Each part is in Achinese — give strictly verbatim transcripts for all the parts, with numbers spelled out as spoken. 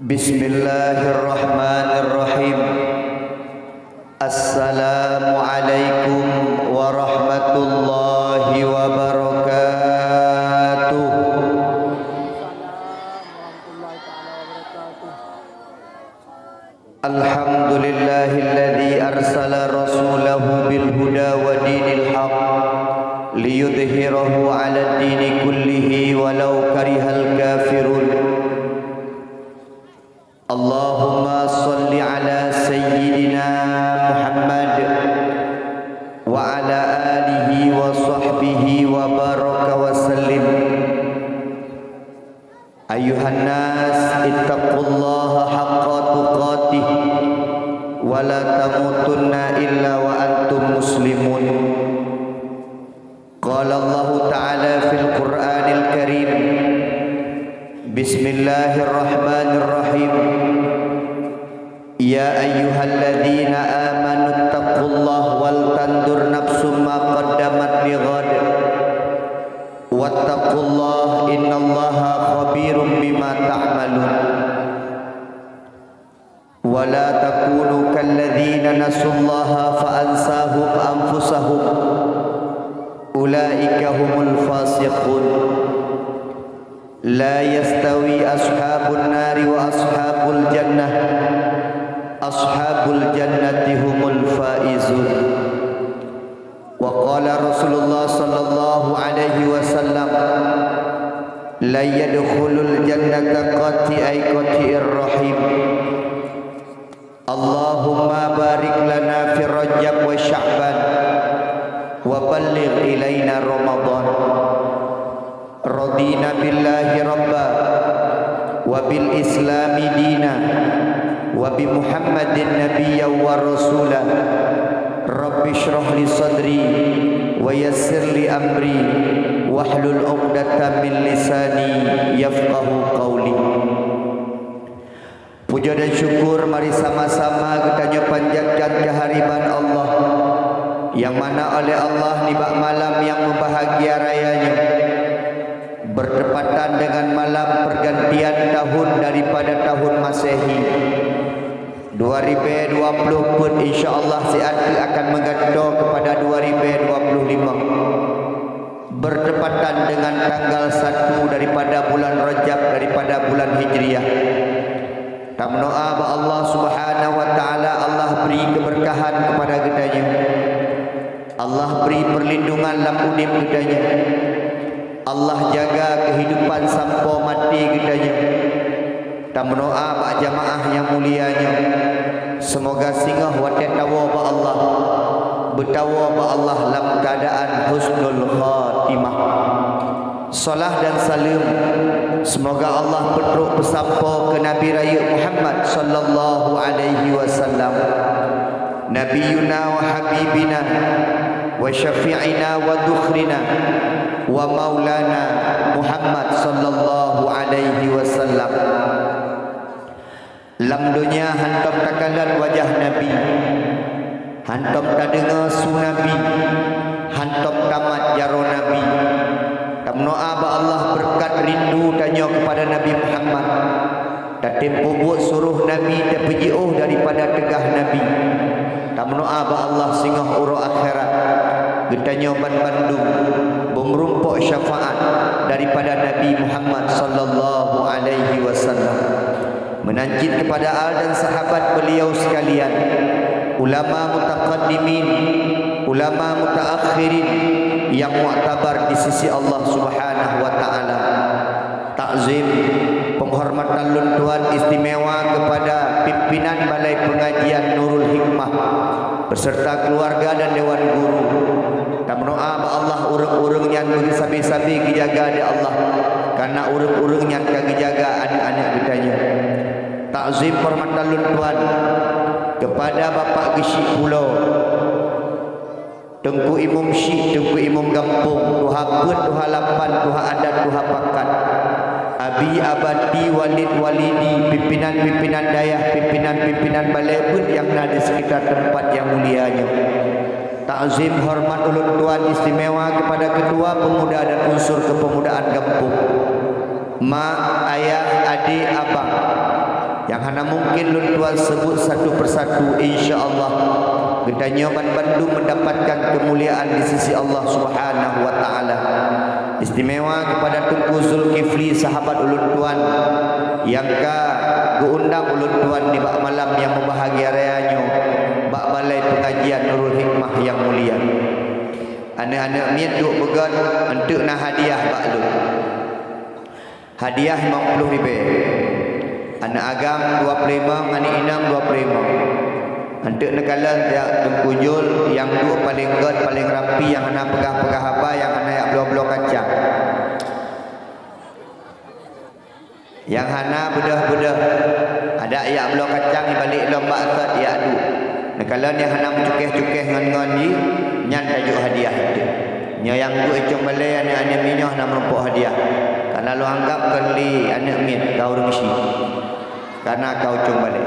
Bismillahirrahmanirrahim. Assalamualaikum warahmatullahi wabarakatuh. Alhamdulillahilladzi arsala rasulahu bil huda wa dinil haq liyudhhirahu 'alad dini kullihi walau karihal kafirun. Allahumma shalli 'ala sayyidina Muhammad wa 'ala alihi wa sahbihi wa baraka wa sallim. Ayyuhan nas, ittaqullaha haqqa tuqatih, wa la tamutunna illa wa antum muslimun. Qala Allahu ta'ala fil Qur'anil Karim, Bismillahirrahmanirrahim. Ya ayyuhalladzina amanu ittaqullaha wal tanzur nafsum ma qaddamat lighad. Wattaqullaha innallaha khabirum bima ta'malun. Wa la takunu kalladzina nasullaha fa ansahum anfusahum. Ulaika humul fasiqun. La yastawi ashabun nari wa ashabul jannah. Ashabul jannati humul faizun. Wa qala Rasulullah sallallahu alaihi wasallam, "La yadkhulul jannata qati' ay qati'ir rahim." Allahumma barik lana fi Rajab wa Sya'ban wa balligh ilaina Ramadan. Radina billahi rabba, wa bil islami dina, wa bi Muhammadin nabiyya wa rasula. Rabbi shrah li sadri, wa yassir li amri, wahlul 'uqdatam min lisani yafqahu qauli. Puja dan syukur mari sama-sama geutanyoe panjatkan keuhadiran Allah, nyang mana oleh Allah nibak malam nyang meubahagia raya nyoe, bertepatan dengan malam pergantian tahun daripada tahun Masehi, dua ribèe dua ploh peuet, insya Allah siat teuk akan meugantoe keupada dua ribèe dua ploh limong. Bertepatan dengan tanggal satu daripada bulan Rajab daripada bulan Hijriah. Tameudoa bak Allah Subhanahu wa Taala, Allah bri keberkahan kepada geutanyoe. Allah bri perlindungan lam udeb geutanyoe. Allah jaga kehidupan sampoe maté geutanyoe. Tameudoa bak jamaah nyang mulia nyoe, seumoga singoh watèe tawoe bak Allah, beutawoe bak Allah lam keuadaan husnul khatimah. Salat dan saleuem, seumoga Allah peutrok peusampoe keu Nabi Rayeuk Muhammad sallallahu alaihi wasallam. Nabiyuna wa habibina wa syafi'ina wa dhukhrina wa maulana Muhammad sallallahu alaihi wasallam. Lam donya hantom takalon wajah Nabi, hantom tadeungoe su Nabi, hantom tamat jaroe Nabi. Tameudoa bak Allah beureukat rindu tanyoe keupada Nabi Muhammad. Tatem peubuet suroh Nabi tapeujiôh daripada teugah Nabi. Tameudoa bak Allah singoh uroe akhirat geutanyoe banmandum beumeurumpok syafaat daripada Nabi Muhammad sallallahu alaihi wasallam. Meunan cit keupada al dan sahabat beliau sekalian, ulama mutaqaddimin, ulama mutaakhirin nyang muktabar di sisi Allah Subhanahu wa Taala. Takzim, penghormatan lôn tuan istimewa kepada pimpinan Balai Pengajian Nurul Hikmah beserta keluarga dan dewan guru. Tameudoa bak Allah ureuëng-ureuëng nyan beusabe-sabe geujaga di Allah, karena ureuëng-ureuëng nyan ka geujaga aneuëk-aneuëk geutanyoe. Takzim penghormatan lôn tuan kepada Bapak Geuchik Pulo, Teungku Imum Syik, Teungku Imum Gampông, Tuha Peuet, Tuha Lapan, Tuha Adat, Tuha Pakat, Abi, Abati, Walid, Walidi, pimpinan-pimpinan dayah, pimpinan-pimpinan balai beuet nyang na di sekitar teumpat nyang mulia nyoe. Takzim hormat ulôn tuan istimewa kepada Ketua Pemuda dan Unsur Kepemudaan Gampông, mak, ayah, adik, abang, Nyang hana mungkin lôn tuan seubut satu persatu, insya Allah geutanyoe banmandum meudapatkan keumuliaan di sisi Allah Subhanahu wa Ta'ala. Istimewa keupada Teungku Zulkifli, sahabat ulôn tuan, nyang ka geuundang ulôn tuan nibak malam nyang meubahagia raya nyoe bak balai peungajian Nurul Hikmah nyang mulia. Aneuëk-aneuëk miet duek beugét, eunteuk na hadiah bak lôn. Hadiah limong ploh ribée. Aneuëk agam dua ploh limong, aneuëk inong dua ploh limong. Eunteuk neukalon jak Teungku Jul nyang duek paleng gét, paleng rapi, nyang hana peugah-peugah haba, nyang hana jak bloe-bloe kacang. Nyang hana beudôh-beudôh, adak jak bloe kacang ibalek lom bak sot jak duek. Neukalon nyang hana meucukéh-cukéh ngon-ngon jih, nyan tajok hadiah teuh. Nyoe nyang duek i cong balée aneuëk-aneuëk miet nyoe hana meurumpok hadiah, kareuna lôn anggab kon lé aneuëk miet ka ureuëng syiek, kareuna ka u cong balée.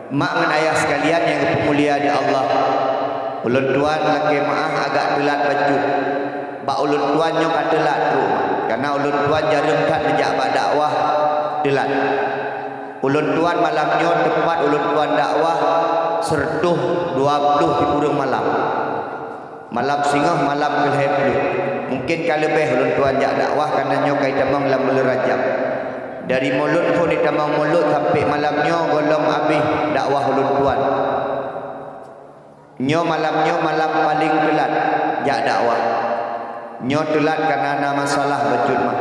Mak ngon ayah sekalian nyang geupeumulia di Allah, ulôn tuan lakée meuáh agak teulat bacut. Bak ulôn tuan nyoe ka teulat trok, kareuna ulôn tuan jareueng that neujak bak dakwah teulat. Ulôn tuan malam nyoe teupat ulôn tuan dakwah seureutôh dua ploh sikureueng malam. Malam singoh malam keu lhée ploh. Mungken ka leubeh ulôn tuan jak dakwah, kareuna nyoe ka itamong lam buleuen Rajab. Dari Mulod phon itamong Mulod sampai malam nyoe gohlom abéh dakwah ulôn tuan. Nyoe malam nyoe malam paleng teulat jak dakwah. Nyoe teulat kareuna na masalah bacut mah.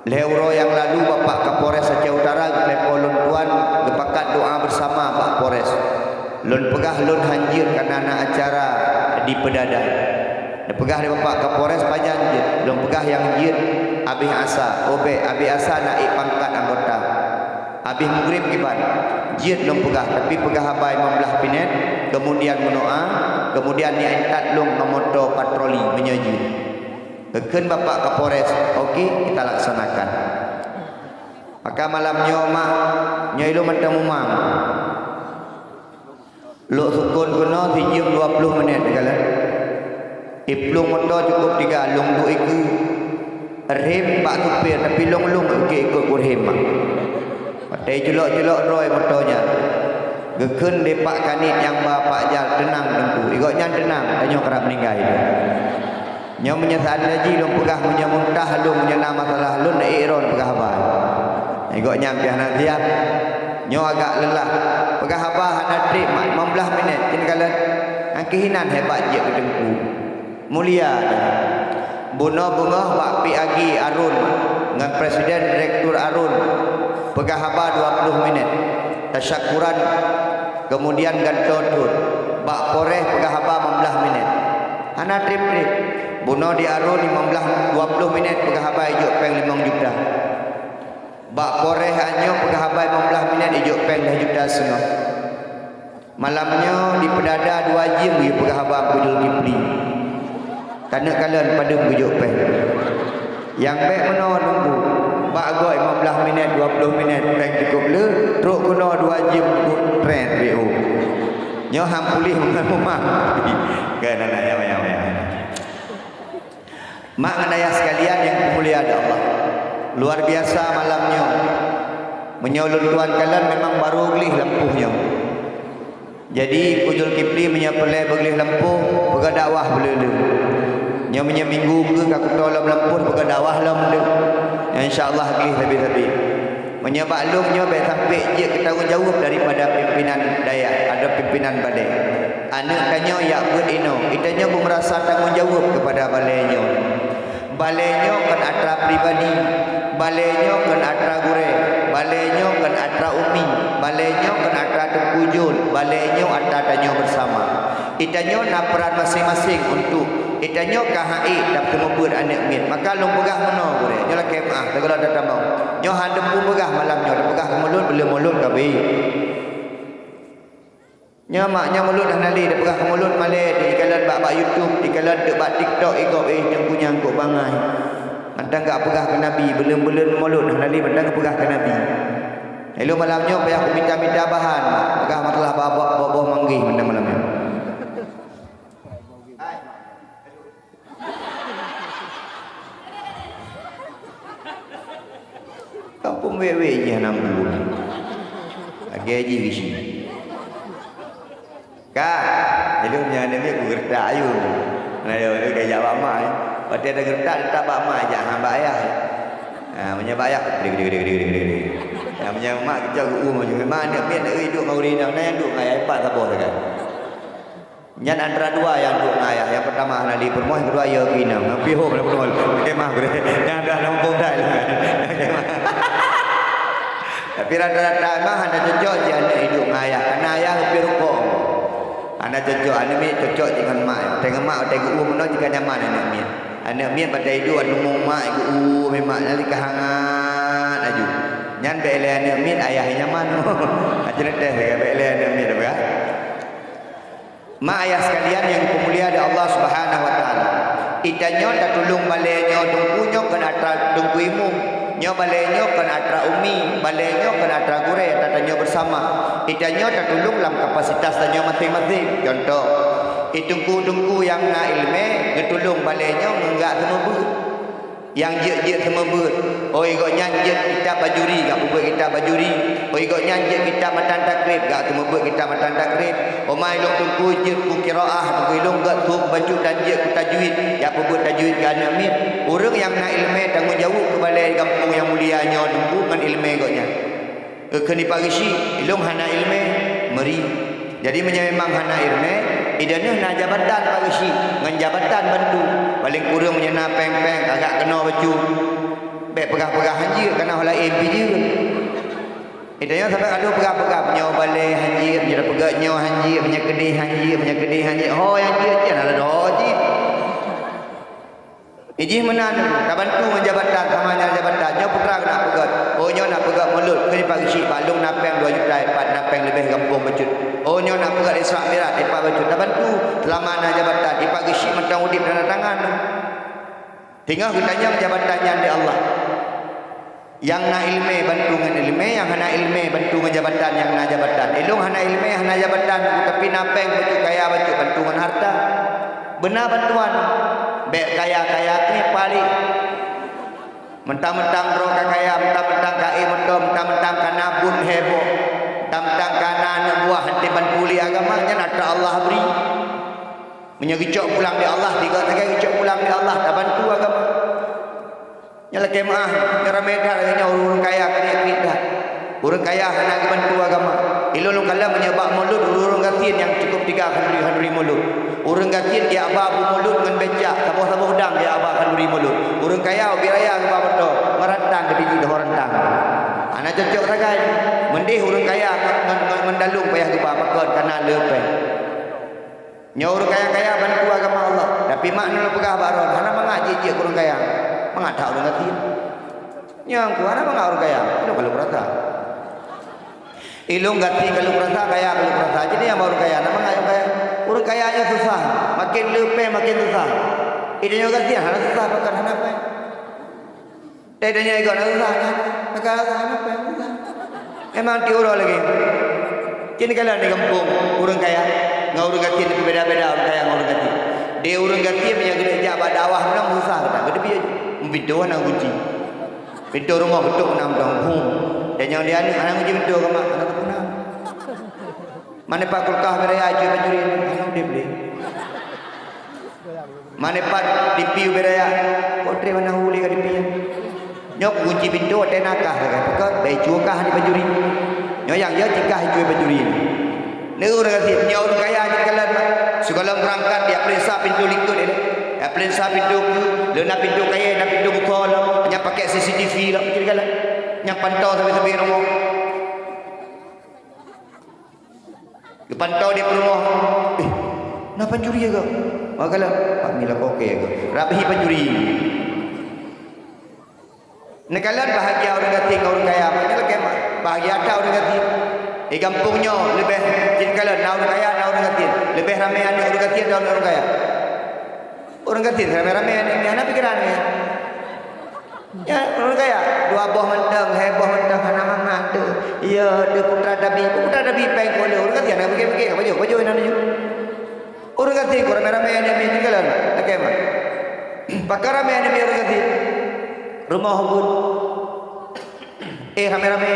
Lhée uroe nyang lalu Bapak Kapolres Aceh Utara geutelepon lôn tuan geupakat doa beusama bak Polres. Lôn peugah lôn han jeuet kareuna na acara di Peudada. Neupeugah lé Bapak Kapolres pajan jeuet. Lôn peugah nyang jeuet abéh asa, oh bék, abéh asa na ék pangkat anggota. Abéh mugreb kiban, jeuet lôn peugah, tapi peugah haba limong blaih minét, keumudian meudoa, keumudian niat that lôn ngon moto patroli meunyoe jeuet. Geukheun Bapak Kapolres, oke, kita laksanakan. Maka malam nyoe mak, nyoe ilôn mantong mumang. Lôn sukon keunoe sijeuem dua ploh minét, neukalon. Iplueng moto cukôp tiga, lôn duek ikeue. Rhem bak supir, tapi lôn-lôn ikot-ikot kurhem mak. Watée culok-culok droe moto nyan, geukheun lé Pak Kanit nyang ba Pak Jal, "Teunang Teungku." Gobnyan teunang, tanyoe karab meuninggai. Nyoe meunyoe seandai jih lôn peugah, meunyoe muntah lôn, meunyoe na masalah lôn, ék droe peugah haba. Gobnyan piah na siab. Nyoe agak leulah. Peugah haba hana treb mak, limong blaih minét, tin kalon. Nyang keuh inan hebat jeuet keu Teungku. Mulia. Bunoe beungoh bak P A G Arun ngon Presiden Direktur Arun, peugah haba dua ploh minét. Tasyakuran, keumudian gantoe thon. Bak Polres peugah haba limong blaih minét. Hana treb-treb. Bunoe di Arun limong blaih, dua ploh minét peugah haba ijok péng limong juta. Bak Polres nyoe peugah haba limong blaih minét ijok péng lhée juta seungoh. Malam nyoe di Peudada dua jeuem geuyue peugah haba Teungku Zulkifli. Taneuk kalon padum geujok péng. Nyang bék meunoe Teungku, bak gob limong blaih minét, dua ploh minét, péng cukôp le, trok keunoe dua jeuem cukôp treb W O. Nyoe han puléh ngon mumang. Keu aneuk nyang, nyang, nyang. Mak ngon ayah sekalian nyang dimuliakan Allah, luar biasa malam nyoe. Meunyoe lôn tuan kalon memang barô gleh lampôh nyoe. Jadi, Teungku Zulkifli meunyoe peureulée beugleh lampôh, peugah dakwah beu le-le. Nyoe meunyoe minggu keu ka kuto lom lampôh, peugah dakwah lom le. Insya Allah gleh sabe-sabe. Meunyoe bak lôn nyoe bék sampai jeuet keu tanggong jaweueb daripada pimpinan dayah atau pimpinan balée. Aneuk tanyoe jak beuet inoe, geutanyoe beumeurasa tanggong jaweueb keupada balée nyoe. Balée nyoe kon atra pribadi, balée nyoe kon atra gurée, balée nyoe kon atra umi, balée nyoe kon atra Teungku Jul, balée nyoe atra tanyoe beusama. Geutanyoe na peuran maséng-maséng untuk geutanyoe ka han ék tapeuteumeubeuet aneuk miet. Maka lôn peugah meunoe gurée, nyoe lakée meuáh, tagohlom tatamong. Nyoe han teupeu peugah malam nyoe, tapeugah keu mulod, beu le mulod ka beuet. Nyoe mak, nyoe mulod hana lé, tapeugah keu mulod malée, dikalon bak, bak YouTube, dikalon teuk bak TikTok, igob, eh, teungku nyang kok bangai. Mantong ka peugah keu Nabi, buleuen-buleuen mulod hana lé, mantong ka peugah keu Nabi. Ilôn malam nyoe payah kumita-mita bahan, peugah masalah ba-, ba-, boh-boh manggeh mantong malam nyoe. Kampung wék-wék jih hana meubuet. Lagèe jih bisi. Ka, ilôn nyan aneuk miet ku geureutak ayue. Nah, dia, dia jak bak mak, eh. Watèe ada geureutak, tetap bak mak, jak han bak ayah, eh. Ha, meunyoe bak ayah, gede, gede, gede, gede, gede, gede. Ha, meunyoe mak keucok geu-uem, memang aneuk miet, aneuk miet duek ngon ureueng inong, nah, duek ngon ayah, ipat saboh sagai. Nyan antara dua nyang duek ngon ayah. Nyang peutama hana lé peurumoh, nyang keudua yo keu inong. Pih hom na peurumoh. Kemah gurèe. Nyang dah lom bom dah. Tapi rata-rata mah hana cocok jih aneuk iduek ngon ayah. Karena ayah leubeh rukok. Hana cocok. Aneuk miet cocok jih ngon mak. Watèe ngon mak, watèe geu-uem meunoe jih ka nyaman aneuk miet. Aneuk miet watèe iduek ateueh mak geu-uem mak, nyan lé ka hangat laju. Nyan bèk lé aneuk miet ayah nyaman. Aci neuteh bèk lé aneuk miet apa? Mak ayah sekalian nyang dipeumulia lé Allah Subhanahu wa Taala, geutanyoe tatulông balèe nyoe teungku nyoe kon atra teungku imum, nyoe balèe nyoe kon atra umi, balèe nyoe kon atra gurèe, tatanyoe beusama. Geutanyoe tatulông lam kapasitas tanyoe maséng-maséng. Contoh, teungku-teungku nyang na ileumèe geutulông balèe nyoe ngon gak seumeubeuet. Nyang jeuet-jeuet seumeubeuet, oi gobnyan jeuet kitab Bajuri, gak peubeuet kitab Bajuri. Oi gobnyan jeuet kitab matan takrib, gak seumeubeuet kitab matan takrib. Oi ma ilôn teungku jeuet ku kiroah, teungku ilôn gak sôk bacut dan jeuet ku tajwid, jak peubeuet tajwid keu aneuk miet. Ureueng nyang na ileumèe tanggông jaweueb keu balèe gampông nyang mulia nyoe teungku ngon ileumèe gobnyan. Keu kheun ipat geuchik, ilôn hana ileumèe, meuri. Jadi meunyoe memang hana ileumèe, ideh neuh na jabatan ipat geuchik ngon jabatan bantu. Paleng kureueng meunyoe na péng-péng, agak keunoe bacut. Bèk peugah-peugah han jeuet, kana ho laén pih jeuet. Geutanyoe saban ka lheueh peugah-peugah, meunyoe balèe han jeuet, meunyoe tapeugah nyoe han jeuet, meunyoe keudéh han jeuet, meunyoe keudéh han jeuet. Ho nyang jeuet, jeuet hana ho jih. Ijih meunan, tabantu ngon jabatan, sama nyan jabatan. Nyoe putra keuneuk peugöt. Oh, nyoe na peugöt mulod, keu ipat geuchik bak lôn na péng dua juta, ipat na péng leubeh gampông bacut. Oh, nyoe na peugöt Isra Mi'raj, ipat bacut. Tabantu, seulama na jabatan, ipat geuchik mantong udép tanda tangan. Teungoh geutanyong jabatan nyan lé Allah. Nyang na ileumèe bantu ngon ileumèe, nyang hana ileumèe bantu ngon jabatan nyang na jabatan. Ilôn hana ileumèe, hana jabatan, tapi na péng bacut, kaya bacut, bantu ngon hareuta. Beuna bantuan, bèk kaya-kaya keu paléh. Mentang-mentang droe ka kaya, mentang-mentang ka ék moto, mentang-mentang ka na buet heboh, mentang-mentang ka na aneuk buah, han bantu lé agama, nyan atra Allah bri. Meunyoe geucok pulang lé Allah, tiga sagai geucok pulang lé Allah, tabantu agama. Nyan lakèe meu'ah, nyoe ramè that lagèe nyoe ureueng-ureueng kaya kriet-kriet that. Ureueng kaya hana geubantu agama. Ilôn lôn kalon meunyoe bak mulod ureueng-ureueng gasien nyang cukôp teuga khanduri-khanduri mulod. Ureueng gasien geujak ba bu mulod ngon becak, saboh-saboh dang geujak ba khanduri mulod. Ureueng kaya ubit raya geuba moto, ngon rantang geutijih doho rantang. Hana cocok sagai. Meudeh ureueng kaya ngon, ngon, ngon dalông payah geuba pakon kana le péng. Nyoe ureueng kaya-kaya bantu agama Allah, tapi mak nyoe peugah bak droe, hana mangat jeuet-jeuet keu ureueng kaya. Mangat that ureueng gasien. Nyang ku hana mangat ureueng kaya, ilôn ka lôn rasa. Ilôn gasien ka lôn rasa, kaya ka lôn rasa. Jadi nyang bak ureueng kaya, hana mangat ureueng kaya. Ureueng kaya nyoe susah, makin le péng makin susah. Ideh nyoe gasien hana susah, pakon hana péng. Teuh tanyoe igoe na susah nyan. Maka susah na péng susah. Memang tiep uroe lagèe. Cit kalon di gampông ureueng kaya ngon ureueng gasien beda-beda ureueng kaya ngon ureueng gasien. Di ureueng gasien meunyo geuneuk jak bak dakwah meunan susah gata. Geuteubiet. Pintoe hana gunci. Pintoe rumoh geutok na mantong. Hum. Dan nyang di aneuk hana gunci pintoe keu mak, hana teupeuna. Mané pat kulkas bak raya cuy pancuri, hana udép lé. Mané pat tipi ubé raya, kok trép hana hu lé ka tipi nyan. Nyoe kukunci pintoe watèe na kah sagai, pakon bèk cuy kah di pancuri. Nyoe nyang jeuet cit kah cuy pancuri. Neu ureueng gasien, nyoe ureueng kaya jeuet kalon. Sigohlom beurangkat, jak peuriksa pintoe likôt ilèe. Jak peuriksa pintoe keue, lheueh na pintoe kayèe, na pintoe bukon, nyang pakèk C C T V lom jeuet kalon. Nyang pantau sabe-sabe rumoh. Geupantau di peurumoh, "Eh, na pancuri ya, Kak?" "Maka lah, Pak Mila koke ya, Kak." Rapi pancuri. Neukalon bahagia ureueng gasien ngon ureueng kaya, maknanya lakèe ma-, bahagia that ureueng gasien. Di gampông nyoe leubeh jeuet kalon na ureueng kaya, na ureueng gasien. Leubeh ramè aneuk ureueng gasien dan ureueng kaya. Ureueng gasien ramè-ramè aneuk miet, hana pikeran ya. Ya, ureueng kaya, dua boh mantong, lhèe boh mantong, hana mangat tu. Ya, tu putra tabi, putra tabi péng keu ureueng gasien, hana pike-pike, pajoh, pajoh inan nyoe. Ureueng gasien ku ramè-ramè aneuk miet tinggalan, lakèe ma. Pakon ramè aneuk miet ureueng gasien. Rumoh buet. Eh, ramè-ramè.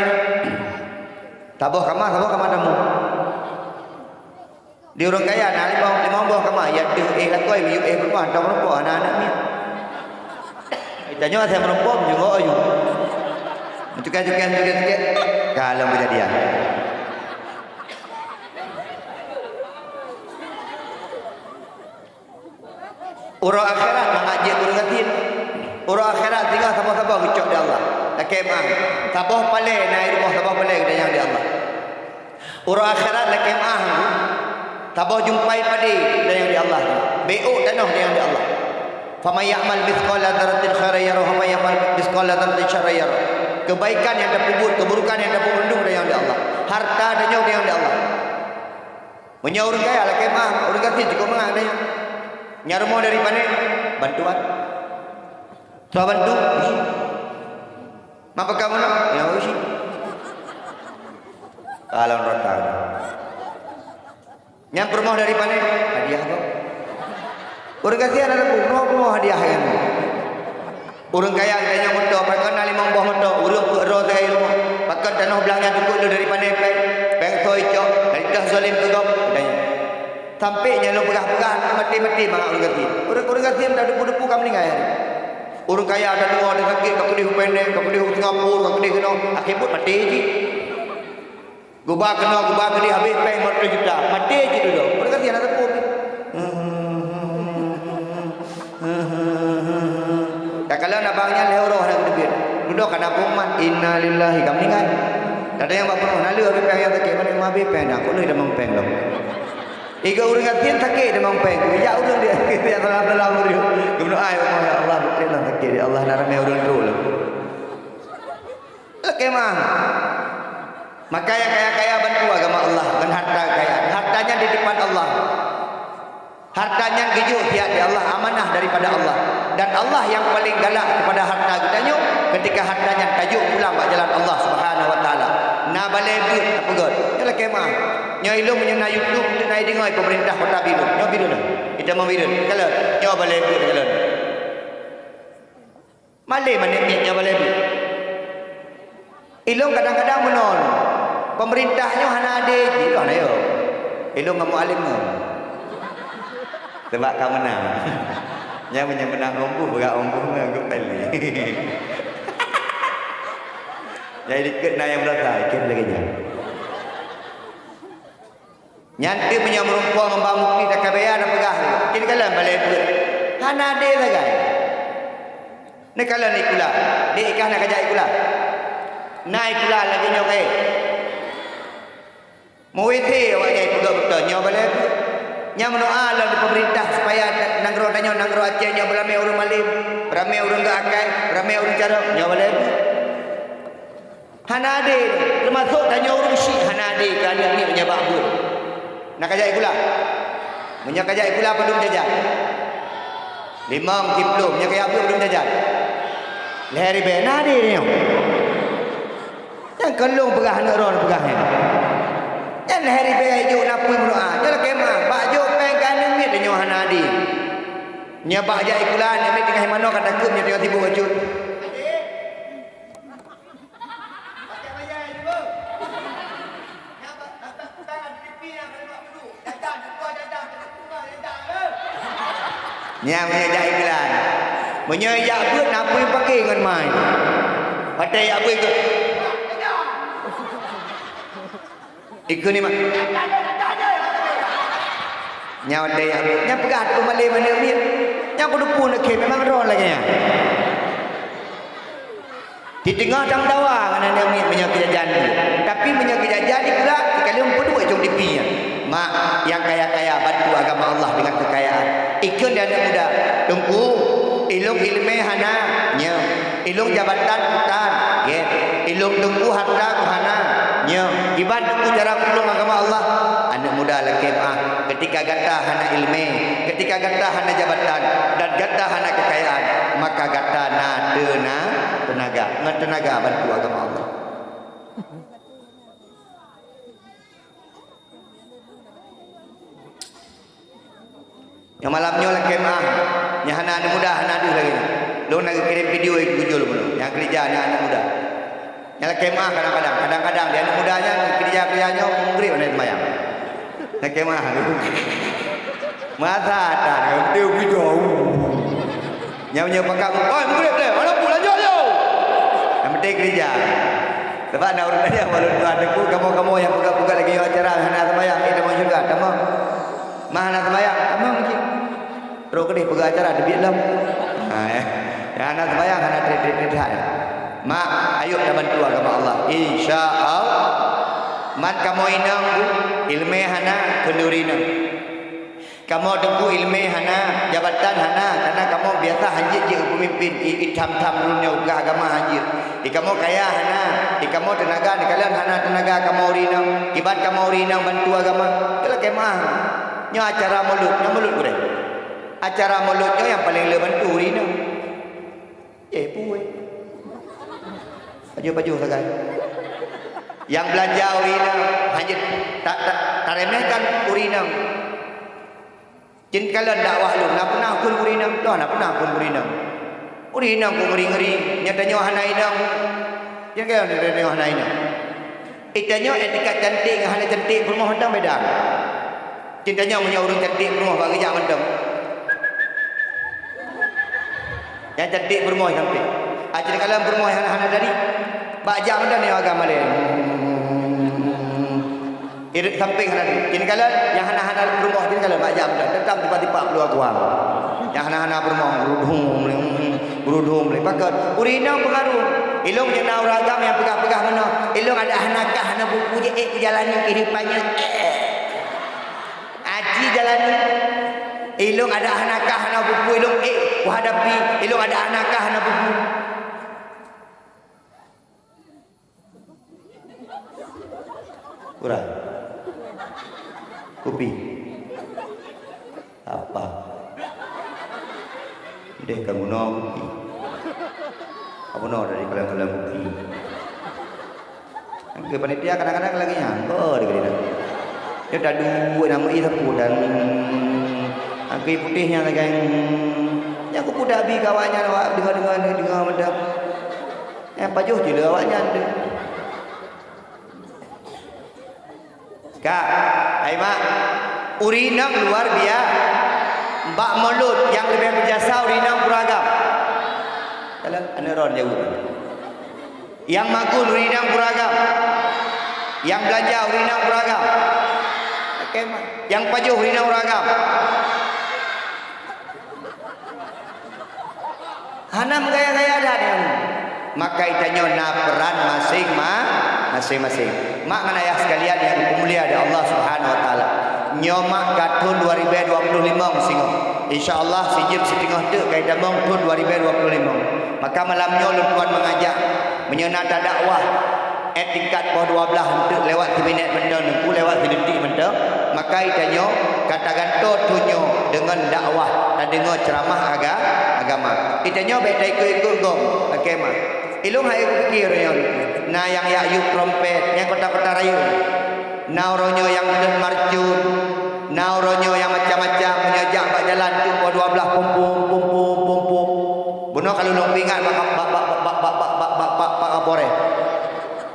Saboh kama, saboh kama tamu. Di ureuëng kaya na limong, limong boh kama, ya deuh éh lakoe, miyueb éh peurumoh, hantom meurumpok hana aneuk miet. Tanyoe asai meurumpok, meunyoe ayue. Meucukai-cukai, meucukai-cukai, ka lom keujadian. Uroe akhirat mangat jeuet ureuëng gasien. Uroe akhirat singoh saboh-saboh geucok di Allah. Lakée meuáh. Saboh palée na i rumoh, saboh palée geutanyong di Allah. Uroe akhirat lakée meuáh. Saboh jumpai padé geutanyong di Allah. Bék ôk tanoh geutanyong di Allah. Faman ya'mal mithqala dzarratin khairan yarah, wa man ya'mal mithqala dzarratin syarran yarah. Keubaikan nyang tapeubuet, keuburukan nyang tapeubuet, mandum geutanyong di Allah. Harta tanyoe geutanyong di Allah. Meunyoe ureuëng kaya lakée meuáh, ureuëng gasien cukôp mangat tanyoe. Nyang rumoh dari pané, bantuan. Soe bantu? Uji. Ma peugah meunan? Ya, uji. Alam rata. Nyang peurumoh dari pané, hadiah kok. Ureuëng gasien ada peurumoh-peurumoh hadiah nyan. Ureuëng kaya geutanyong moto, pakon na limong boh moto, ureuëng peuet droe sagai rumoh. Pakon tanoh blah nyan cukôp lôn dari pané péng, péng soe icok, dari teuh zalim keu gob, geutanyong. Sampai nyan lôn peugah-peugah, maté-maté mangat ureuëng gasien. Ureuëng, ureuëng gasien dah depu-depu ka meuninggai. Ureuëng kaya dah tuha, dah sakét, ka keudeh u Penang, ka keudeh u Singapura, ka keudeh keunoe, akhé buet maté cit. Geuba keunoe, geuba keudeh, habéh péng lima reutôh juta. Maté cit dudoe. Ureuëng gasien hana teupeu pih. Takalon abang nyan lhée uroe hana geuteubiet. Dudoe ka na pengumuman, "Innalillahi," ka meuninggai. Tada nyang bak peurumoh, "Na lheueh habéh péng nyang sakét, ban ma habéh péng dah, kok lheueh tamong péng lom." Iga ureuëng gasien sakét tamong péng. Ijak ureuëng di, di salam-salam ureuëng. Geumeunyoe ai, "Ya Allah, beutôi lah sakét, ya Allah, na ramé ureuëng trok lom." Lakée meuáh. Maka nyang kaya-kaya bantu agama Allah ngon harta kekayaan. Harta nyan di depan Allah. Harta nyan geujok siat di Allah, amanah daripada Allah. Dan Allah nyang paléng galak keupada harta geutanyoe, keutika harta nyan tajok pulang bak jalan Allah Subhanahu wa Taala. Na balée beuet tapeugét. Nyoe lakée meuáh. Nyoe ilôn meunyoe na YouTube, na ideungoe peumeurintah kota Bireuen. Nyoe Bireuen. Itamong Bireuen. Kalon. Nyoe balée beuet kalon. Malée manéh miet nyoe balée beuet. Ilôn kadang-kadang meunoe, peumeurintah nyoe hana adé jih, ilôn hana yo. Ilôn ngon mualém nyoe. Sabab ka meunang. Nyan meunyoe meunang onggoh, brat onggoh ngon geupeuli. Jadi dikeue na nyang meurasa, ikheun lagée nyan. Nyan teuk meunyoe meurumpok ngon Bang Mukri, takeubaya tapeugah, "Keuneuk kalon balée beuet." Hana adé sagai. Neukalon ikula. Dek ikah na kajak ikula. Na ikula lagée nyoe kayée. Meuwése awaknyan ipeugah beutôi nyoe balée beuet. Nyan meudoa lom di peumeurintah supaya nanggroe tanyoe, nanggroe Aceh nyoe beuramé ureuëng malém, beuramé ureuëng geuakai, beuramé ureuëng carông, nyoe balée beuet. Hana adé, teumasok tanyoe ureuëng syiek hana adé keu aneuk miet meunyoe bak beuet. Na kajak ikula? Meunyoe kajak ikula padum jajan? Limong, siplôh, meunyoe kajak beuet padum jajan? Lhée ribée, na adé nyoe. Nyang kon lôn peugah, aneuk droe peugah nyan. Nyan lhée ribée jok na peue meudoa. Nyoe lakée meuáh, bak jok péng keu aneuk miet tanyoe hana adé. Nyoe bak jak ikula aneuk miet teungoh manoe ka takeuet nyoe teungoh sibok bacut. Nyan meunyoe jak iklan. Meunyoe jak beuet na peue pake ngon mai. Watée jak beuet keu. Ikeu ni mak. Nyan watée jak beuet. Nyan peugah teuk malée aneuk miet. Nyan kuteupeu aneuk khe memang droe lagée nyan. Di teungoh tameudawa ngon aneuk miet meunyoe keujajan jih. Tapi meunyoe keujajan jih pula, sikalon peuduek cong di pih nyan. Mak, nyang kaya-kaya bantu agama Allah dengan kekayaan. Ikheun di aneuk muda, "Teungku, ilôn ileumé hana, nyoe. Ilôn jabatan kutan, gét. Ilôn teungku harta kuhana, nyoe. Kiban teungku cara kulôn agama Allah?" Aneuk muda lakée meuáh, ketika gata hana ileumé, ketika gata hana jabatan, dan gata hana kekayaan, maka gata na teuna-, teunaga, ngon teunaga bantu agama Allah. Nyang malam nyoe lakée meuáh, nyang hana aneuk muda hana deuh lagée nyan. Lôn na geukirém video ikujoe lôn, nyang keurija nyang aneuk muda. Nyang lakée meuáh kadang-kadang, kadang-kadang di aneuk muda nyan keurija Keurija nyoe meugrib hana seumayang. Lakèe meu'ah. Masa that, beutôi begitu. Nyang nyoe pakat, "Oi, meugrib lé, hana peue, lanjut lé." Nyang penting keurija. Sabab na ureueng tanya, "Walau tuan teungku, kamoe-kamoe nyang peugah-peugah lagèe nyoe acara hana seumayang, eh, tamong syeuruga, tamong." "Ma hana seumayang?" "Tamong cit." Trok keudeh peugah acara teubiet lom. Ha, eh. Nyang hana seumayang, hana teubiet-teubiet that. Mak, ayok tabantu agama Allah. Insya Allah. Man kamoe inong, Bu, ileumèe hana, kheun ureueng inong. Kamoe teungku ileumèe hana, jabatan hana, karena kamoe biasa hanjeuet jeuet peumimpin, i, i tham-tham ureueng nyoe peugah agama hanjeuet. I kamoe kaya hana, i kamoe teunaga, neukalon hana teunaga kamoe ureueng inong. Kiban kamoe ureueng inong bantu agama. Keu lakèe meu'ah. Nyoe acara mulod, nyoe mulod gurèe. Acara mulod nyoe nyang paleng le bantu ureueng inong. Eh, puih. Pajoh-pajoh sagai. Nyang beulanja ureueng inong, hana ta-, ta-, taremehkan ureueng inong. Cit kalon dakwah lôn, na peuna kheun ureueng inong, toh na peuna kheun ureueng inong. Ureueng inong kok ngeri-ngeri, nyang tanyoe hana inong. Cit kalon tanyoe hana inong. Eh, tanyoe tingkat cantik ngon hana cantik peurumoh mantong beda. Cit tanyoe meunyoe ureueng cantik peurumoh bak geujak mantong. Nyang cantik peurumoh sampéng. Ah, cit kalon peurumoh hana, hana dari. Bak jak mantong nyoe agam malèe. Irek sampéng hana dari. Cit kalon nyang hana, hana peurumoh, cit kalon bak jak mantong. Teutap tipa-tipa peuluwa kuang. Nyang hana, hana peurumoh, gurudhum, gurudhum, pakon. Ureueng inong peungaruh. Ilôn nyang na ureueng agam nyang peugah-peugah meunoe. Ilôn adak hana kah, hana buku, jeuet kujalani keuhidupan nyoe. Eh. Aji jalani. Ilôn adak hana kah, hana buku, ilôn, eh, kuhadapi. Ilôn adak hana kah, hana buku. Kurang. Kupi. Apa? Deh, kamu nong kupi. Apa nong dari kalian-kalian kupi? Keu panitia kadang-kadang lagèe nyan, beuh, dikira. Nyoe taduek nama ih sapu dan angkui putéh nyan lagèe nyan. Nyan kupeugah bi keu awaknyan, awak deungoe-deungoe, deungoe mantong. Nyan pajoh jih lé awaknyan tu. Ka, hai mak, ureueng inong luar biasa. Bak mulod nyang leubeh beujasa ureueng inong guru agam. Kalau aneuk ron jaweueb. Nyang magun ureueng inong guru agam. Nyang beulanja ureueng inong guru agam. Oke, mak. Nyang pajoh ureueng inong guru agam. Hana meugaya-gaya that nyan. Maka geutanyoe na peuran maséng-ma-, maséng-maséng. Mak ngon ayah sekalian nyang dipeumulia lé Allah Subhanahu wa Taala. Nyoe mak ka thon dua ribèe dua ploh limong singoh. Insya Allah, sijeuem siteungoh teuk ka itamong thon dua ribèe dua ploh limong. Maka malam nyoe lôn tuan meungajak, meunyoe na tadakwah, eh, tingkat poh dua blaih eunteuk lewat siminèt mantong, Teungku, lewat sidetik mantong, maka geutanyoe ka tagantoe thon nyoe deungon dakwah, tadeungoe ceuramah aga-, agama. Geutanyoe bèk taikot-ikot gob, oke, mak. Ilôn hai kupike nyoe, na nyang jak yup trompet, nyang kota-kota rayeuk. Na uroe nyoe nyang deuh marcon, na uroe nyoe nyang macam-macam, meunyoe jak bak jalan teuk poh dua blaih pom-pom, pom-pom, pom-pom. Bunoe ka lôn peuingat bak, bak, bak Kapolres.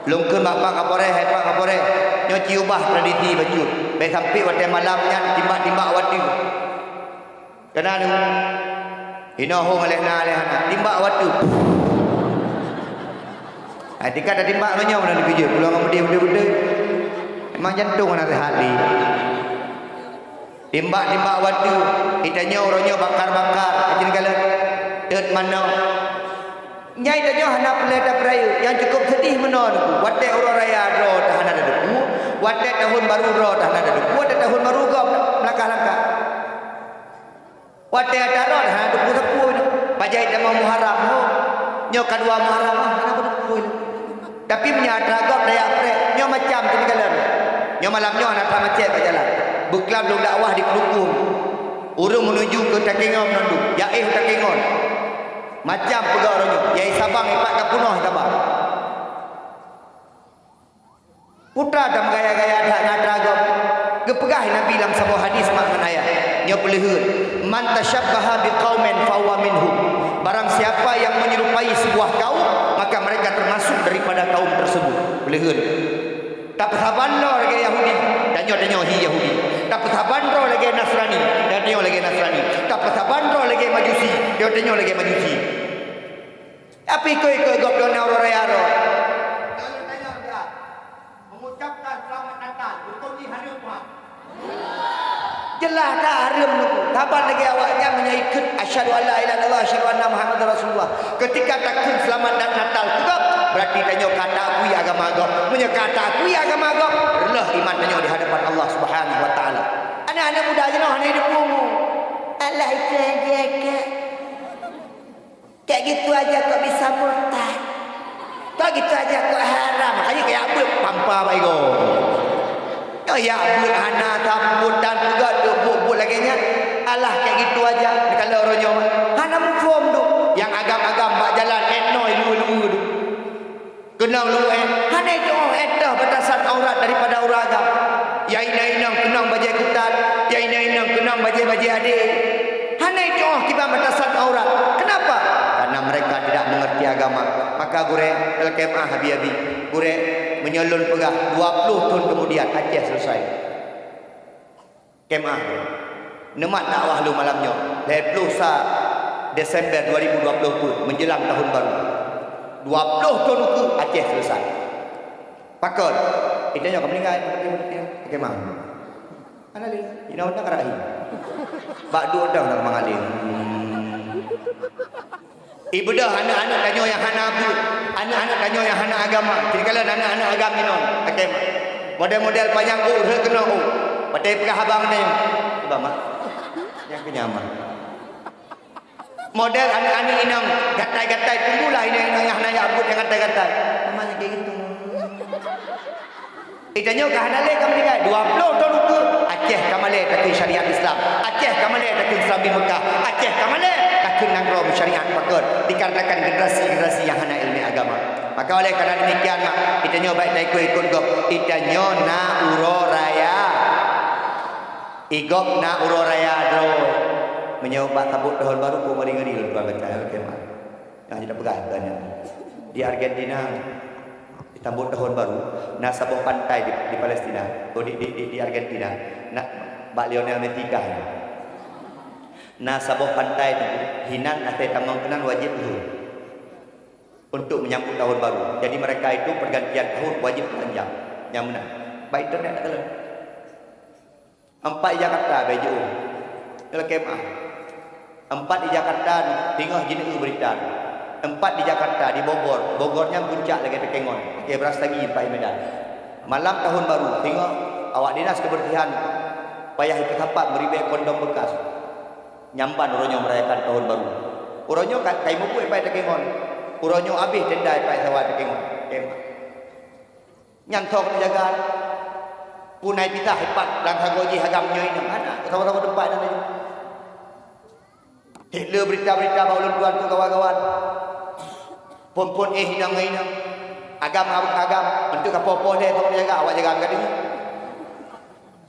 Lôn kheun bak, bak Kapolres, hai Pak Kapolres, nyoe ci ubah tradisi bacut. Bèk sampai watèe malam nyan timbak-timbak watèe. Keunan, inoe hom lé na lé hana. Timbak watèe. Hai, tika tatimbak ngon nyoe meunan dikeujeuet. Pulang ngon beudé-beudé. Memang jantong hana seuhat lé. Timbak-timbak watèe. Geutanyoe uroe nyoe bakar-bakar. Aja dikalon. Teut manok. Nyan geutanyoe hana peureulèe tapeurayeuk. Nyang cukôp seudeh meunoe, watèe uroe raya droe teuh hana tateupeue. Watèe tahun baru droe teuh hana tateupeue. Watèe tahun baru gob meulangkah-langkah. Watèe atra droe hana teupeu-teupeu nyoe. Bajèe tamong Muharram, ho. Nyoe ka dua Muharram, hana teupeu lé. Tapi meunyoe atra gob tajak preh, nyoe macam teuh dikalon. Nyoe malam nyoe hana that macet bak jalan. Beuklab lôn dakwah di Klukun. Ureueng meunuju keu Takengon meunandum, jak éh Takengon. Macam peugah uroe nyoe, jak éh Sabang, ipat ka peunoh Sabang. Peue teuma tameugaya-gaya that ngon atra gob? Geupeugah Nabi lam saboh hadis mak ngon ayah, nyoe peuleuheuen, "Man tasyabbaha biqaumin fahuwa minhum." Barang siapa yang menyerupai sebuah kaum, maka mereka termasuk daripada kaum tersebut. Peuleuheuen. Tapeusaban droe lagèe Yahudi, tanyoe-tanyoe hi Yahudi. Tapeusaban droe lagèe Nasrani, tanyoe lagèe Nasrani. Tapeusaban droe lagèe Majusi, tanyoe-tanyoe lagèe Majusi. Tapi ikot-ikot gob droeneuh uroe raya droe. Mengucapkan selamat Natal, beutôi jih hareuem, Pak? Jeulaih that hareuem. Saban lagèe awaknyan meunyoe ikheun, "Asyhadu an la ilaha illallah, asyhadu anna Muhammadar Rasulullah." Ketika takheun selamat Natal keu gob, berarti tanyoe ka taakui agama gob. Meunyoe ka taakui agama gob, reuloh iman tanyoe di hadapan Allah Subhanahu wa Taala. Aneuk-aneuk muda jinoe hana hidup umu. Alah, itu aja, Kak. Kayak gitu aja kok bisa murtad. Kok gitu aja kok haram. Makanya kayak buet pampa baigo. Kayak buet hana sabutan juga tu buet-buet lagèe nyan. Alah, kayak gitu aja. Kalau orang nyoe hana muphom tu. Yang agam-agam bak jalan etno luwe-luwe tu. Keunong luwe, hana itu oh, eh, dah batasan aurat daripada ureueng agam. Ya inong-inong keunong bajèe kutan, ya inong-inong keunong bajèe-bajèe adé. Hana itu oh, kiban batasan aurat. Kenapa? Karena mereka tidak mengerti agama. Maka gurèe, LKMA Abi-Abi. Gurèe, meunyoe lôn peugah, dua puluh thon kemudian, Aceh selesai. Kemah. Neumat dakwah lôn malam nyoe, lhèe ploh sa Desember dua ribu dua puluh peuet, menjelang tahun baru. Dua ploh thon ukeue Aceh selesai. Pakon? Ita nyoe ka meuninggai, kemah. Hana lé, ina undang ka rahi. Bak duek dang dak mangaleng. Ibeudôh aneuk-aneuk tanyoe nyang hana buet, aneuk-aneuk tanyoe nyang hana agama. Sikeulon aneuk-aneuk agam inong, akhé mak. Model-model panyang ôk, rhot keunoe ôk. Watèe peugah abang nyoe, "Bang, mak, nyang keu nyan, mak." Model aneuk-aneuk inong gatai-gatai, tunggulah inong-inong nyang hana jak buet nyang gatai-gatai. Mama nyang kaya gitu. Geutanyoe ka hana lé ka meuninggai, dua ploh thon ukeue, Aceh ka malèe takheun syariat Islam, Aceh ka malèe takheun Islam di Mekah, Aceh ka malèe takheun nanggroe meusyariat pakon, dikarenakan generasi-generasi nyang hana ileumèe agama. Maka oleh karena demikian, mak, geutanyoe bèk taikot-ikot gob, geutanyoe na uroe raya. Igob na uroe raya droe. Meunyoe bak sambot tahun baru, peue ngeri-ngeri lôn tuan baca, oke, mak. Nyang jeuet peugah tanya. Di Argentina, disambot tahun baru, na saboh pantai di, di Palestina, oh, di, di, di, di Argentina, na, bak Lionel Messi kah nyan. Na saboh pantai tu, hinan asai tamong keunan wajéb zuhur. Untuk menyambut tahun baru. Jadi mereka itu pergantian tahun wajéb telanjang. Nyang meunan. Bak internet na kalon. Empat di Jakarta bèk jiôh. Lakèe meu'ah. Empat di Jakarta, teungoh jineuk berita. Empat di Jakarta, di Bogor. Bogor nyan puncak lagèe Takengon. Lagèe Brastagi, empat di Medan. Malam tahun baru, teungoh awak dinas kebersihan payah ipeusapat meuribèe kondom bekas. Nyang ban uroe nyoe merayakan tahun baru. Uroe nyoe ka, ka imeubeuet pat Takengon. Uroe nyoe abéh tenda pat sawa Takengon. Lakèe meu'ah. Nyan thok neujaga. Pun ai pisah ipat lam sagoe jih agam nyoe inong. Hana, saboh-saboh teumpat nyan laju. Hek le berita-berita bak ulôn tuan tu kawan-kawan. Phon-phon éh inong ngon inong. Agam, agam, agam. Untuk ka poh-poh lé thok neujaga, awak jaga ka deungoe.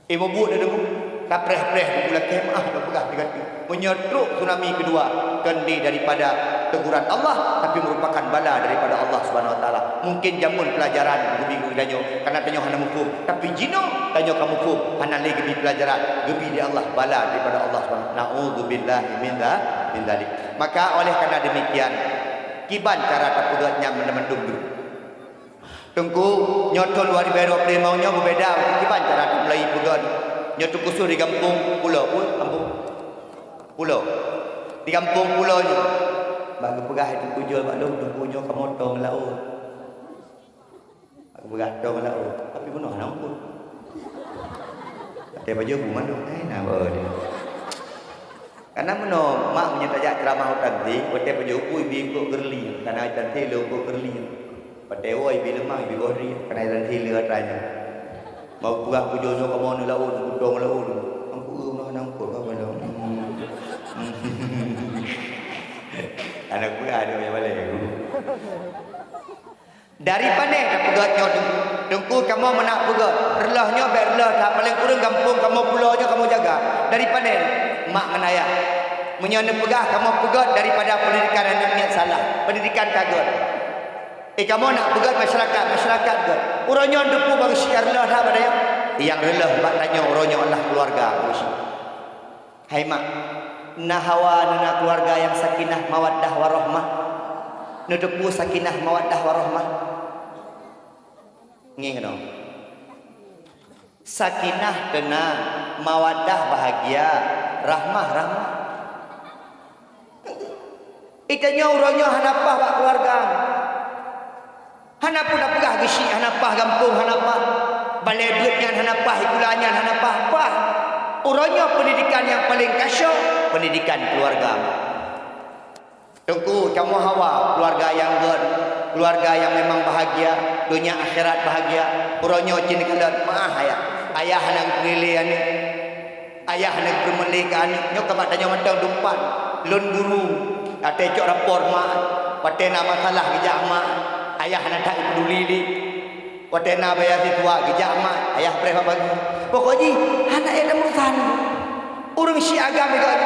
Eh, mubuet na deungoe, ka preh-preh buku lakèe meu'ah lôn peugah sigoe. Meunyoe trok tsunami keudua, kon lé daripada teguran Allah, tapi merupakan bala daripada Allah Subhanahu Wa Taala. Mungkin jameun pelajaran geubi keu tanyoe, karena tanyoe hana muphom. Tapi jinoe tanyoe ka muphom, hana lé geubi pelajaran, geubi lé Allah bala daripada Allah Subhanahu. Naudzubillahi min dza-, min dzalik. Maka oleh karena demikian, kiban cara tapeugah nyan mandum-mandum tu. Teungku, nyoe thon dua ribèe dua ploh limong nyoe beubeda kiban cara Melayu peugah. Nyoe Teungku Seuh di gampông Pulo, pu-, gampông Pulo. Di gampông Pulo nyoe. Bak geupeugah hai Teungku Jol bak lôn, Teungku nyoe kamoe tô ngon laôt. Bak geupeugah tô ngon laôt, tapi bunoe hana umpun. Watèe pajoh bu mandum, eh, na ba dia. Kana meunoe, mak meunyoe tajak ceuramah u Tante, watèe pajoh bu ibi eungkôt Girly, kana i Tante le eungkôt Girly. Watèe woe ibi leumang, ibi boh drien, kana i Tante le atra nyan. Mau peugah pujoe nyoe kamoe ngon laôt, butong laôt. Ampu eu meunoe hana eungkôt, ka meunoe. Hana kupeugah nyoe nyang balèe. Dari pané tapeugöt nyoe, Teungku? Teungku, kamoe meunak peugöt. Reuloh nyoe bèk reuloh that, paleng kureueng gampông kamoe pulo nyoe kamoe jaga. Dari pané? Mak ngon ayah. Meunyoe neupeugah kamoe peugöt daripada pendidikan aneuk miet salah, pendidikan ka göt. Eh, kamoe nak peugét masyarakat, masyarakat gét. Uroe nyoe teupeu bak geusyik reuloh that bak tanyoe. Nyang reuloh bak tanyoe uroe nyoe adalah keuluwarga bak geusyik. Hai mak, na hawa neuna keuluwarga nyang sakinah mawaddah warahmah? Neuteupeue sakinah mawaddah warahmah? Ngieng keunoe. Sakinah teunang, mawaddah bahagia, rahmah rahmah. Itanyoe uroe nyoe hana paih bak keuluwarga. Hana peue tapeugah geusyik, hana paih gampông, hana paih balée beuet nyan, hana paih sikula nyan, hana paih, paih. Uroe nyoe peundidikan nyang paleng kasyok, peundidikan keuluwarga. Teungku, kamoe hawa keuluwarga nyang gét, keuluwarga nyang memang bahagia, donya akhirat bahagia. Uroe nyoe cit neukalon, meu'ah ayah. Ayah hana geupeureulee aneuk. Ayah hana geupeureulee keu aneuk. Nyoe ka bak tanyoe mantong dumpat. Lôn guru, watée cok rapor mak, watée na masalah geujak mak. Ayah hana that geupeuduli lé. Watée na beasiswa geujak mak, ayah preh bak bagoe. Pokok jih hana ék lam urusan. Ureuëng syiek agam itu. Ayah,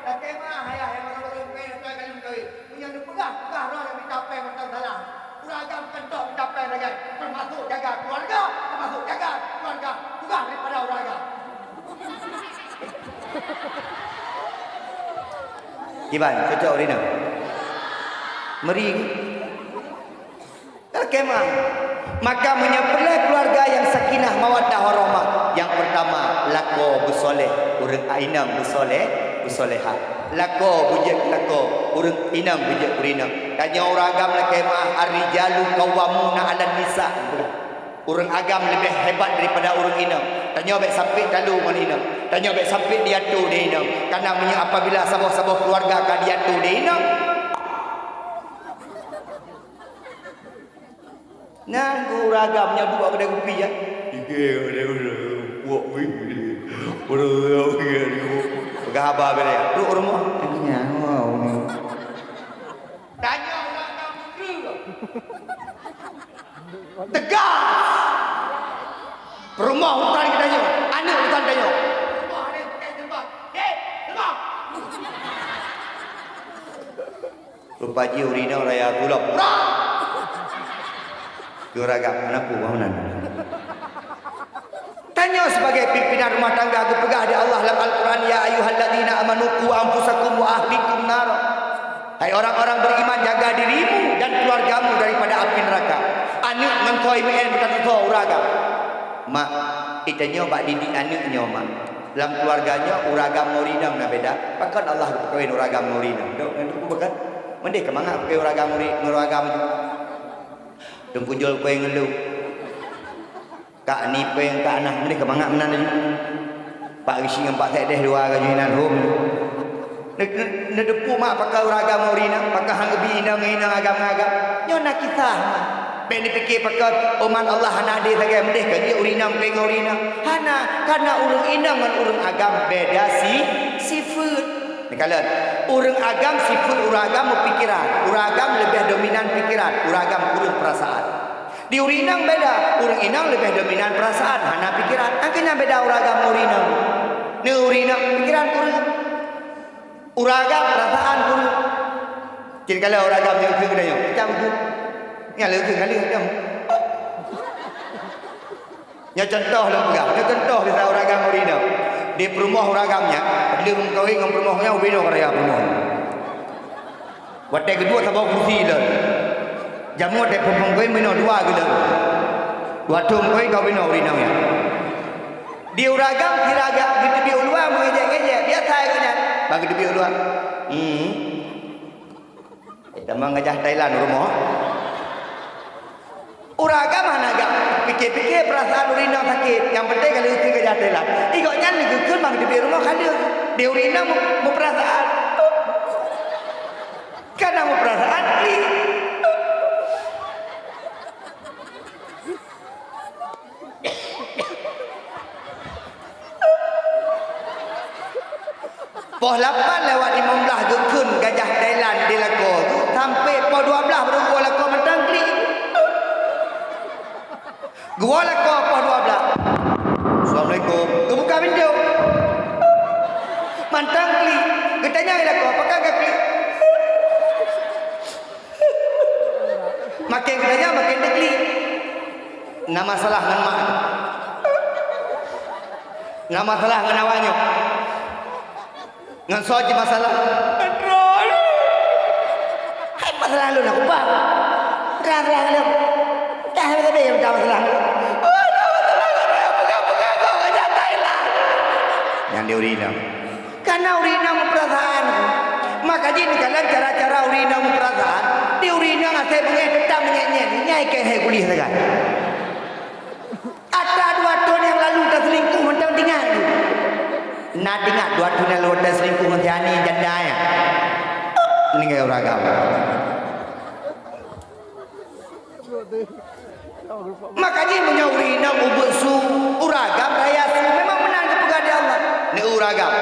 lakée meu'ah ayah nyang ureuëng kawin, nyang neupeugah, peugah roh nyang mita péng mantong salah. Ureuëng agam keuntong mita péng lagée, teumasuk jaga keuluwarga, teumasuk jaga keuluwarga. Tugaih daripada ureuëng agam. Kiban, cocok ureuëng inong. Meuri. Lakée meu'ah. Maka meunyoe peureulée keuluwarga nyang sakinah mawaddah warahmah, nyang peurtama lakoe beusoleh, ureuëng inong beusoleh, beusolehah. Lakoe beujeuet lakoe, ureuëng inong beujeuet ureuëng inong. Tanyoe ureuëng agam lakée meu'ah, "Ar-rijalu qawwamuna 'alan nisa." Ureuëng agam leubeh hebat daripada ureuëng inong. Tanyoe bék sampai talu ngon inong. Tanyoe bék sampai diatur di inong. Karena meunyoe apabila saboh-saboh keuluwarga ka diatur di inong, Nyan guragam nyan duek keudè kupi, ya. Tiga keudè kupi, puak wih. Peugah haba keudè, trok rumoh. Nyan, wow. Tanya uragam menteri. Tegas. Rumoh urusan kita nyoe, aneuk urusan kita nyoe. Rumoh aneuk urusan kita nyoe. Hei, rumoh. Rupa jih ureueng inong raya tulông. Hura! Geuragak, hana peue bangunan. Tanyoe sibagai pimpinan rumah tangga geupeugah di Allah lam Al-Quran, "Ya ayyuhalladzina amanu qu anfusakum wa ahlikum nara." Hai orang-orang beriman, jaga dirimu dan keluargamu daripada api neraka. Aneuk ngon soe meu'en beutatusoe uragam. Mak, itanyoe bak didik aneuk nyoe, Mak. Lam keuluwarga nyoe, uragam ngon ureueng inong na beda. Pakon Allah geupeukawen uragam ngon ureueng inong? Dok, dok, pakon? Meudeh keu mangat geupeukawen uragam ngon ureueng, ngon uragam nyoe? Teungku Jol péng ngon lôn. Kak Ni péng, Kak Nah, meudeh keu mangat meunan laju. Pak Risyik ngon Pak Sekdes dua laju inan hom. Ne-, ne-, neuteupeue mak pakon uragam ngon ureueng inong, pakon han geubi inong ngon inong, agam ngon agam. Nyoe na kisah, mak. Bék neupike pakon umat Allah hana adé sagai, meudeh keu jih ureueng inong péng ngon ureueng inong. Hana, karena ureueng inong ngon ureueng agam beda si-, sifeuet. Neukalon, ureueng agam sifeuet ureueng agam meupikeran. Ureueng agam leubeh dominan pikeran, ureueng agam kureueng peurasaan. Di ureueng inong beda, ureueng inong leubeh dominan peurasaan, hana pikeran. Angkeunya beda ureueng agam ngon ureueng inong. Neu ureueng inong pikeran kureueng. Ureueng agam peurasaan kureueng. Cit kalau ureueng agam nyang keu geutanyoe, macam tu. Nyang leueh keu kali macam. Nyoe contoh lôn peugah, nyoe contoh kisah ureueng agam ngon ureueng inong. Di peurumoh ureueng agam nyan, lheueh meukawen ngon peurumoh nyan, ubé nyoe raya peurumoh. Watèe keudua saboh kursi lom. Jameun watèe phôn-phôn kawén meunoe dua geuh lom. Dua thôn kawén ka ubé nyoe ureueng inong nyan. Di ureueng agam sira geuteubiet u luwa meungejek-ngejek, biasa geuh nyan. Ban geuteubiet u luwa. Hmm. Eh, tamong gajah Thailand u rumoh. Ureueng agam hana gam pike-pike peurasaan ureueng inong sakét. Nyang penting ka lheueh keu gajah Thailand. Di gobnyan lé geukheun ban geuteubiet rumoh ka lheueh. Di ureueng inong meu-, meupeurasaan. Kana meupeurasaan, ih. Poh lapan lewat limong blah geukheun gajah Thailand di lakoe, sampai poh dua blah baru geuwoe lakoe mantong klik. Geuwoe lakoe poh dua blah. "Assalamualaikum." Geubuka pintoe. Mantong klik. Geutanyong lakoe, "Pakon ka klik?" Makin geutanyoe makin diklik. Na masalah ngon mak. Na masalah ngon awak nyoe. Ngon soe cit masalah? Hai masalah lôn aku bah. Terang-terang lôn. Dah habéh-habéh nyang masalah lôn. Nyang di ureueng inong. Kana ureueng inong meupeurasaan. Maka jih neukalon cara-cara ureueng inong meupeurasaan. Di ureueng inong asai beungéh teutap meunyét-nyét. Nyan ikei hai kuliah sagai. Ata dua thon nyang lalu taseulingkuh mantong teuingat. Na teuingat dua thon nyang lalu taseulingkuh ngon si Ani janda nyan. Ninggai ureueng agam. Maka jih meunyoe ureueng inong ubeut su, ureueng agam raya su, memang meunan geupeugah di Allah. Ni ureueng agam.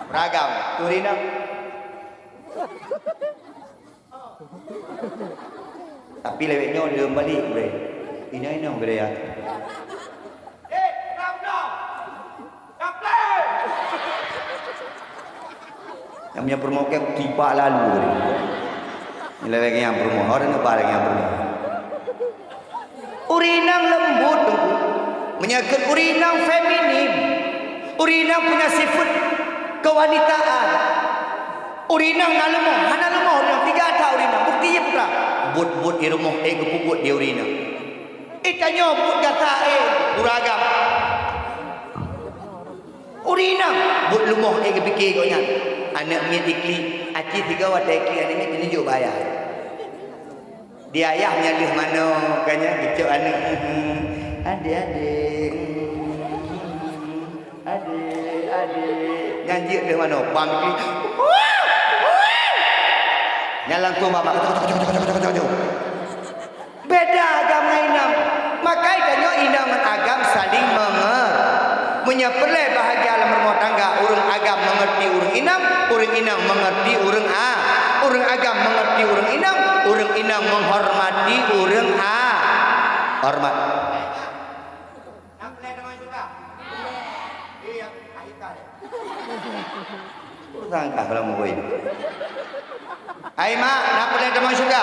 Ureueng agam, ureueng inong. Tapi lewat nyoe lom balik gurée. Inong-inong gurée ya. Nyang punya peurumoh keu tipak lalu gurée. Lewat nyang peurumoh, orang nyoe balik nyang peurumoh. Ureueng inong leumbut, Teungku. Meunyoe kheun ureueng inong feminin, ureueng inong punya sifat kewanitaan. Ureueng inong na leumoh, hana leumoh ureueng inong, tiga that ureueng inong, bukti jih putra. Buet-buet di rumoh ék geupeubuet di ureueng inong. Ék tanyoe buet gata ék ureueng agam. Ureueng inong buet leumoh ék geupike gobnyan. Aneuk miet iklik, aci sigoe watée iklik aneuk miet teununjuk bak ayah. Di ayah meunyoe lheueh manoe, ka nyan geucok aneuk, "Adék, adék, adék, adék." Nyan jeuet lheueh manoe, bang klik. Nyan langsung bak mak, kacau, kacau, kacau. Beda agam ngon inong. Maka tanyoe inong ngon agam saling menger-, Meunyoe peureulée bahagia lam rumoh tangga, ureuëng agam meungeurti ureuëng inong, ureuëng inong meungeurti ureuëng a-, ureuëng agam meungeurti ureuëng inong, ureuëng inong meuhormati ureuëng a-, hormat. Sangkah lam bui. Hai mak, na peue lé tamong syeuruga?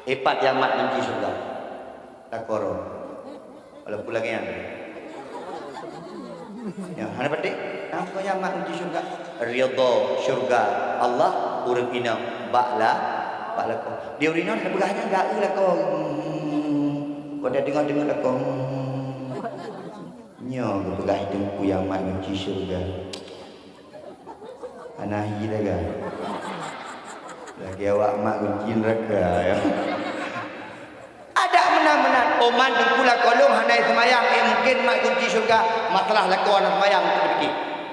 Ipat ya mak kunci syeuruga. Takoro. Walaupun lagée nyan. Ya, hana patéh. Nang kau nyang mak kunci syurga. Ridha syurga Allah ureuëng inong bak la-, bak lakoe. Di ureuëng inong hana peugah nyan gak eu lakoe. Hmm. Kau dah deungoe-deungoe lakoe. Hmm. Nyoe geupeugah teungku nyang mak kunci syurga. Hana hi lagée. Lagée awak mak kunci neuraka, ya. Adak meunan-meunan, oh man teungku lakoe lôn hana seumayang, eh, mungken mak kunci syurga. Masalah lakoe hana seumayang, teuka dipike.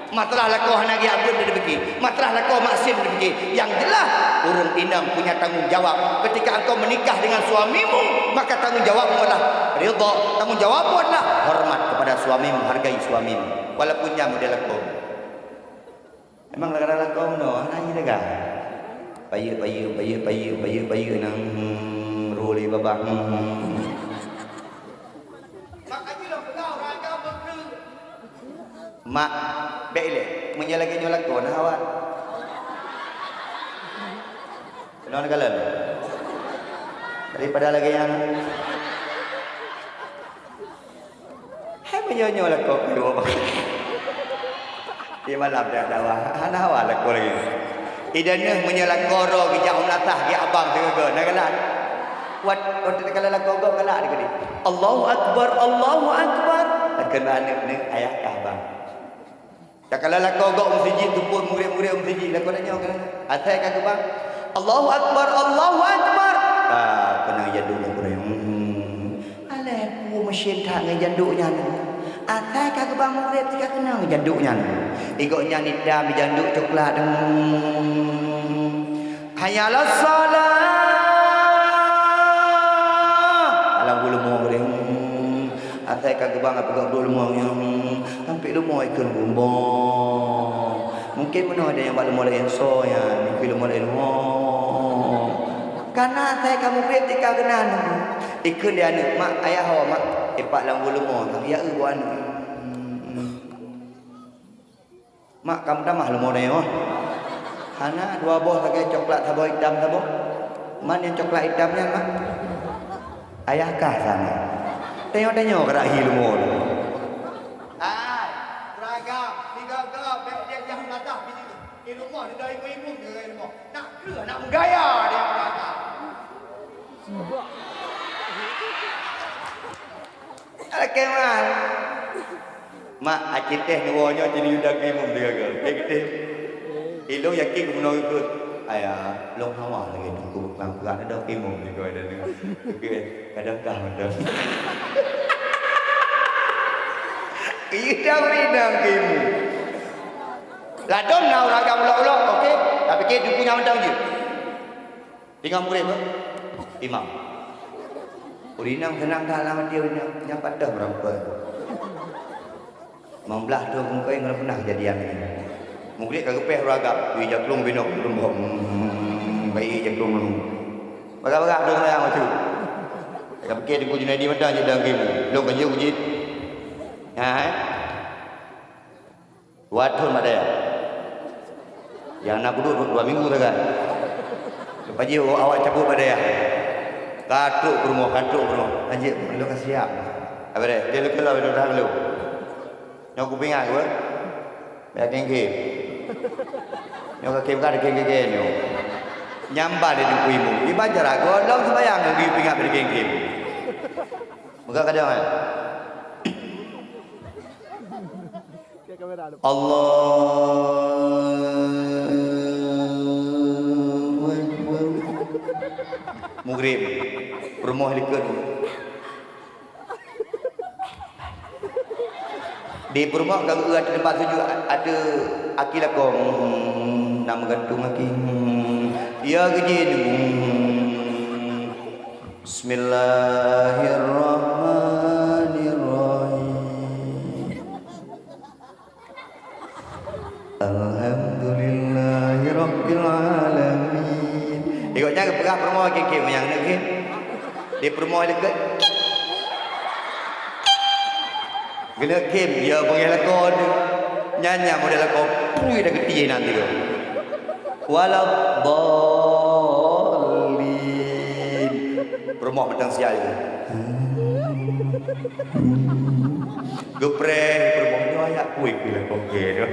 Masalah lakoe hana geujak beuet, teuka dipike. Masalah lakoe maksiet, teuka dipike. Yang jelas, ureuëng inong punya tanggung jawab. Ketika engkau menikah dengan suamimu, maka tanggung jawabmu adalah ridha. Tanggung jawabmu adalah hormat kepada suamimu, hargai suamimu. Walaupun nyan model lakoe. Memang kadang-kadang lakoe meunoe, hana jiteuka. Payeuk, payeuk, payeuk, payeuk, payeuk, payeuk nang, hmm, roh lé babah, hmm. Mak, bék ilée, meunyoe lagée nyoe lakoe, nah awak. Keunoe neukalon. Daripada lagée nyan. Hai meunyoe nyoe lakoe keu dua bang. Di malam dak dawa, hana hawa lakoe lagée. Idan nyoe meunyoe lakoe droe geujak u meulasah, geujak abang sigoe-goe, na galak. Wat, watée takalon lakoe gob galak di keudeh. Allahu Akbar, Allahu Akbar. Takheun bak aneuk, "Neuk, ayah kah bang." Takalon lakoe gob meuseujid, teupot murit-murit meuseujid, lakoe tanyoe kan. Asai ka geubang, "Allahu Akbar, Allahu Akbar." Ah, keunong janduk lakoe tanyoe. Hmm. Alah, peue meusén that ngon janduk nyan. Asai ka geubang murit, ka keunong janduk nyan. Igok nyan itam, janduk coklat. Hmm. Hayya 'alas shalah. Alam geuh leumo ureuëng. Asai ka geubang, ka peugah brôk leumo nyan. Sampai leumo ikheun gumbong. Mungkin meunoe ada nyang bak leumo laén soe nyan, mungkin leumo laén ho. Kana asai ka mugreb tika keunan. Ikheun di aneuk, "Mak, ayah ho, Mak." Ipak lam geuh leumo, ya eu buet aneuk. Mak, ka meutamah leumo nyoe. Hana dua boh lagèe coklat saboh itam saboh. Man nyang coklat itam nyan, man? Ayah kah sana. Tanyoe-tanyoe keurak hi leumo tu. Ai, seragam, tiga-tiga, bèk dia nyang latah biji. Di rumoh, di dalam ibu-ibu, di dalam rumoh. Nak kreueh, nak meugaya dia seragam. Lakèe man. Mak, aci teh neuwoe nyoe, ci neuyue daging mum teuga-ga. Teh, teh. Ilôn yakin geumeunyoe ikôt. Aya, lôn hawa lagèe teungku peuklang-peuklang, ada daging mum teuga-ga. Oke, kadang kah mantap. Iya, dah beri daging mum. Ladôm na ureueng agam ulok-ulok, oke. Tapi ke teungku nyang mantap je. Teungoh murit, bah? Imam. Ureueng inong seunang that lam até ureueng inong, nyan pat teuh meurampok. Limong blaih thôn keumpéng ngon peunah kejadian nyan. Murit ka geupéh ureueng agam, ui jaklong binong, hmm, baik jaklong. Bagah-bagah thôn sayang bacut. Ka pikée Teungku Junaidi mantong jeuet daging mum. Lôn ka jeuet kujit. Ha, eh? Dua thôn bak dayah. Nyang na kuduek dua minggu sagai. Leupah jih awak cabut bak dayah. Ka trok peurumoh, ka trok peurumoh. Hanjeuet, lôn ka siap. Abéh deh, dia leukeue lôn, lôn dah lôn. Nyoe kupeuingat keu, bèk kém-kém. Nyoe ka kém ka dikém-kém nyoe. Nyamba lé Teungku Imum. Iban cara gohlom seumayang geupeuingat bèk kém-kém. Meukat kadang, eh? Allahu Akbar. Mugrib. Peurumoh likot. Di peurumoh ka geueu ateueh teumpat sujud, ateueh aki lakoe. Hmm, na meugantung aki. Hmm, ya geujin. Hmm. Bismillahirrahmanirrahim. Alhamdulillahirabbil alamin. Ikôt nyan geupeugah peurumoh kém-kém nyang neuk khem. Di peurumoh dekat. Geuneuk khem, ya beungéh lakoe tu. Nyan nyang model lakoe pui dah geutie nanti tu. Waladdallin. Peurumoh mantong siai tu. Geupreh peurumoh nyoe yak kueh kueh lakoe tu.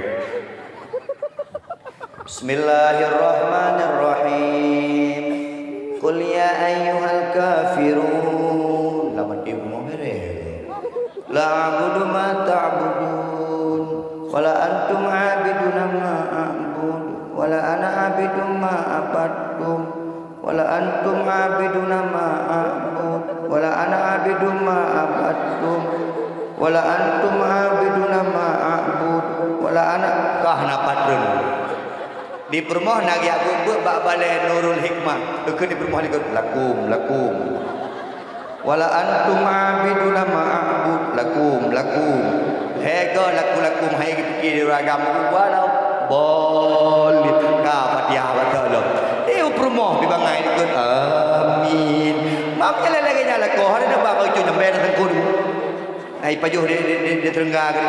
Bismillahirrahmanirrahim. Qul ya ayyuhal kafirun. Lam até peurumoh bereh. La a'budu ma ta'budun. Wa la antum 'abiduna ma a'bud. Wa la ana 'abidun ma 'abadtum. Wala antum 'abiduna ma a'bud, wala ana 'abidun ma 'abadtum, wala antum 'abiduna ma a'bud, wala ana, kah na patron. Di peurumoh na geujak beuet-beuet bak balèe Nurul Hikmah. Eukheun di peurumoh likot, lakum, lakum. Wala antum 'abiduna ma a'bud, lakum, lakum. Hé go lakum, lakum, hai geupike di ureueng agam, wala boleh. Ka Fatihah baca lom. Eh, u peurumoh pi bangai dikeue. Amin. Mam nyang lagèe nyan lakoe, hari nyoe bak ucun nyang bèe teungku. Ai pajoh di, di, di, di teurengga ke.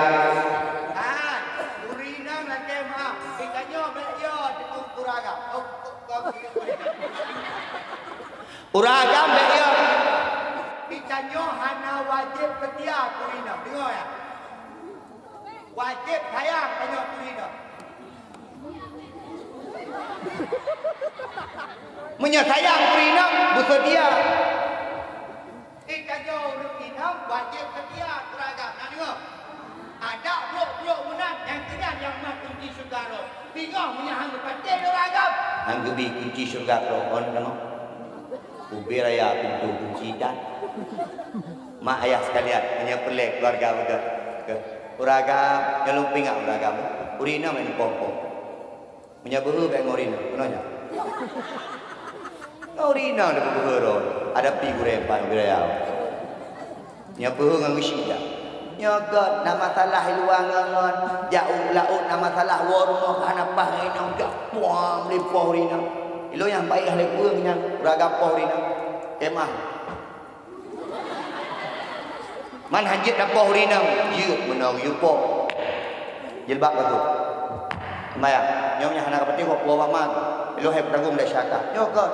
Ah, ureueng inong lakèe meu'ah. Di tanyoe bèk yo teungku ureueng agam. Oh, oh, oh, oh. Ureueng agam bèk yo. Di tanyoe hana wajéb seutia keu inong. Deungö ya. Wajéb sayang tanyoe keu inong. Meunyoe sayang keu inong, beuseutia. Di tanyoe ureueng inong wajéb seutia keu ureueng agam. Na deungö? Adak brok-brok meunan, nyang keu nyan nyang mat kunci syeuruga droe. Singoh meunyo han geupatéh lé ureueng agam, han geubi kunci syeuruga droe, kon deungoe. Ubé raya pintoe kunci that. Mak ayah sekalian, meunyo peureulèe keuluwarga beudôh, keu ureueng agam, nyang lôn peuingat ureueng agam, ureueng inong nyang poh-poh. Meunyo beuhe bèk ngon ureueng inong, keunoe nyan. Ngon ureueng inong tapeubeuhe droe, ada pi gurèe pat ubé raya. Nyoe peuheueng ngon geusyik dah. Nyoe göt na masalah i luwa ngon-ngon, jak u laôt na masalah, woe rumoh ka hana paih ngon inong, jak puang lé poh ureueng inong. Ilôn nyang paih lé ureueng nyan, ureueng agam poh ureueng inong. Kemah. Man hanjeuet na poh ureueng inong, jeuet meunoe geuyue poh. Jilbab ka tu. Bayang, nyoe nyang hana kapeutéh kok puwoe bak ma. Lôn hai kutanggong dari syaka. Nyoe kon.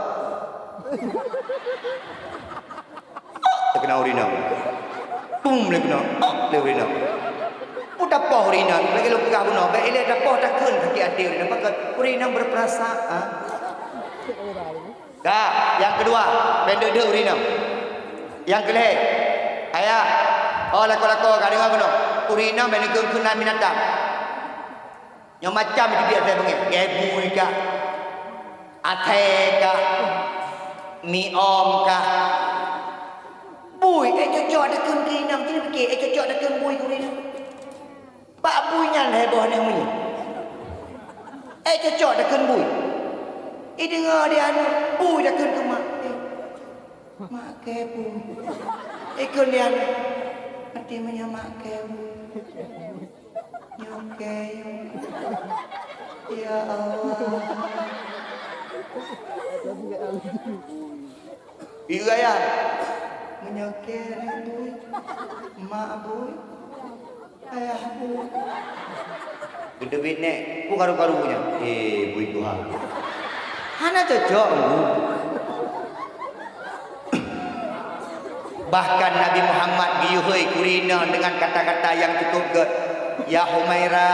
Teukeuna ureueng inong. Pum lé keunoe. Lé ureueng inong. Peue tapoh ureueng inong, lagèe lôn peugah bunoe, bèk ilèe tapoh takheun sakét até ureueng inong. Pakon ureueng inong berperasaan. Ka, nyang keudua, bèk deuh-deuh ureueng inong. Nyang keulhèe, ayah, oh lakoe-lakoe ka deungö keunoe. Ureueng inong bèk neukheun-kheun nan binatang. Nyoe macam teubiet asai beungèh. Asai bui kah? Asai kah? Miom kah? Bui, eh, cocok takheun keu inong. Cit pike, eh, cocok takheun bui keu inong. Bak bui nyan heboh nyan meunyoe. Eh, cocok takheun bui. Ideungö di aneuk, bui takheun keu mak. Eh, mak kèe bui. Ikheun di aneuk. Até meunyoe mak kèe bui. Nyoe kèe, ya Allah. Ieu ayah. Meunyoe kèe aneuk bui, mak bui, ayah bui. Geuteubiet nèk, peue karu-karu nyan? Eh, bui Tuhan. Hana cocok, Bu. Bahkan Nabi Muhammad geuyue hôi keu ureueng inong deungon kata-kata nyang cukup gèt, "Ya Humaira,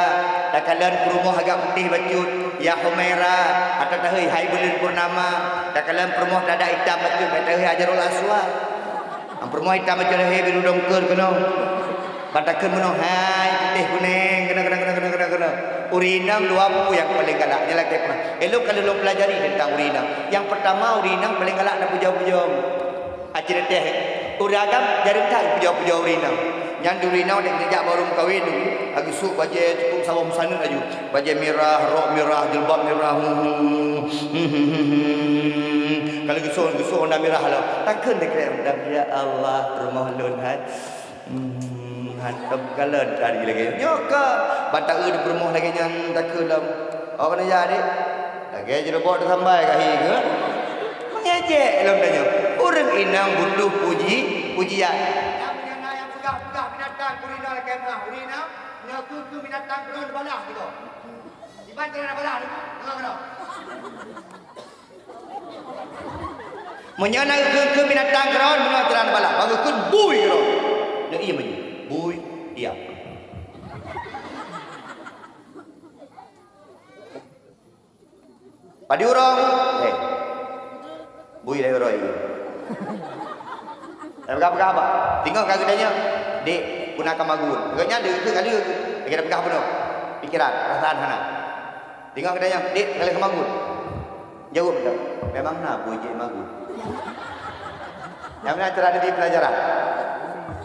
takalon peurumoh agak putéh bacut. Ya Humaira, ata tahôi hai buleuen purnama, takalon peurumoh tadak itam bacut, bèk tahôi Hajarul Aswad." Nyang peurumoh itam bacut, tahôi biru dongkeue keunoe. Ban takheun meunoe, hai putéh kunèng, keunoe, keunoe. Ureueng inong dua peue nyang paleng galak, nyan lakèe peurang. Ilôn ka lôn peulajari teuntang ureueng inong. Nyang peurtama, ureueng inong paleng galak na pujoe-pujoe. Aci teuh, ureueng agam jareueng that pujoe-pujoe ureueng inong. Nyan di ureueng inong dek geujak bak ureueng meukawen, lagèe sôk bajèe cukup saboh meusaneut laju. Bajèe mirah, rok mirah, jilbab mirah. Ka lagèe sôk, lagèe sôk honda mirah lom. Takheun deh krek honda, "Ya Allah, peurumoh lôn hai." Hmm, hantom kalon tadi lagèe nyoe ka. Ban taeu di peurumoh lagèe nyan takheun lom. Oh, keuneuk jak, Dek? Lagèe jeurobok teusambai ka hi keu. Meungejek lom tanyoe. Ureueng inong butuh puji, pujian. Nyang meunyo na nyang peugah-peugah binatang keu ureueng inong lakèe meu'ah. Ureueng inong, nyoe keu, keu binatang keudroe neubalah sigoe. Kiban cara neubalah, deungoe keunoe. Meunyoe na geukheun-kheun binatang keudroe, meunoe cara neubalah. Bak geukheun bui keudroe. Nyoe ié meunyoe. Bui, diam. Padum uroe, eh. Bui lhèe uroe ié. Tapeugah-peugah haba. Singoh ka geutanyong, "Dek, peue na kamagun?" Gobnyan deuh keu kali lagèe tapeugah bunoe. Pikeran, peurasaan hana. Singoh geutanyong, "Dek, ka lheueh kamagun?" Jaweueb lom, "Memang na bui jeuet magun." Nyang meunan cara neubi peulajaran.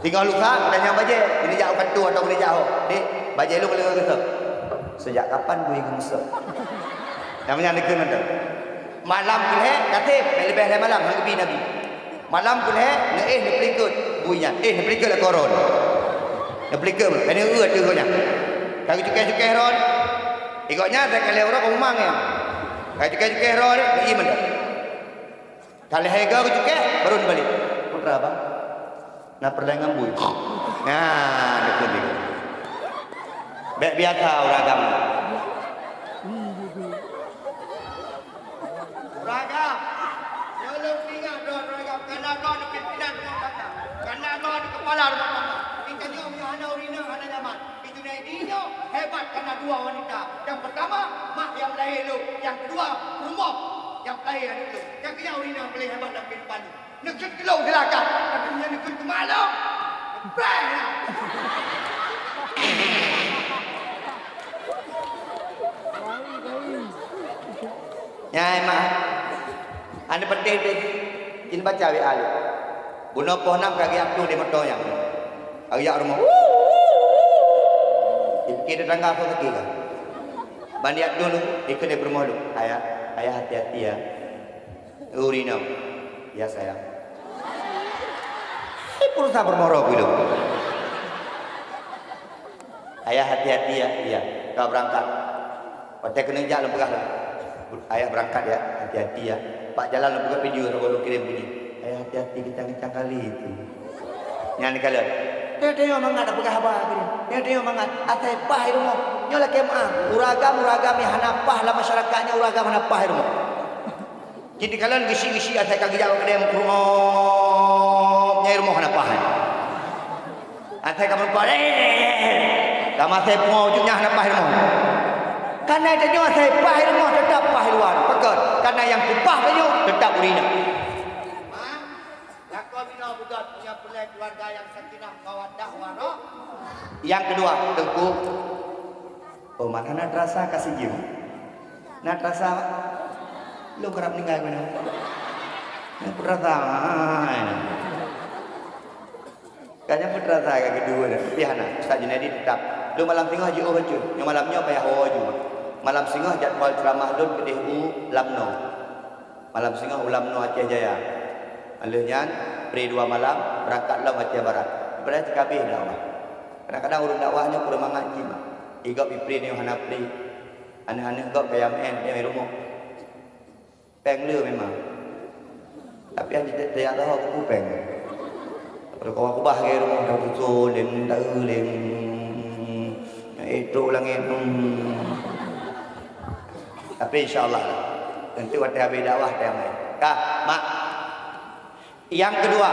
Singoh lusa geutanyong bajèe, keuneuk jak u kantô atawa keuneuk jak ho, "Dek, bajèe lôn ka lheueh geusöp." "Seujak kapan bui geusöp?" Nyang meunan dikeue mantong. Malam keu lhèe, ka sép, bèk leubeh lhèe malam, han geubi Nabi. Malam keu lhèe, neuéh neupeulikot bui nyan. Éh, neupeulikot lakoe droen. Neupeulikot, keuneuk eu ateueh gobnyan. Ka geucukèh-cukèh droen. Gobnyan asai ka lhèe uroe ka mumang nyan. Ka geucukèh-cukèh droen, neuéh mantong. Ka lhèe goe geucukèh, baru neubalek. "Peue teuma, Bang?" "Na peureulèe ngon bui." Nah, neukheun lé. Bèk biasa ureueng agam. Ureueng agam. Nyoe lôn peuingat droe ureueng agam, kareuna droe pimpinan rumoh tangga. Kareuna droe keupala rumoh tangga. Di tanyoe meunyoe hana ureueng inong hana nyaman. Di dunia ini nyoe hebat kareuna dua wanita. Nyang peurtama, mak nyang meulahé lôn. Nyang keudua, rumoh nyang meulahé aneuk lôn. Nyang keu nyan ureueng inong paleng hebat lam keuhidupan lôn. Neukheun keu lôn silakan, tapi meunyoe neukheun keu mak lôn, preh lah. Nyan, mak. Aneuk peunteng pih, jeuet baca W A lé. Bunoe poh nam ka geujak tueng di moto nyan. Ka geujak rumoh. Dipike tetangga soe sakét ka. Ban geujak tueng, dikheun lé peurumoh lôn, "Ayah, ayah hati-hati ya." Ureueng inong, "Ya, sayang." Hai, pulsa peurumoh roh keu lôn. "Ayah, hati-hati ya." "Iya, ka beurangkat." Watèe keuneuk jak lôn peugah lom, "Ayah beurangkat ya, hati-hati ya." Bak jalan lôn peugah video saboh lôn kirém bunyi, "Ayah, hati-hati, kencang-kencang kali itu." Nyan kalon. Tanyoe mangat tapeugah haba keu dia. Tanyoe mangat asai paih rumoh. Nyoe lakée meu'ah. Ureueng agam, ureueng agam nyang hana paih lam masyarakat nyoe, ureueng agam hana paih rumoh. Jadi kalon geusyik-geusyik asai ka geujak u keudè meukurop, nyan rumoh hana paih. Asai ka meurumpok, eh, eh, eh, eh. Ka asai pungo ujeuen nyan hana paih rumoh. Kareuna tanyoe asai paih rumoh teutap paih luwa. Pakon? Kareuna nyang peupah tanyoe teutap ureueng inong. Lakoe binoe beugöt meunyoe peureulèe keuluwarga nyang sakinah mawaddah warahmah. Nyang keudua, Teungku. Oh, mata na teurasa ka sijeuem. Na teurasa, lôn karab ninggai meunan. Na teurasa, ah, ini. Ka nyan pun teurasa ka keudua dah. Tapi hana, Ustaz Junaidi teutap. Lôn malam singoh jiôh bacut. Nyoe malam nyoe payah woe ju. Malam singoh jadwal ceuramah lôn keudeh u Lamno. Malam singoh u Lamno Aceh Jaya. Lheueh nyan, pri dua malam, beurangkat lom Aceh Barat. Padahai teuka abéh dakwah. Kadang-kadang ureueng dakwah nyoe kureueng mangat jih, mak. Igob ipri nyoe hana pri. Aneuk-aneuk gob kaya meu'en, nyoe i rumoh. Péng le memang. Tapi hana teuyak lom kupeue péng. Kalau kawa kubah lagèe rumoh, dah tutoe lé, taeu lé, eh, trok langét, hmm. Tapi insya Allah, nanti watèe habéh dakwah, teuyak meu'en. Ka, mak. Nyang keudua,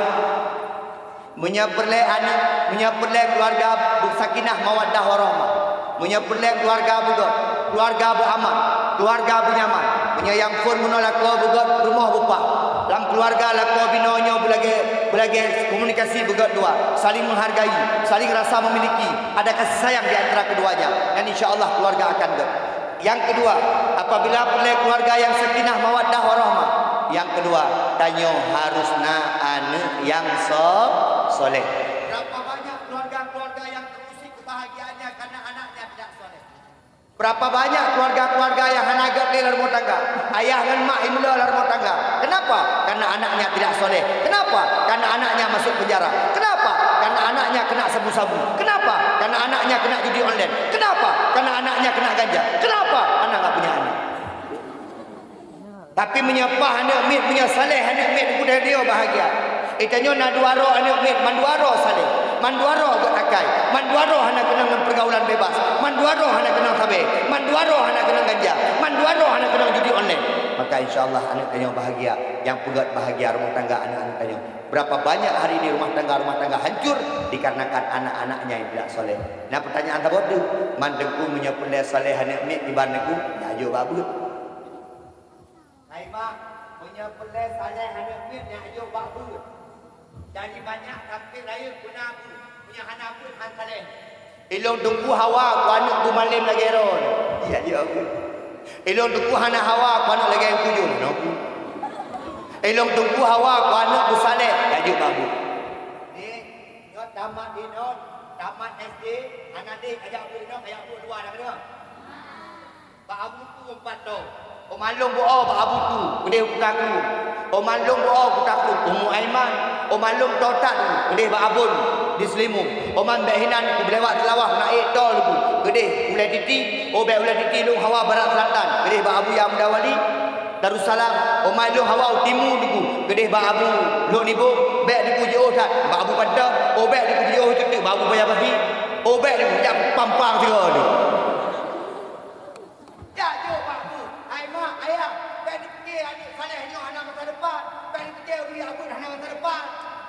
meunyoe peureulèe aneuk, meunyoe peureulèe keuluwarga beusakinah mawaddah warahmah, meunyoe peureulèe keuluwarga beugöt, keuluwarga beuaman, keuluwarga beunyaman, meunyoe nyang phôn meunoe lakoe beugöt, rumoh beupah, lam keuluwarga lakoe binoe nyoe beulagèe, beulagèe komunikasi beugöt dua, saling menghargai, saling rasa memiliki, ada kasih sayang di antara keduanya, dan insya Allah keuluwarga akan göt. Nyang keudua, apabila peureulèe keuluwarga nyang sakinah mawaddah warahmah, nyang keudua, tanyoe harus na aneuk nyang so-, soleh. Berapa banyak keluarga-keluarga yang terusik kebahagiaannya karena anaknya tidak soleh? Berapa banyak keluarga-keluarga yang hana göt lé lam rumoh tangga? Ayah ngon mak imeuleuh lam rumoh tangga. Kenapa? Karena anaknya tidak soleh. Kenapa? Karena anaknya masuk penjara. Kenapa? Karena anaknya kena sabu-sabu. Kenapa? Karena anaknya kena judi online. Kenapa? Karena anaknya kena ganja. Kenapa? Karena nggak punya anak. Tapi meunyoe paih aneuk miet, meunyoe saleh aneuk miet, udeh dia bahagia. Geutanyoe na dua droe aneuk miet, mandua droe saleh, mandua droe göt akai, mandua droe hana keunong ngon pergaulan bebas, mandua droe hana keunong sabe, mandua droe hana keunong ganja, mandua droe hana keunong judi online. Maka insya Allah aneuk tanyoe bahagia, nyang peugöt bahagia rumah tangga aneuk-aneuk tanyoe. Berapa banyak hari ini rumah tangga-rumah tangga hancur dikarenakan anak-anaknya yang tidak soleh. Nah, pertanyaan saboh tu, man Teungku meunyoe peureulèe saleh aneuk miet kiban Teungku, nyak jok bak beuet. Hai mak, meunyoe peureulèe saleh aneuk miet, nyak jok bak beuet. Jadi banyak tapi rayeuk guna beuet, meunyoe hana beuet han saleh. Ilôn Teungku hawa ku aneuk bu malem lagèe droe. Iya, iya, Bu. Ilôn Teungku hana hawa ku aneuk lagèe Teungku Jun, no, Bu. Ilôn Teungku hawa ku aneuk bu saleh, laju babu. Ni, nyoe tamat di nyoe, tamat S D, hana deh kajak bu nyoe, kajak bu luwa dah kena. Bak Abu Tu empat lom. Oma lôn bu o bak Abu Tu, keudeh Kuta Krueng. Oma lôn bu o Kuta Krueng, Umu Aiman. Oma lôn totat, keudeh bak Abon di Seulimum. Oma bèk hinan ku beulewat Seulawah na ék tol ku, keudeh Ulèe Titi. O bèk Ulèe Titi lôn hawa barat selatan, keudeh bak Abuya Muda Wali, Darussalam. Oma lôn hawa u timu ku, keudeh bak Abu Lhok Nibo. Bèk ku jiôh that bak Abu Panton. O bèk ku jiôh teuk bak Abu Paya Pasi. O bèk ku jak pampang sigoe ni. Jak jok bak bu, hai mak, ayah, bèk neupike aneuk saleh nyoe hana masa depan, bèk neupike ureueng jak beuet hana masa depan,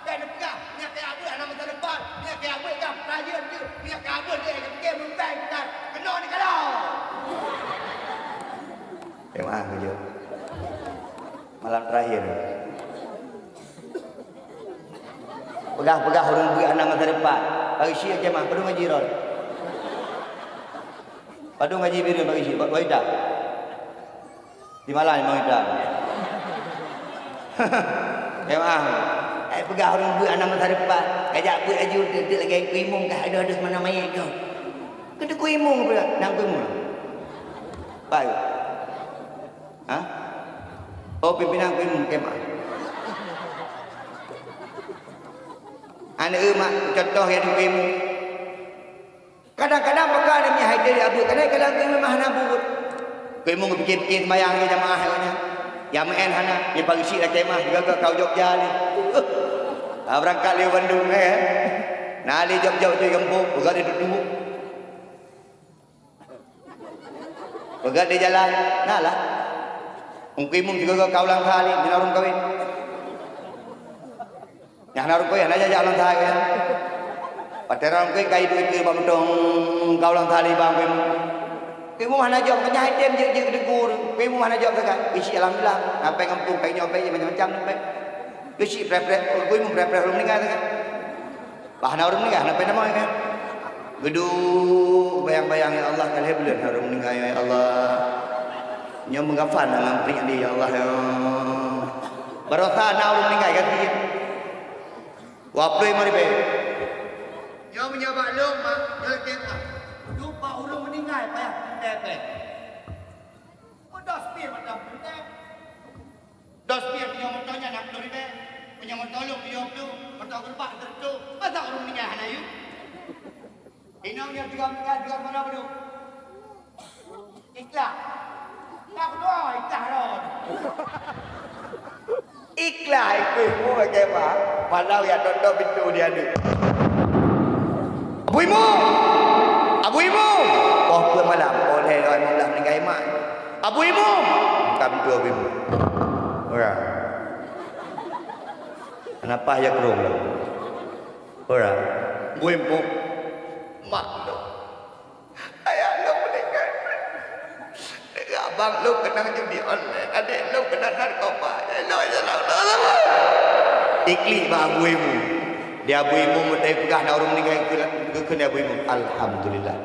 bèk neupeugah nyang kaya beuet hana masa depan, nyang kaya beuet ka peurayeuen jeuet, nyang kaya beuet lé neupike meuntang bukan, keunoe neukalon. Teurimong keujeuet. Malam terakhir. Peugah-peugah ureueng beuet hana masa depan. Bagi syik kemah, padum gaji droe. Padum gaji bireuen bagi syik, bak wanita. Di malam lima wanita. Kemah. Ai peugah ureueng beuet hana masa depan. Kajak beuet laju teuk-teuk lagèe Teungku Imum kah adoh-adoh mana manyét nyoe. Keu Teungku Imum pula, nang Teungku Imum. Baik. Ha? Oh, pimpinan ku imum kemah. Aneuk mak contoh nyang ku imum. Kadang-kadang baka aneuk miet hai teuh abeuet, kadang-kadang ku imum hana buet. Ku imum pikir-pikir sembahyang lé jamaah awaknyan. Nyang meu'en hana, di pagi syik dah kemah, juga kau Jogja lé. Ah, berangkat lé Bandung, eh. Na lé jok-jok di gampông, peugah di tutu. Peugah di jalan, na lah. Ungkui mum sigoe-goe kaulang tali, mina ureueng kawin. Nyang na rukui hana jajak ulang sahai nyan. Watèe rang rukui kai duek keu bak meuntong ka ulang sahai bang keu. Keu hana jaweueb, nyang item jeuet-jeuet keu teungku. Keu hana jaweueb sagai. Isi alhamdulillah. Sampai ngampông pèng nyoe pèng macam-macam pèng. Isi preh-preh, keu preh-preh ureueng meuninggai sagai. Bah na ureueng meuninggai hana pèng tamong kan. Geuduek bayang-bayang ya Allah ka lhèe buleuen na ureueng meuninggai ya Allah. Nyoe meugafan ngon prik ni ya Allah ya. Barosa na ureueng meuninggai ka sijeuet. Dua ploh limong ribèe. Nyoe meunyoe bak lôn, mak, nyoe lakèe that. Duek bak ureueng meuninggai payah peuntèe pèng. Peue dos pih mantong peuntèe. Dos pih meunyoe moto nyan nam ploh ribèe. Meunyoe moto lôn tujoh ploh, moto geureubak sireutoh. Masa ureueng meuninggai hana yue? Inong nyoe tiga meuninggai, tiga meuninggai padum? Ikhlas. Ka meudoa ikhlas rot. Ikhlas ikeu ibu bagaimana? Malam ya toto pintu dia ni. Abu Imum! Abu Imum! Oh, peuet malam. Oh, lhèe lom malam ninggai mak. Abu Imum! Buka pintu Abu Imum. Orang. Kenapa ya kurung tu? Orang. Abu Imum. Mak tu. Ayah lôn meuninggai. Abang lôn keunong judi online, adék lôn keunong narkoba. Lôn jalan lôn sama. Iklik bak Abu Imum. Di Abu Imum meutai peugah na ureueng meuninggai geukheun di Abu Imum. Alhamdulillah.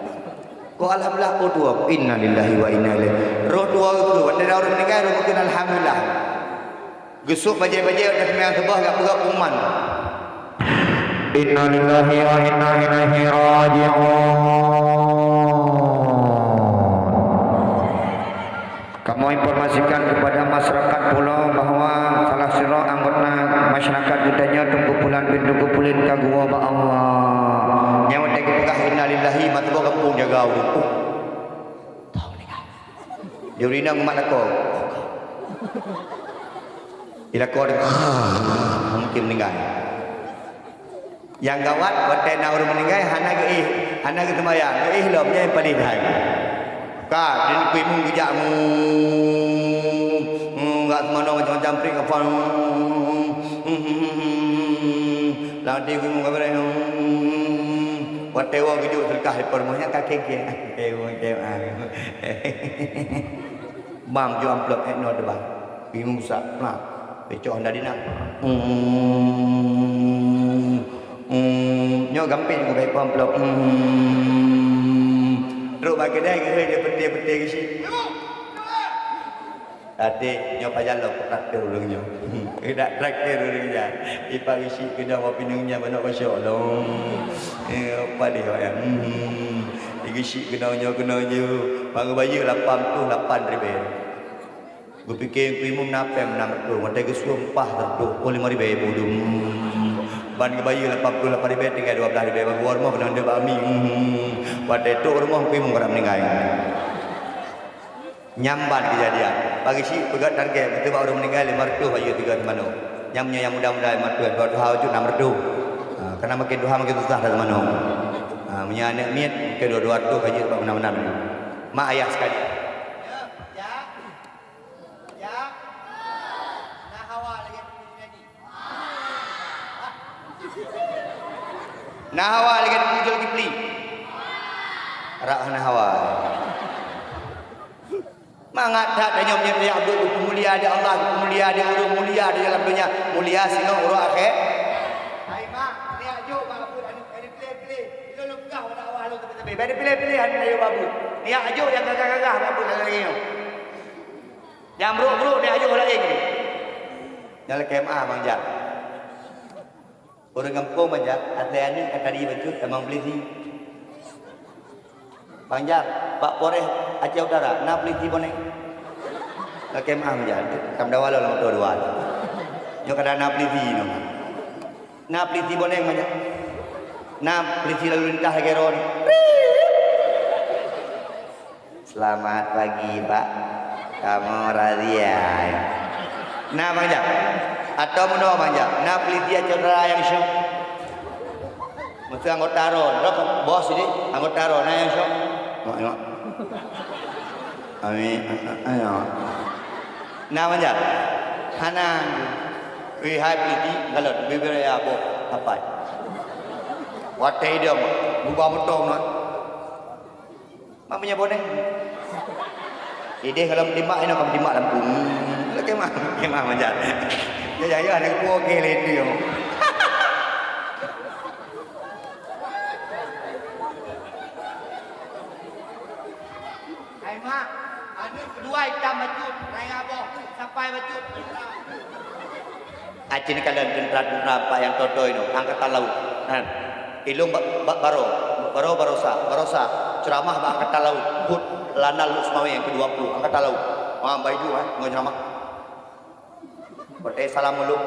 Kok alhamdulillah, oh tuha, innalillahi wa inna ilaihi. Roh tuha geukheun, watèe na ureueng meuninggai, roh geukheun alhamdulillah. Geusok bajèe-bajèe watèe seumayang suboh jak peugah pengumuman. Innalillahi wa inna ilaihi raji'un. Kamoe informasikan kepada masyarakat pulo bahwa salah sidroe anggota masyarakat geutanyoe Teungku Pulan bin Teungku Pulan ka geuwoe bak Allah. Nyang watèe geupeugah innalillahi, mantong gampông jaga ureueng. Di ureueng inong umat lakoe. Di lakoe, mungkin meuninggai. Nyang gawat, watèe na ureueng meuninggai, hana geuéh, hana geuseumayang, geuéh lom, nyan paléng hai. Ka, di Teungku Imum geujak, mu, mu, gak seumanö macam-macam prik kafan. Lam até Teungku Imum ka beureh. Watèe woe geujok seudeukah di peurumoh nyan ka kèe-kèe. Mam jok amplop èk nyoe teuba. Bingung sa, nah. Peucok hana dina. Hmm. Hmm. Nyoe gampéng keu bak amplop. Hmm. Trok bak keudè geuhôi lé peuté-peuté geuchik. Até nyoe pajan lom traktir ureueng nyoe. Dak traktir ureueng nyan. Ipak geuchik keudong bak pineung nyan manok kosok lom. Eh, paléh awak nyan. Hmm. Geuchik keunong nyoe keunong jeuet. Bang geubayeue lapan ploh lapan ribèe. Geupiké Teungku Imum na pèng nam reutôh, watèe geusuem paih reutôh, oh lima ribèe ibu dum. Ban geubayeue lapan ploh lapan ribèe tinggai dua blah ribèe, ban geuwoe rumoh keunan deuek bak mi. Hmm. Watèe trok rumoh Teungku Imum ka meuninggai. Nyan ban keujadian. Pagi chik peugöt target, beutôi bak ureueng meuninggai lima reutôh bayeue tiga teumanoe. Nyan meunyoe nyang muda-muda lima reutôh, dua tuha bacut nam reutôh. Ha, karena makin tuha makin susah that teumanoe. Ha, meunyoe aneuk miet, mungkin dua, dua reutôh bayeue bak meunan-meunan. Mak ayah sekalian. Ya, ya. Ya. Nah, hawa lagi. Na hawa lagèe Teungku Zulkifli. Rak hana hawa. Mangat that tanyoe meunyoe tajak brôk geupeumulia di Allah, geupeumulia di ureueng, mulia di dalam donya, mulia singoh uroe akhé. Hai mak, niyak jok bak abeuet aneuk, bèk piléh-piléh. Ilôn lôn peugah bak dakwah lôn teupeu-teupeu. Bèk piléh-piléh aneuk rayeuk bak abeuet. Niyak jok nyang gagah-gagah bak abeuet lagèe nyoe. Nyang brôk-brôk niyak jok laén. Nyang lakèe meu'ah, Bang Jak. Ureueng gampông Bang Jak, asai aneuk ka tari bacut tamong pulisi. Bang Jak, bak Polres Aceh Utara na pulisi bonéng. Lakèe meu'ah Bang Jak, tameudawa lom lam moto dua. Nyoe kada na pulisi nyoe. Na pulisi bonéng Bang Jak. Na pulisi lalu lintas lagèe droe. Selamat pagi, Pak. Kamoe razia. Na, Bang Jak? Atau meunoe, Bang Jak? Na pulisi Aceh Utara nyang syok? Meusti anggota droe, bos ini anggota droe, na nyang syok. Mak, mak. Amin. Ayo. Na manja. Hana. Wih, hai peliti, galon, bibir ya boh, sapai. Watèe idong, buba motong na. Mak punya boneh. Ideh kalau meudimak, inoe ka meudimak lam bumi. Lakèe mah, lakèe mah manja. Ya, ya, ya, ada geupeue oke laén tu. Hai mak, aneuk keudua itam bacut, raya boh, sapai bacut. Aci neukalon teuntra-teuntra bak nyang toe-toe nyoe, angkatan laut. Nah, ilong bak, bak baroe, baroe barosa, barosa, ceuramah bak angkatan laut, buet Lanal Lhokseumawe nyang keudua ploh, angkatan laut. Ha, bak idu, ha, ngon ceuramah. Watèe salam ulôn.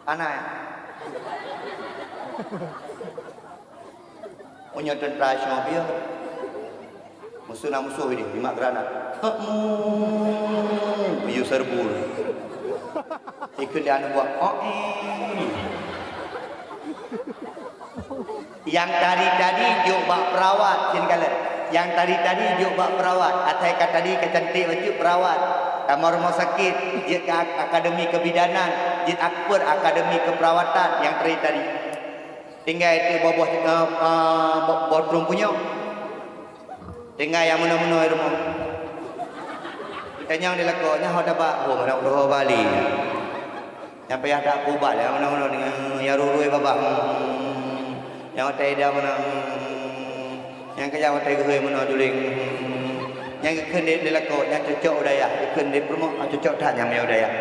Ana, ya? Meunyoe teuntra singoh piôh, musoh na musoh ideh, jimat granat. Heeh, yue serbu. Ikheun lé aneuk buah, oh, eh. Nyang tadi-tadi jok bak perawat, sien kalon. Nyang tadi-tadi jok bak perawat, asai ka tadi ka cantik bacut perawat. Tamong rumoh sakét, jeuet ka ak-, akademi kebidanan, jeuet akpeur akademi keperawatan nyang tadi-tadi. Tinggai teuk boh-boh, eh, eh, boh, boh trueng punyok. Tinggai nyang meunoe-meunoe rumoh. Tanyong di lakoe, nyan ho tabak, oh, manok doho bali. Nyang payah tak peubat, nyang meunoe-meunoe, nyang rurui babah. Nyang watèe idong meunoe. Nyang keujak watèe geuhôi meunoe juling. Nyang geukheun di, di lakoe, nyang cocok u dayah. Geukheun di peurumoh, ah, cocok that nyang miyueb u dayah.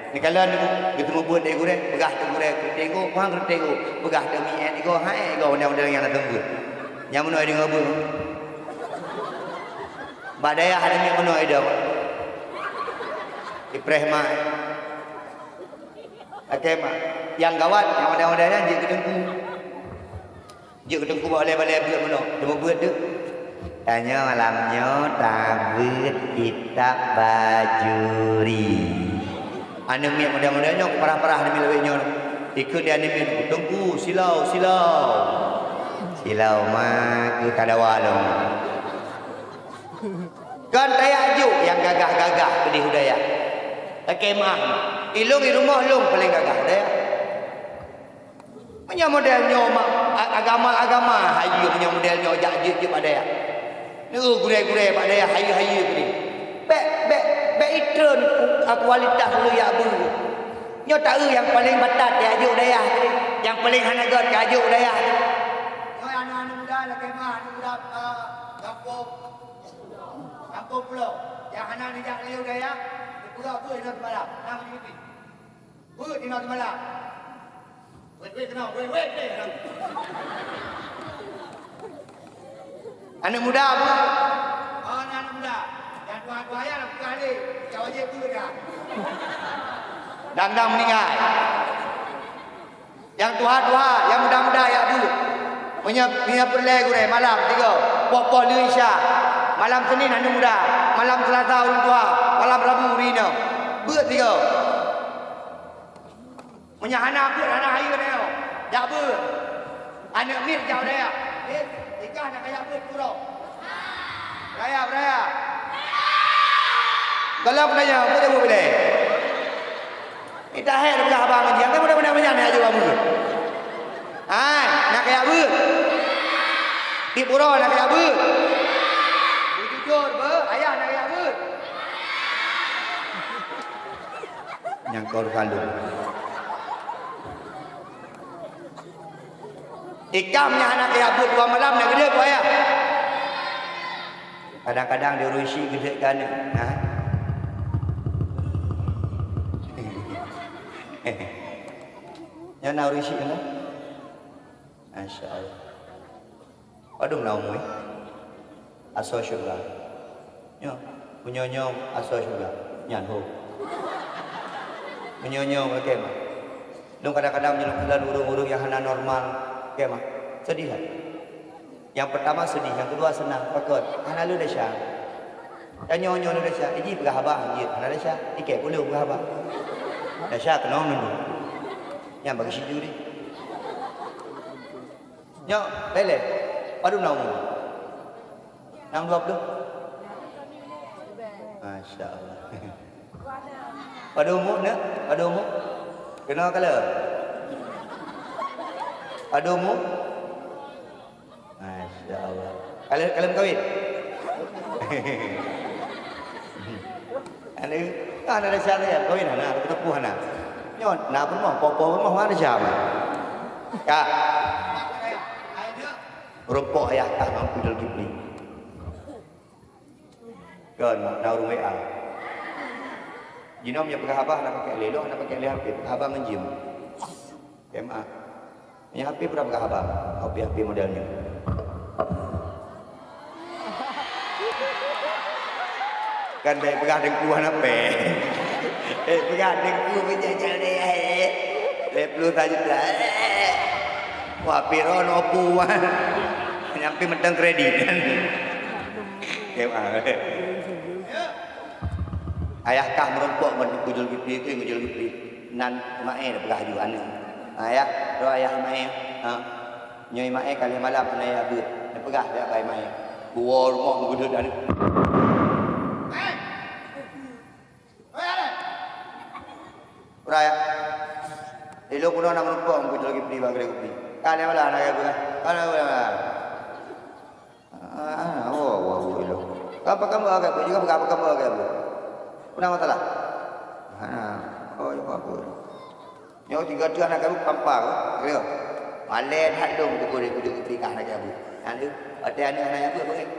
Neukalon geuteumeubuet lé gurèe, peugah teuk gurèe, keureuteng gob, kuang keureuteng gob. Peugah teuk mi-, eh, igoe, ha, eh, igoe, undang-undang nyang na teunggu. Nyang meunoe deungoe beuh. Bak dayah ada mi-, meunoe idong. Ipreh mak. Oke, mak. Nyang gawat, nyang undang-undang nyan jeuet keu teungku. Jeuet keu teungku bak balèe-balèe beuet meunoe, teuma beuet deuh. Tanyoe malam nyoe tabeuet kitab Bajuri. Aneuk miet muda-muda nyoe, parah-parah aneuk miet lawét nyoe. Ikheun di aneuk miet, "Teungku, silau, silau." Silau ma keu kadawa lom. Kon tajak jok nyang gagah-gagah keudeh u dayah. Lakèe meu'ah, ilong i rumoh lôn paleng gagah u dayah. Meunyoe model nyoe ma-, a-, agama-agama hayeue, meunyoe model nyoe jak jeuet-jeuet bak dayah. Neu gurèe-gurèe bak dayah hayeue-hayeue keudeh. Bèk, bèk, bèk itreun ku-, a, kualitas ureueng jak beuet. Nyoe taeu nyang paleng batat jak jeuet u dayah keudeh. Nyang paleng hana göt jak jeuet u dayah keudeh. Nyoe aneuk-aneuk muda lakèe meu'ah, aneuk muda, a, gampông. Gampông pulo. Nyang hana neujak lé u dayah, neupeugah beuet inoe seumalam. Na meunyoe Beuet inoe seumalam. Wet, wet, keunoe. Wet, wet, wet, keunoe. Aneuk muda, beuet. Oh, na aneuk muda. Nyang tuha-tuha nyan peugah lé. Nyang wajéb beuet dah. Dang-dang meuninggai. Nyang tuha-tuha, nyang muda-muda jak beuet. Meunyoe, meunyoe peureulèe gurèe malam, tiga. Poh-poh lheueh Isya. Malam Senin aneuk muda. Malam Selasa ureueng tuha. Malam Rabu ureueng inong. Beuet tiga. Meunyoe hana beuet, hana hayeue nyoe, jak beuet. Aneuk miet jak u dayah. Eh, ikah na kajak beuet keu uroe. Raya, raya. Gohlom nanya, peue jaweub ilèe? Ita hék peugah haba ngon jihnyan, kan mudah-mudahan nyan jak jaweueb beuet. Hai, na kajak beuet. Di uroe na kajak beuet. Beujujur beuh, ayah na kajak beuet. Nyang kor kandong. Ikam nyang hana kajak beuet dua malam na geudeue buaya. Kadang-kadang di ureueng syik geudeue keu aneuk. Ha? Nyan na ureueng syik nyoe? Masya Allah. Padum na umu, eh? Asoe syeuruga. Nyoe, meunyoe nyoe asoe syeuruga. Nyan ho. Meunyoe nyoe, oke mah. Dong kadang-kadang meunyoe lôn kalon ureueng-ureueng nyang hana normal, oke mah. Sedih lah. Nyang peurtama sedih, nyang keudua seunang. Pakon? Hana lôn desya. Tanyoe nyoe lôn desya. Iji peugah haba, jeuet hana desya. Ikèe ulôn peugah haba. Desya keunong lôn. Nyan bagi situ deh. Nyoe, leleh. Padum na umu? Nam dua puluh? Masya Allah. Padum umu, nak? Padum umu? Kena kala? Padum umu? Masya Allah. Kalian, kalian kawin? Ada, kan ada syarat ya, kawin hana, ada ketepuh hana. Nyoe, na pun mah, popo pun mah, mana siapa? Kak. Rumpok ayah kah mampu dalam kipli. Kan, na ureueng W A. Jinoe meunyoe peugah haba, hana pakai lé lôn, hana pakai lé H P, peugah haba ngon jim. K M A. Meunyoe H P pura peugah haba, H P, H P model nyoe. Kan bèk peugah teungku hana pèng. Eh, peugah teungku meujajal deh, eh. Lhèe ploh sa juta, eh. Wah, piro nopo, wah. Nyampe mantong kredit. K M A. Ayah kah meurumpok ngon Teungku Zulkifli, Teungku Zulkifli. Nan Ismail peugah ju aneuk. Ayah, roh ayah Ismail. Ha. Nyoe Ismail ka lhèe malam hana yah beuet. Neupeugah jak bak Ismail. Geuwoe rumoh meugeudeuet aneuk. Urai. Ilôn keunoe na meurumpok Teungku Zulkifli bak keudè kupi. Ka lhèe malam hana yah beuet. Ka lhèe malam. Ah, oh, oh, oh, ilôn. Ka apa kamu agak beuet juga, apa kamu agak beuet? Puna masalah? Hana. Oh, ya, apa? Nyoe tiga tu anak kamu pampa, ya. Malèe that lôn buku dia kudu ketika anak kamu. Nanti, ada anak-anak yang buat, buat.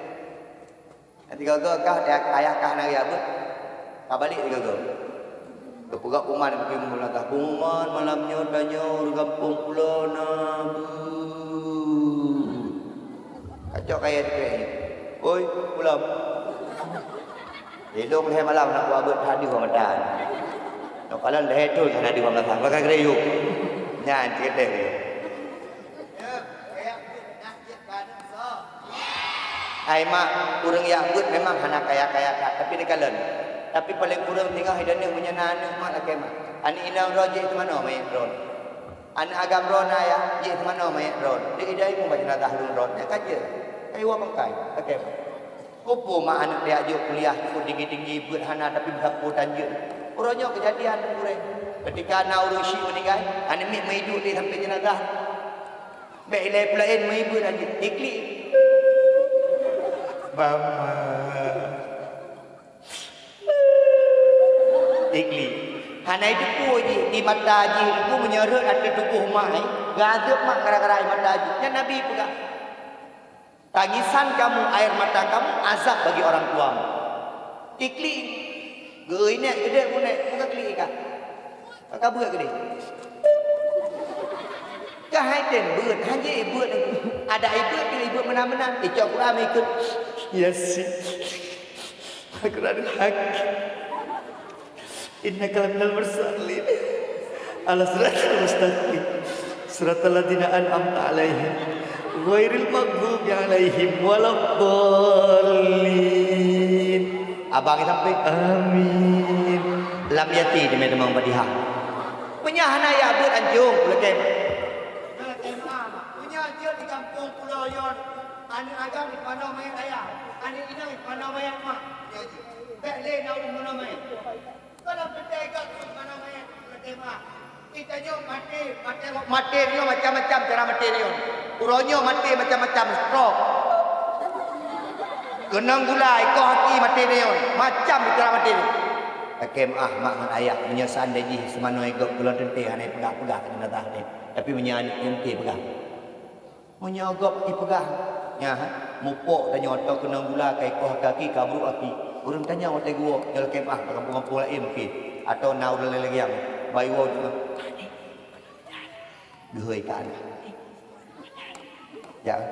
Nanti gaga kah, ayah, ayah kah anak yang buat. Ka balik tiga gaga. Geupeugah pengumuman, geupeugah pengumuman, pengumuman malam nyoe tanyoe ureueng gampông pulo na beuet. Kacok kaya dikeu. Oi, pulang. Ilôn lhèe malam hana kuabeuet hadeuh bak mata. Nyoe kalon lhèe thôn hana hadeuh bak mata. Pakai geurayuem. Nyan cit teuh. Ai mak, ureueng jak beuet memang hana kaya-kaya that, tapi neukalon. Tapi paleng kureueng singoh idaneuh meunyoe na aneuk mak lakèe mak. Aneuk inong droe jeuet teumanoe manyèt droe. Aneuk agam droe na yah, jeuet teumanoe manyèt droe. Di idai pun bak jenazah lôn droe. Nyan ka jeuet. Ka iwoe bangkai. Lakèe mak. Peue mak aneuk tajak jok kuliah cukup tinggi-tinggi, beuet hana tapi meusapeue tan jeuet. Uroe nyoe keujadian gurèe. Keutika na ureueng syik meuninggai, aneuk miet meuiduek lé sampoe jenazah. Bèk ilèe peulaén meuibeuen aneuk. Iklik. Mama. Iklik. Hana jiteupeue jih di mata jih, meunyoe rhot ateueh tuboh mak, eh, geuazeueb mak gara-gara air mata jih. Nyan Nabi peugah, "Tangisan kamu, air mata kamu, azab bagi orang tuamu." Iklik. Geuinèk, geudeh bunèk, buka klik ikan. Ka beuet keudeh. Ka hai tem beuet, hana jeuet beuet. Ada beuet, beuet meunan-meunan. Icok Quran ikut. Yasin. Al-Quranul Hakim. Innaka laminal mursalin. Ala siratal mustaqim. Siratal ladzina an'amta 'alaihim. Ghairil maghdubi 'alaihim waladdallin. Abang sampai. Amin. Lam yati di memang Fatihah. Meunyoe hana jak beuet ancong, lakèe. Lakèe mak. Meunyoe jeuet di gampông pulo nyoe, aneuk agam jipanoe manyèt ayah, aneuk inong jipanoe manyèt mak. Bèk lé na ureueng manoe manyèt. Kalau beutôi ka ureueng manoe manyèt, lakèe mak. Geutanyoe maté, maté, maté nyoe macam-macam cara maté nyoe. Uroe nyoe maté macam-macam, stroke. Keunong gula, ikoh aki maté nyoe, macam cara maté nyoe. Lakèe meu'ah mak ngon ayah, meunyoe seandai jih seumanoe gob gohlom teuntèe hana peugah-peugah keu jenazah nyan. Tapi meunyoe aneuk nyan teuntèe peugah. Meunyoe gob ipeugah, nyan, mupok tanyoe atau keunong gula ka ikoh aki, ka brok aki. Ureueng tanyoe watèe geuwoe, nyoe lakèe meu'ah bak gampông-gampông laén mungken. Atau na ureueng lagèe nyan, bak iwoe, geuhôi ka aneuk. Jak.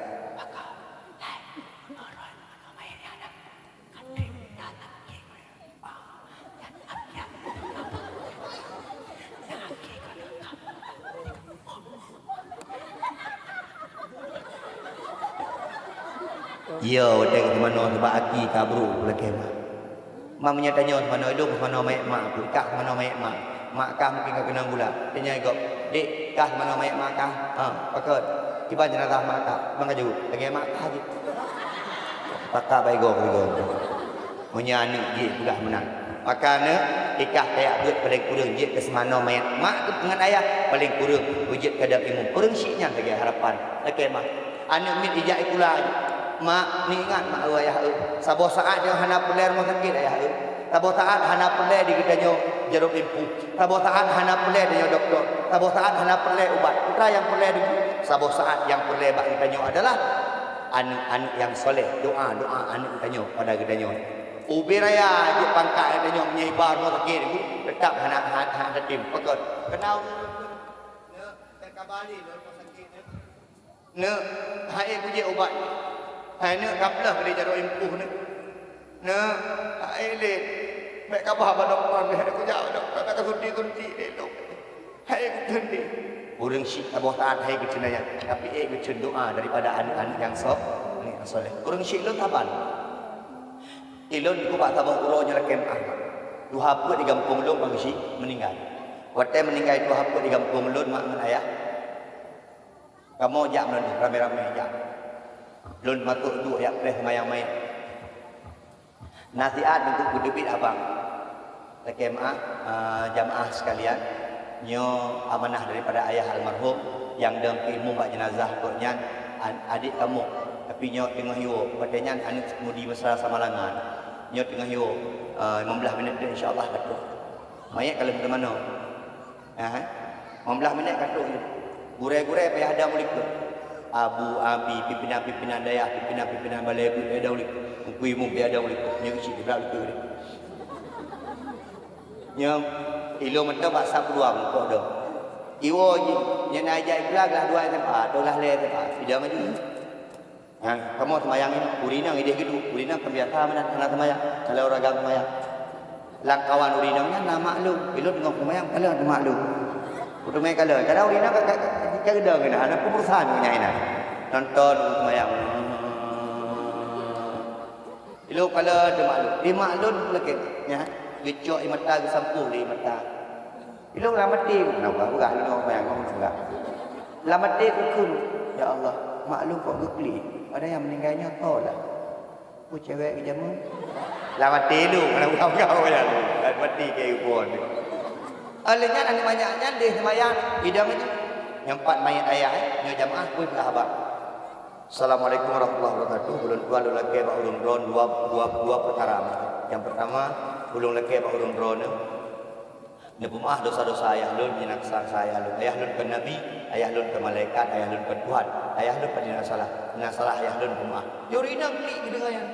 Yo, watèe seumanoe nibak aki ka brok lakèe mak. Mak meunyoe tanyoe seumanoe ilôn, seumanoe manyèt mak, peugah seumanoe manyèt mak. Mak kah mungkin ka keunong gula. Tanya gob, "Dek, kah manoe manyét mak kah?" "Ha, pakon?" "Kiban jeunazah mak kah?" "Bang kaju, lagèe mak kah jih." Pakak bak igoe keu igoe. Meunyoe aneuk jih peugah meunan. Maka aneuk, ikah kajak beuet paleng kureueng jeuet keu seumanoe manyét mak ngon ayah, paleng kureueng beujeuet keu dam imum. Kureueng syiek nyan lagèe harapan. Lakèe mah. Aneuk miet ijak sikula, "Mak, neuingat mak eu, ayah eu. Saboh saát nyoe hana peureulèe rumoh sakét ayah eu. Saboh saát hana peureulèe di geutanyoe jaroe impuh. Saboh saát hana peureulèe tanyoe dokto. Saboh saát hana peureulèe ubat. Peue nyang peureulèe dulu? Saboh saát nyang peureulèe bak geutanyoe adalah aneuk-aneuk nyang soleh, doa-doa aneuk geutanyoe pada geutanyoe. Ubé raya jeuet pangkat geutanyoe meunyoe iba rumoh sakét nyoe, teutap hana, hana, hana tatem. Pakon?" Keunan ureueng neuk, neuk, teuka bali lôn rumoh sakét neuk. Neuk, hai kujak ubat. Hai neuk, ka ploh lé jaroe impuh neuk. Neuk, hai lé. Bèk kabah bak dokto, bèk kujak bak dokto, bèk kasuntik-suntik lé lôn. Hai kukheun lé. Ureueng syiek saboh saát hai kukheun nyan, tapi ék kukheun doa daripada aneuk-aneuk nyang so-, nyang soleh. Ureueng syiek lôn saban. Ilôn dikubah saboh uroe nyoe lakèe meu'ah. Tuha peuet di gampông lôn bang si meuninggai. Watèe meuninggai tuha peuet di gampông lôn, mak ngon ayah, kamoe jak meulalu, ramé-ramé jak. Lôn masôk duek jak preh seumayang manyét. Nasihat untuk peuteubiet abang. Lakèe meu'ah, eh, jamaah sekalian, nyoe amanah daripada ayah almarhum nyang dong keu imum bak jeunazah gobnyan, an-, adék kamoe. Tapi nyoe teungoh iwoe, watèe nyan aneuk Mudi Mesra Samalangan. Nyoe teungoh iwoe, eh, limong blah minèt, insya Allah ka trôk. Manyét ka lheueh teumanoe. Ha, ha. Limong blah minèt ka trôk jih. Gurèe-gurèe payah dong u likôt. Abu, abi, pimpinan-pimpinan dayah, pimpinan-pimpinan balè beuet payah dong u likôt. Teungku imum payah dong u likôt. Nyoe keuchik siblah u likôt. Nyoe ilôn mantong bak sap dua meulimpok dong. Iwoe jih, nyan na ijak sikula glah dua S M A, atau glah lhèe S M A. Sidang aju. Ha, kamoe seumayang nyoe, ureueng inong idéh geuduek, ureueng inong kan biasa meunan hana seumayang, kalon ureueng agam seumayang. Lam kawan ureueng inong nyan na mak lôn, ilôn teungoh seumayang kalon mak lôn. Kuteumèe kalon, kadang ureueng inong ka, ka, ka, ka geudong keunan, hana peubeurusan ngon nyan inan. Nonton ureueng seumayang. Ilôn kalon mak lôn, di mak lôn lakèe nyan, geucok ie mata geusampôh lé ie mata. Ilôn lam até, na peugah lôn nyang peugah. Lam até kukheun, "Ya Allah, mak lôn kok geuklik, padahai nyang meuninggai nyoe toh lah. Peue cewek geujameun?" Lam até lôn, na peugah-peugah lôn. Lam até keu iphon. Lheueh nyan aneuk manyak nyan deh seumayang, idong aju. Nyang pat manyét ayah, eh, nyoe jamaah peue peugah haba. Assalamualaikum warahmatullahi wabarakatuh. Ulôn tuan lôn lakèe bak ureueng droeneuh dua, dua, dua peukara. Nyang peurtama, ulôn lakèe bak ureueng droeneuh neupeumaah dosa-dosa ayah lôn, nyan na keusalahan ayah lôn. Ayah lôn kon nabi, ayah lôn kon malaikat, ayah lôn kon Tuhan, ayah lôn pasti na salah. Na salah ayah lôn peumaah. Nyoe ureueng inong klik geudeungoe nyan.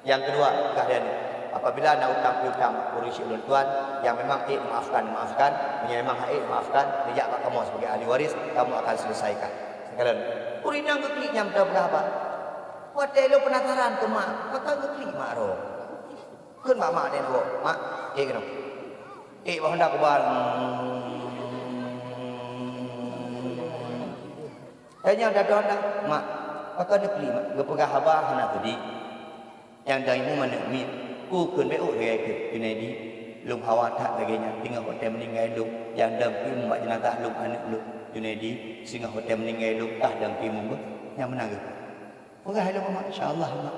Nyang keudua, peugah lé aneuk, apabila na utang piutang ureueng syiek ulôn tuan, nyang memang ék meumaafkan, meumaafkan. Meunyoe memang hana ék meumaafkan, neujak bak kamoe sibagai ahli waris, kamoe akan selesaikan. Sekalon, ureueng inong geuklik nyan meuteumé peugah haba. Watèe lôn peunasaran keu mak, pakon geuklik mak droe. Kheun bak mak, "Dek, mak, ék keunoe. Ék bak honda kubang." Tanyong dak honda, "Mak, pakon neuklik, mak?" Geupeugah haba hana teudi. Nyang dang imum aneuk miet, "Ku kheun bèk ôk lagèe keuh, Junaidi. Lôn hawa that lagèe nyan, teungoh watèe meuninggai lôn, nyang dang imum bak jeunazah lôn aneuk lôn, Junaidi, singoh watèe meuninggai lôn kah dang imum beuh." Nyang meunan geuh. Peugah lé mak, "Insya Allah, mak."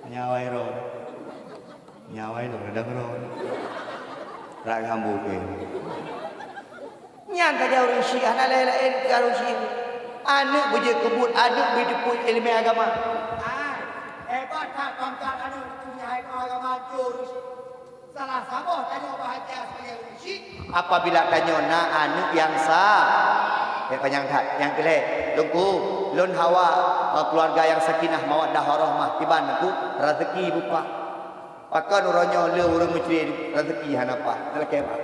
Nyawa iro. Nyawa iro, dang iro. Rak hambu ke. Nyan saja ureueng syiek, hana laén-laén keu ureueng syiek. Aneuk beujeuet keu buet, aneuk beujeuet keu ileumèe agama. Hai, hebat that pangkat aneuk punya hai keu agama tu ureueng syiek. Salah saboh tanyoe bahagia sebagai ureueng syiek. Apabila tanyoe na aneuk nyang sa, ya, panyang that. Nyang keulhèe, Teungku, lôn hawa, eh, keuluwarga nyang sakinah, mawaddah, warahmah, kiban Teungku, raseuki beupaih. Pakon uroe nyoe le ureueng meucre raseuki hana paih, neulakèe meu'ah.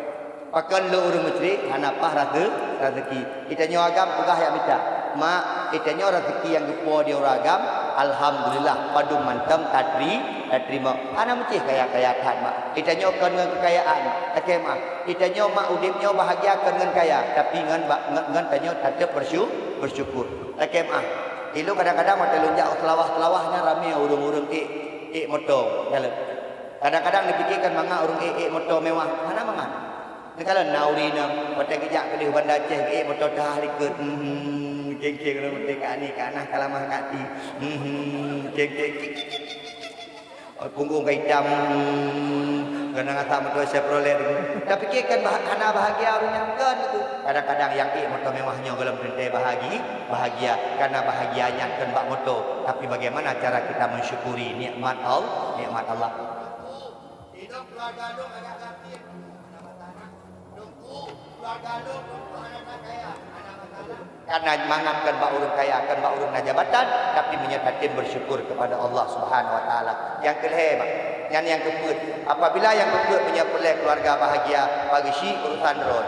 Pakon le ureueng meucre hana paih rase-, raseuki. Geutanyoe agam peugah jak mita. Mak, geutanyoe raseuki nyang geupo di ureueng agam, alhamdulillah, padum mantong tatri-, tateurimong. Hana meucéh kaya-kaya that, Mak. Geutanyoe kon ngon keukayaan, lakèe meu'ah. Geutanyoe, Mak, udép nyoe bahagia kon ngon kaya, tapi ngon ba-, ngon, ngon tanyoe tateup bersyu-, bersyukur. Lakèe meu'ah. Ilôn kadang-kadang watèe lôn jak u Seulawah-Seulawah nyan ramè ureueng-ureueng ék, ék moto jalan. Kadang-kadang neupike kan mangat ureueng ék-ék moto mewah, hana mangat. Neukalon na ureueng inong, watèe geujak keudeh Banda Aceh, geuék moto teuhah likot. Hmm, ceng-ceng ureueng meuté ka ani, ka nah, ka lamah ka ti. Hmm, ceng-ceng. Punggong ka itam. Hmm, keunan asam moto Chevrolet. Tapike kan bah-, hana bahagia ureueng nyan, kon. Kadang-kadang nyang ék moto mewah nyoe gohlom teuntèe bahagi-, bahagia. Karena bahagia nyan kon bak moto, tapi bagaimana cara kita mensyukuri nikmat Al-, nikmat Allah. Hidup keluarga lu agak sakit. Karena mangat kon bak ureueng kaya, kon bak ureueng na jabatan, tapi meunyoe tatem bersyukur kepada Allah Subhanahu wa Taala. Nyang keulhèe, Mak, nyan nyang keupeuet. Apabila nyang keupeuet meunyoe peureulèe keluarga bahagia, Pak Geuchik urusan droen.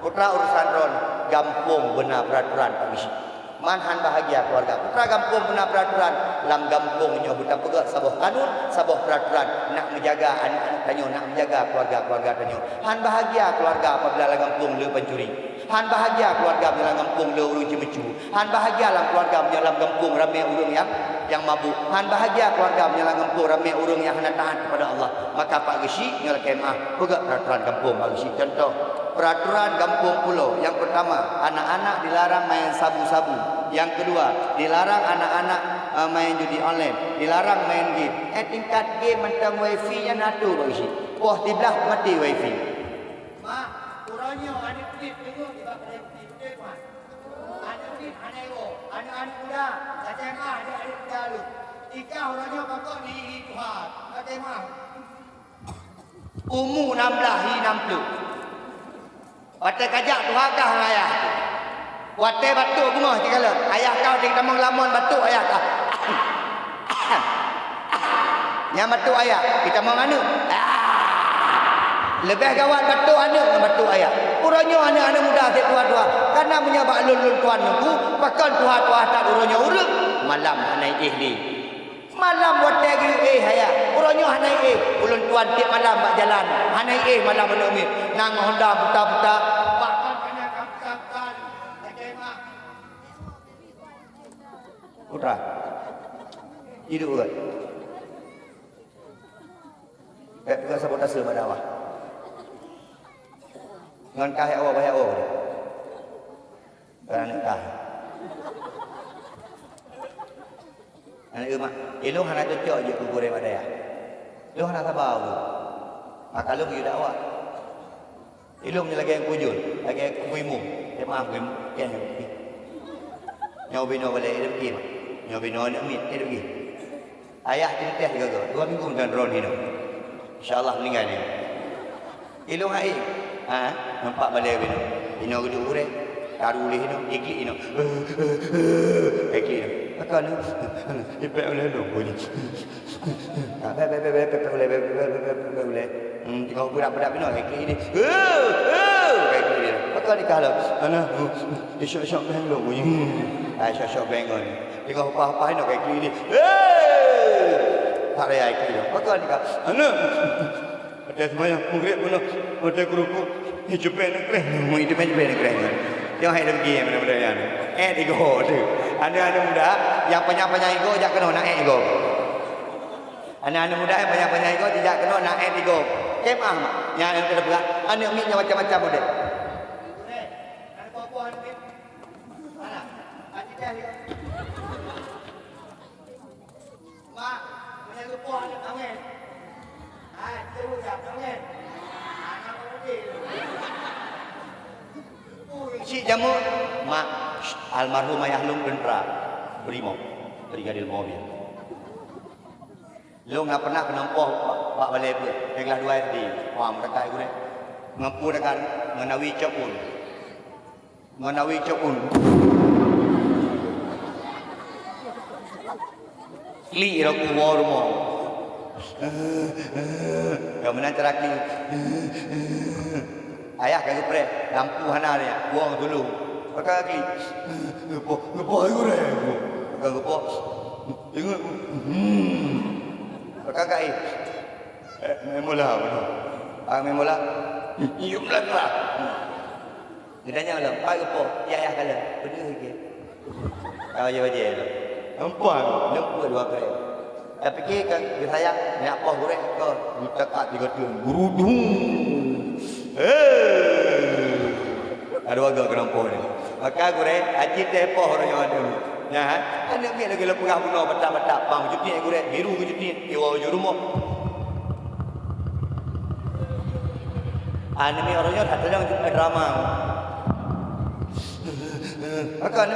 Putra urusan droen, gampông beuna peraturan Pak Geuchik. Man han bahagia keluarga. Putra gampông beuna peraturan. Lam gampông nyoe beutapeugöt saboh kanun, saboh peraturan. Nak meujaga aneuk-aneuk tanyoe, nak meujaga keluarga-keluarga tanyoe. Han bahagia keluarga apabila lam gampông le pancuri. Han bahagia keluarga meunyoe lam gampông le ureueng ceumeucue. Han bahagia lam keluarga meunyoe lam gampông ramè ureueng nyang, nyang mabök. Han bahagia keluarga meunyoe lam gampông ramè ureueng nyang hana taat kepada Allah. Maka Pak Geuchik nyoe lakèe meu'ah, peugöt peraturan gampông Pak Geuchik. Contoh, peraturan gampông Pulo. Nyang pertama, anak-anak dilarang main sabu-sabu. Nyang kedua, dilarang anak-anak, eh, main judi online. Dilarang main game. Eh, tingkat game mantong wifi nyan na tu Pak Geuchik. Poh siblaih maté wifi. Mak, uroe nyoe aneuk miet teungoh nibak P D M P, beutôi, Mak? Aneuk miet hana iwoe, aneuk-aneuk muda, S M A, aneuk-aneuk muda lôn. Tika uroe nyoe pakon hi-hi tuha, pakai mah. Umu nam blaih hi nam ploh. Watèe kajak tuha kah ngon ayah. Watèe batuk beungoh sikalon, ayah kah watèe tamong lamon batuk ayah kah. Nyan batuk ayah, jitamong aneuk. Ah! Leubeh gawat batuk aneuk ngon batuk ayah. Uroe nyoe aneuk-aneuk muda seb tuha-tuha. Karena meunyoe bak lôn, lôn tuan Teungku, pakon tuha-tuha that uroe nyoe ureueng, malam hana éh lé. Malam watèe geuyue éh ayah. Uroe nyoe hana éh. Ulôn tuan tiep malam bak jalan. Hana éh malam aneuk miet. Nang Honda buta-buta. Bahkan hana buta-buta. Putra. Iduek ureueng. Bèk peugah sabotase bak dakwah. Ngon kah awak bahaya oh. Bukan aneuk kah. Aneuk mak, ilong hana cocok jeuet keu gurèe bak dayah. Ilong hana saba ulôn. Maka lôn geuyue dakwah. Ilong nyoe lagèe kujun, lagèe kubu imum. Eh, maaf, kubu imum. Eh, nyoe binoe balèe, eh, deuh mak. Nyoe binoe aneuk miet, eh, deuh. Ayah teuntèh sigoe-goe, dua minggu meunan droen hinoe. Insya Allah meuninggai nyoe. Ilong hai. Ha, nampak balèe binoe. Inoe geuduek gurèe. Karu lé hinoe, iklik hinoe. Iklik hinoe. Pakon nyoe? Ipèk ulèe lôn bunyi. Ha, bèk, bèk, bèk, bèk, pèk ulèe, bèk, bèk, bèk, pèk ulèe. Hmm, teungoh beurap-beurap inoe, iklik ini. Hei, hei, iklik ini. Pakon nikah lom? Alah, hmm, isok-isok beng lom bunyi. Hmm, ah, isok-isok beng lom. Teungoh upah-upah inoe, iklik ini. Hei! Tak raya iklik ini. Pakon nikah? Alah. Watèe seumayang, mugreb bunoe, watèe keurukuk, eh, cupet neukreh, cupet, cupet neukreh. Nyoe hai leugi, eh, mudah-mudahan. Eh, tigo tu. Aneuk-aneuk muda, nyang panyang-panyang igoe jak keunoe, nak eh igoe. Aneuk-aneuk muda, nyang panyang-panyang igoe, jak keunoe, nak eh tigo. Kemah, mak. Nyang, nyang kena peugah, aneuk miet nyang macam-macam model. Mak, meunyoe geupoh aneuk kawin. Hai, teuh jak kawin. Aneuk kawin. Cik jameun, mak, almarhum ayah lôn teuntera, brimob, Brigadir Mahathir. Lôn na pernah keunong poh bak, bak balèe beuet, kelas dua S D, wah, meurakai gurèe. Ngon peue dekat, ngon awi cok un. Meunawi cok un. Klik rot kuwoe rumoh. Ka meunan cara klik. Ayah ka geupreh, lampu hana nyan, buang tulông. Pakon klik. Geupoh, geupoh gurèe. Pakon geupoh. Ingat. Hmm. Pakon kai. Eh, main bola, bola. Ah, main bola. Yuk, bola, bola. Geutanyong lom, "Pat geupoh?" "Yah, yah, kalon." Peudeuh lagèe. Ka bajèe-bajèe lom. Empat, lom peuet dua kali. Tapike ka geusayang, nak poh gurèe, ka geutakak tiga teun. Gurudung. Hei! Ka dua go keunompok nyoe. Maka gurèe, aci teupoh uroe nyoe aneuk. Nyan, aneuk miet lagèe lôn peugah bunoe batak-batak, bang jutiek gurèe, biru jutiek, iwoe ju rumoh. Aneuk miet uroe nyoe that tanyong drama. Pakon?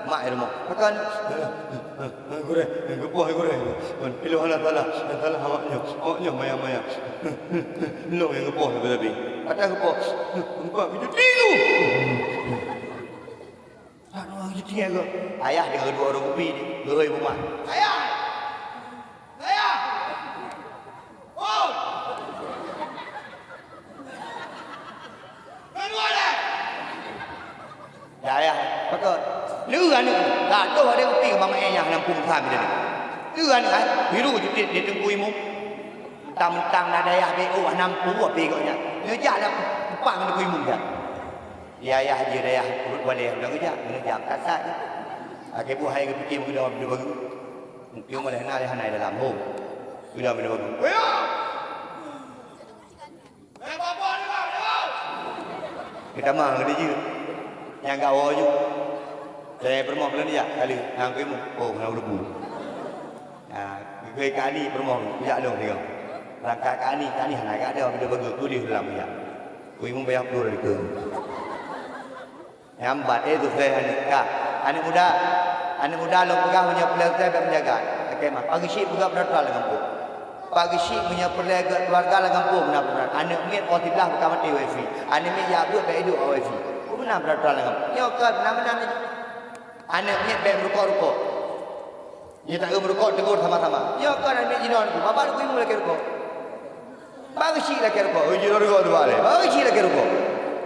Mak i rumoh. Pakon? Gurèe, geupoh gurèe. Piloh hana salah, hana salah awak nyoe. Awak nyoe maya-maya. Lôn nyang geupoh sabe-sabe. Ata geupoh. Geupoh keu cuti tu. Aduh, cuti aku. Ayah deungon dua ureueng kupi ni, geuhôi buma. Ayah! Ayah! Oh! Keluar dah! Ya, ya, pakon. Lé aneuk, ka toh ada kupi keu mama ayah nampung tham dia ni. Lé aneuk, ai, biru jeuet di teungku imum. Mentang-mentang na dayah B O hana mampu api gobnyan. Neujak na kupang teungku imum dah. Ya, ya, je dayah urut baleh udah geujak, geujak kasat. Akhé buah hai geupiké meugeudong bideu bagu. Mungkin oleh na leh hana dalam hom. Udah bideu bagu. Geutamah ngon jih. Nyang gawoe ju. Saya peurumoh belom jak kali. Nyang keumu. Oh, hana urubu. Ha, geugoi kani peurumoh jak lôn tiga. Rangka kani, kani hana gak ada, bila bagi tulis dalam ya. Kui mu bayar puluh ribu. Nyambat, eh, tu saya aneuk ka. Aneuk muda, aneuk muda lôn peugah meunyoe peureulèe bèk meujaga. Oke, mah. Pagi syik peugah peuratoran lam gampông. Pagi syik meunyoe peureulèe gèt keuluwarga lam gampông, meunan peuratoran. Aneuk miet poh siblaih buka maté wifi. Aneuk miet jak beuet bèk iduek wifi. Meunan peuratoran lam gampông. Nyoe ka meunan-meunan. Aneuk miet bèk meurukok-rukok. Nyoe tak meurukok tegur sama-sama. Nyoe ka aneuk miet jinoe, bapak lukui mu lakèe rukok. Bagi syik lakèe rukok, oh, jinoe rukok tu bak lé. Bagi syik lakèe rukok.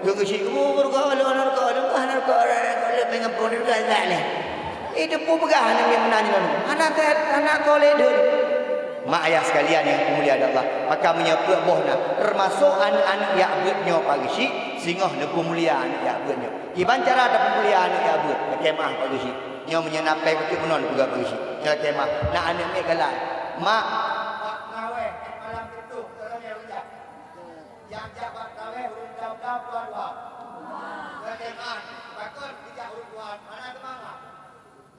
Keu syik, oh, rukok, lu hana rukok, lu hana rukok, lu hana rukok, lu pengen pun rukok, tak lé. Itu pun peugah aneuk miet meunan jinoe. Hana teuh, hana teuh lé deuh. Mak ayah sekalian yang dimuliakan Allah, maka meunyoe peuet boh na, termasuk aneuk-aneuk jak beuet nyoe pagi syik, singoh neupeumulia aneuk jak beuet nyoe. Kiban cara tapeumulia aneuk jak beuet, lakèe meu'ah pagi syik. Nyoe meunyoe na péng bacut meunan peugah pagi syik. Nyoe lakèe meu'ah, na aneuk miet galak. Mak, bak traweh, malam Sabtu, traweh rujak. Nyang jak bak traweh, ureueng dua-dua. Lakèe meu'ah, pakon geujak ureueng dua, hana seumangat.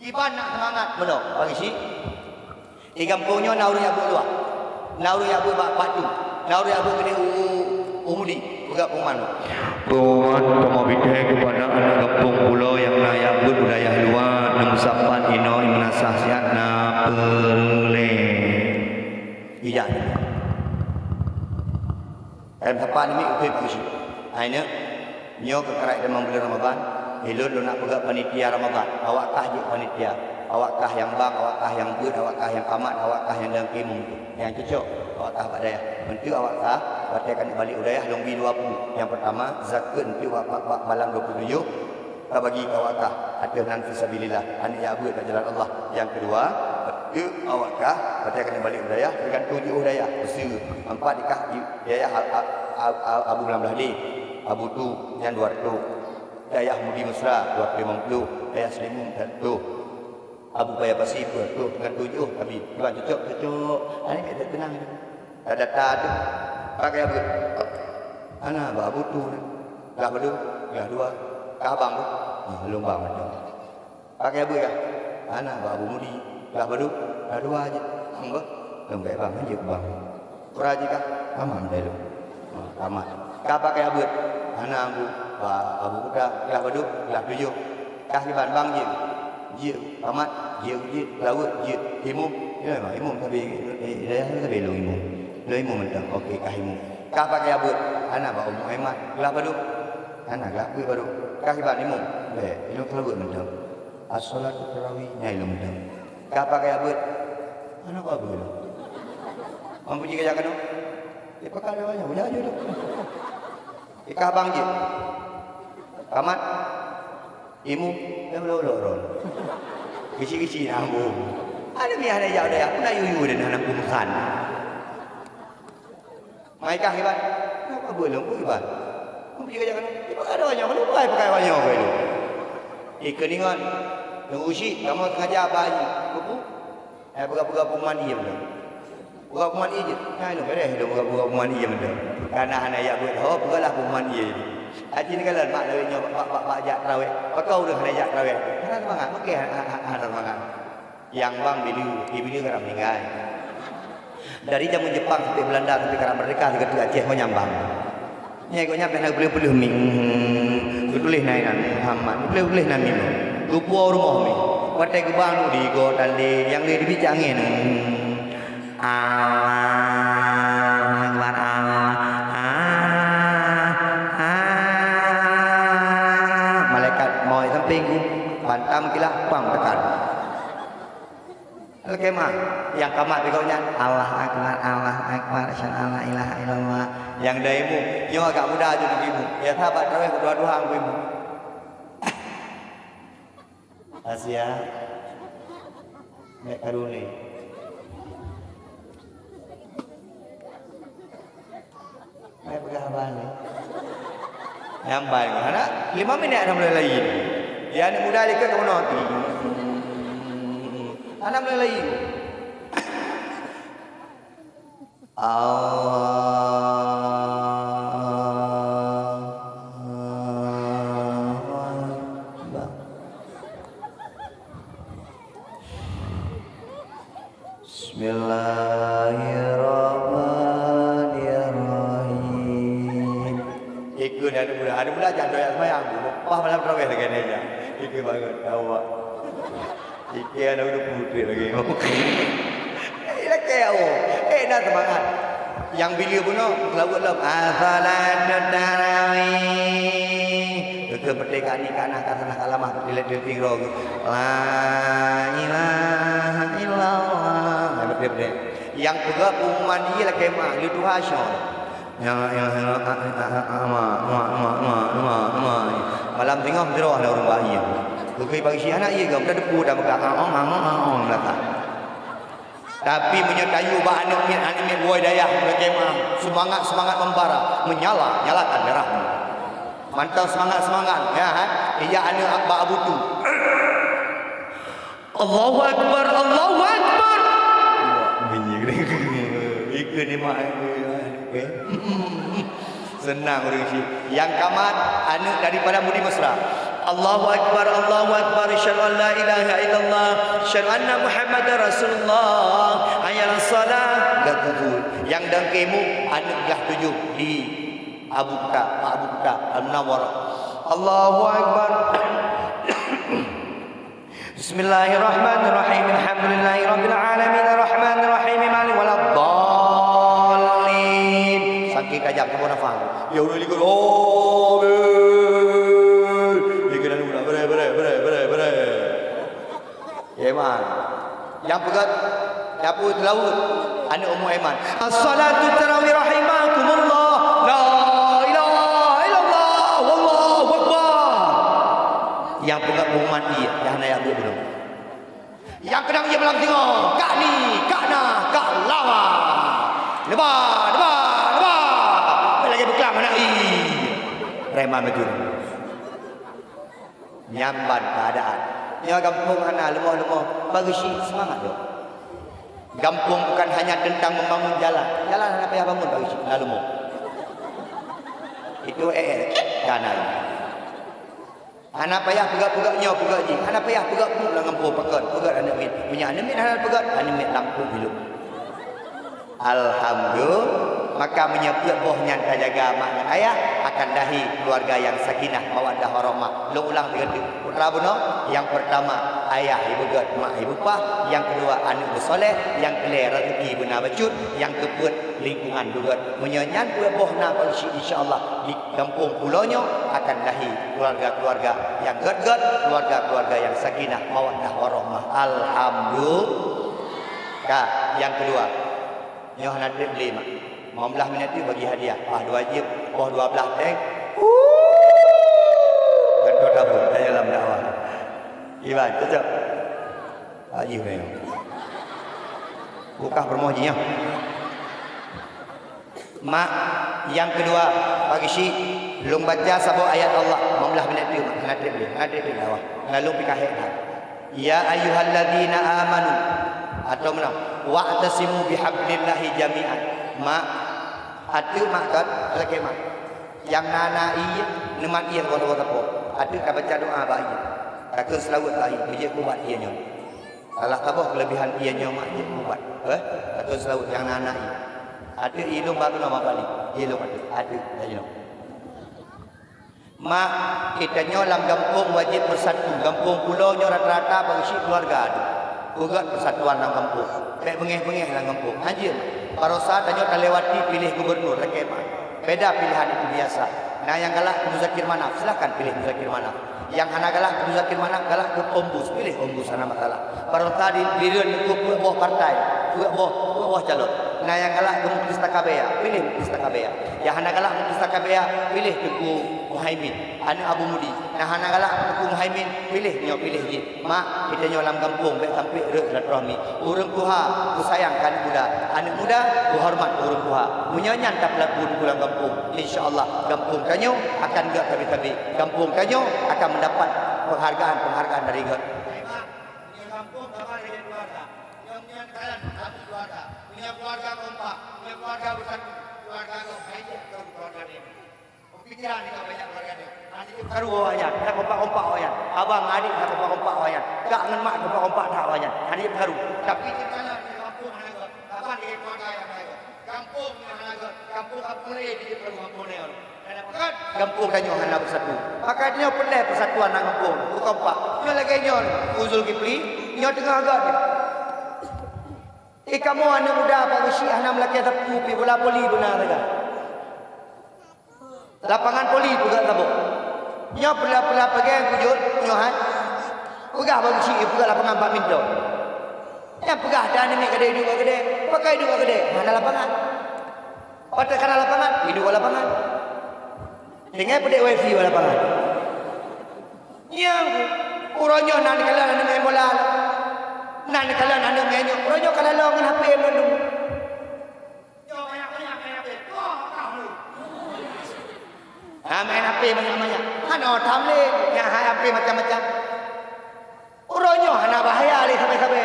Kiban na seumangat meunoe, pagi syik. Di gampông nyoe na ureueng jak beuet luwa. Na ureueng jak beuet bak patu. Na ureueng jak beuet keudéh u, u, u Mudi. Peugah pengumuman. Pengumuman, kamoe bri thèe keupada aneuk gampông pulo nyang na jak beuet u dayah luwa, neumeusapat inoe meunasah siat na peureulèe. Ijak. Em sapa namiet ukeue peusi. Hai neuk, nyoe keu karai tamong buleuen Ramadhan, ulôn lôn nak peugah panitia Ramadhan. Awak kah jeuet panitia. Awak kah nyang bang, awak kah nyang beuet, awak kah nyang kamat, awak kah nyang dang kimum. Nyang cocok, awak kah bak dayah. Meunteuk awak kah, watèe ka neubalek u dayah, lôn bri dua peue. Nyang peurtama, zakeuet meunteuk bak, bak, bak malam dua puluh tujoh. Tabagi keu awak kah, ateueh nan fisabilillah, aneuk jak beuet bak jalan Allah. Nyang keudua, keu awak kah, watèe ka neubalek u dayah, teugantung jiôh dayah, peuseuh. Empat dikah di dayah a-, a-, a-, a-, Abu Blang Blaih Lé, Abu Tu, nyan dua reutôh. Dayah Mudi Mesra, dua reutôh limong ploh. Dayah Seulimeum, empat reutôh. Abu Paya Pasi, dua reutôh, teugantung jiôh, tapi kiban cocok, cocok. Aneuk jak teunang. Ka data tu, pakai abeuet. Hana bak Abu Tu na. Glah padum, glah dua. Kah bang tu? Ah, lôn bang mantong. Pakai abeuet kah? Hana bak Abu Mudi. Glah padum? Glah dua jih. Hamba? Lôn bèk bang, jeuet bang. Kura jih kah? Tamat mantong lôn. Ah, tamat. Kah pakai abeuet? Hana Abu, bak Abu Kuta. Glah padum? Glah tujoh. Kah kiban bang jih? Jeuet, tamat, jeuet, jeuet, laweuet, jeuet, imum. Ya, memang imum, tapi, eh, dayah tu tapi lôn imum. Lôn imum mantong. Oke, kah imum. Kah pakai abeuet? Hana bak Ummu Aiman. Glah padum? Hana, glah abeuet padum. Kah kiban imum? Bèk, ilôn laweuet mantong. As-salatu tarawih, nyan ilôn mantong. Kah pakai abeuet? Hana bak abeuet lôn. Mampu jih kajak keunoe? Eh, pakon ada banyak, banyak aja tu. Eh, kah bang jih? Tamat? Imum, eh, ulok-ulok droe. Keuchik-keuchik na bu. Ada mi hana jak dayah, pun na yuyu dan hana pungsan. Mai kah kiban? Kenapa belum pun kiban? Mau pergi kerja kan? Dia pakai ada banyak, mana pakai, pakai banyak apa itu? Eh, keuningan. Tunggu si, kamu sengaja apa aja? Kupu? Eh, pegang-pegang pun mandi je betul. Pegang pun mandi je. Nah, itu beres, itu pegang-pegang pun mandi je betul. Kana hana jak buet ho, peugahlah pengumuman ié. Aci neukalon mak lawét nyoe bak, bak, bak, bak jak traweh. Pakon ureuëng hana jak traweh? Hana seumangat, mungken ha-, ha-, ha-, hana seumangat. Nyang bang Billy, di Billy karab meuninggai. Dari jameun Jepang sampai Belanda sampai karab merdeka sigoe teuk Aceh ngon nyang bang. Nyang gobnyan pih na geupeuleueh-peuleueh mi. Hmm, geutuléh na inan Muhammad, geupeuleueh-peuleueh na mi. Geupuwoe rumoh mi. Watée geubang di goe tandé, nyang lé dibijak angén. Hmm. Allahu Akbar, Allah, ah, ah. Malaikat maut sampéng ku, pantam kilah, pang tekan. Lakée mah, nyang ka mat bak gobnyan, Allahu Akbar, Allahu Akbar, asyhadu an la ilaha illallah. Nyang dai mu, nyoe agak muda ju ibu. Ya sahabat traweh dua-dua ibu. Asia, Mek Karuni. Hai peugah haba ni. Nyambai ngon aneuk lima minit hana mulai laén. Ya aneuk muda likot kamoe noti. Hana mulai laén. Allahu Akbar. Bismillahirrahmanirrahim. Ikut aneuk muda, aneuk muda jangan doyak sembahyang. Lepas malam tarawih lagi ni aja. Ikut bangun, tawa. Ikut aneuk muda putih lagi. Eh, lagi awak. Eh, dah semangat. Nyang bileu bunoe, seulaweuet lom, "As-salatu tarawih." Keu merdeka ni kana ka salah kalamah, dilek-dilek roh. La ilaha illallah. Nah, betul-betul. Nyang peugah pengumuman ié lakée mah, lé tuha syoe. Ya, ya, ya, ma, ma, ma. Malam singoh meusidroe na ureuëng bayi. Bukui pagi si anak ié gam, dah depu dah peugah, "Aong, aong, aong," belakang. Tapi meunyoe tayue bak aneuk miet, aneuk miet woe dayah, meunyoe kemah, seumangat-seumangat membara, menyala, nyalakan darah. Mantong seumangat-seumangat, ya, ha? Ija aneuk bak Abu Tu. Allahu Akbar, Allahu Akbar. Bunyi. Ikeu ni mak. Seunang ureuëng syiek. Nyang ka mat, aneuk daripada Mudi Mesra. Allahu Akbar, Allahu Akbar, asyhadu an la ilaha illallah, asyhadu anna Muhammadar Rasulullah, hayya 'alas shalah, dah tujuh. Nyang dangkemu, aneuk dah tujuh di Abu Kuta, Pak Abu Kuta, Al-Munawwarah. Allahu Akbar. Bismillahirrahmanirrahim. Alhamdulillahirabbil alamin. Arrahmanirrahim. Maliki waladdallin. Sakét tajam, saboh nafah. Ya Allah, likot. Amin. Likot lalu pula. Bere, bere, bere, bere, bere. Ya, Iman. Nyang peugah, nyapu seulaweuet. Aneuk Ummu Aiman. As-salatu tarawih rahimakumullah. La ilaha illallah. Wallahu akbar. Nyang peugah pengumuman ié, nyang hana jak buet bunoe. Nyang keudang ié malam singoh, kak ni, kak na, kak lawa. Neuba, neuba, neuba. Bèk lagèe beuklam aneuk i. Preman beujeuet. Nyan ban keuadaan. Nyoe gampông hana leumoh-leumoh, bagi syiek seumangat lom. Gampông bukan hanya tentang membangun jalan. Jalan hana payah bangun bagi syiek, hana leumoh. Itu eh, eh, kanan. Hana payah peugah-peugah nyoe, peugah jih. Hana payah peugah peue lam gampông pakon. Peugah aneuk miet. Meunyoe aneuk miet hana peugah, aneuk miet lam pue hilup. Alhamdulillah. Maka meunyoe peuet boh nyan tajaga mak ngon ayah, akan lahé keuluwarga nyang sakinah, mawaddah, warahmah. Lôn ulang sigoe teuk. Putra bunoe, nyang peurtama, ayah ibeugèt, mak ibeupaih. Nyang keudua, aneuk beusoleh. Nyang keulhèe, raseuki beuna bacut. Nyang keupeuet, lingkungan beugèt. Meunyoe nyan peuet boh na bak syiek, insya Allah, di gampông pulo nyoe akan lahé keuluwarga-keuluwarga nyang gèt-gèt, keuluwarga-keuluwarga nyang sakinah, mawaddah, warahmah. Alhamdulillah. Ka, nyang keudua. Nyoe hana trép lé, mak. Lima belas minit tu bagi hadiah. Paih dua jeuem, poh dua belas teng. Gantoe tabung, tanya lam dakwah. Iban, cocok? Ayu nyoe. Bukah peurumoh jih nyoe. Mak, nyang keudua, bagi syiek, lôn baca saboh ayat Allah. Lima belas minit tu, mak. Hana trép lé, hana trép lé dakwah. Lalu pih kahek dah. Ya ayyuhalladzina amanu. Atau meunan, "Wa'tasimu bihablillahi jami'an." Mak, Ateueh mak kon, lakée mak. Nyang na-na ié, neumat ié saboh-saboh sapo. Ateueh ka baca doa bak ié. Takheun seulaweuet bak ié, beujeuet keu ubat ié nyoe. Salah saboh keuleubihan ié nyoe mak jeuet keu ubat. Eh, takheun seulaweuet nyang na-na ié. Ateueh ié lôn ba keunoe mak bali. Ié lôn ateueh, ateueh, ié lôn. Mak, geutanyoe lam gampông wajéb beusatu. Gampông pulo nyoe rata-rata bak geuchik keuluwarga teuh. Peugét peusatuan lam gampông. Bék beungéh-beungéh lam gampông. Hanjeuet. Barosa tanyoe talewati piléh gubernur, lakée mak. Beda pilihan itu biasa. Na nyang galak keu Muzakir Manaf, silahkan piléh Muzakir Manaf. Nyang hana galak keu Muzakir Manaf, galak keu Ombus, piléh Ombus, hana masalah. Barosa di Bireuen Teungku peuet boh partai, peuet boh, peuet boh calon. Na nyang galak keu Muklis Takabea, piléh Muklis Takabea. Nyang hana galak Muklis Takabea, piléh Teungku Muhaimin, aneuk Abu Mudi. Na hana galak Teungku Muhaimin, piléh nyoe, piléh jih. Mak, geutanyoe lam gampông bék sampoe rhot silaturahmi. Ureuëng tuha peusayang keu aneuk muda, aneuk muda peuhoreumat keu ureuëng tuha. Meunyoe nyan tapeulaku Teungku lam gampông, insya Allah gampông tanyoe akan gét sabe-sabe. Gampông tanyoe akan meudapat peunghargaan-peunghargaan dari gét. Meunyoe gampông haba lagée keuluwarga, meunyoe nyan kalon satu keuluwarga, meunyoe keuluwarga kompak, meunyoe keuluwarga beusatu, keuluwarga gob hai jeuet keu keuluwarga laén. Peupikiran nyoe banyak keuluwarga nyoe. Hana jeuet peukaru awaknyan, hana kompak-kompak awaknyan. Abang ngon adék hana kompak-kompak awaknyan. Kak ngon mak kompak-kompak that awaknyan. Hana jeuet peukaru. Tapi jeuet kalon di gampông hana gob, haba lagée keuluwarga nyang hana gob. Gampông nyang hana gét, gampông ka peureulée jeuet keu gampông nyoe. Gampông tanyoe hana beusatu. Maka nyoe peureulée peusatuan lam gampông, beukompak. Nyoe lagée nyoe, Teungku Zulkifli, nyoe teungoh gét. Eh, kamoe aneuk muda bak geuchik hana meulakée sapeue pih, bola voli beuna sagai. Lapangan voli peugét saboh. Nyoe peula-peula peureulée kujut, nyoe hai. Peugah bak geuchik, peugét lapangan badminton. Nyang peugah dan aneuk miet gadôh iduek bak keudée, pakon iduek bak keudée, hana lapangan. Watée ka na lapangan, iduek bak lapangan. Tinggai peudeh wifi bak lapangan. Nyang uroe nyoe na neukalon aneuk main bola. Na neukalon aneuk main nyoe. Uroe nyoe ka laloe ngon H P mandum. Ha, main H P banyak-banyak. Hana tham lé, nyang hai H P macam-macam. Uroe nyoe hana bahaya lé sabe-sabe.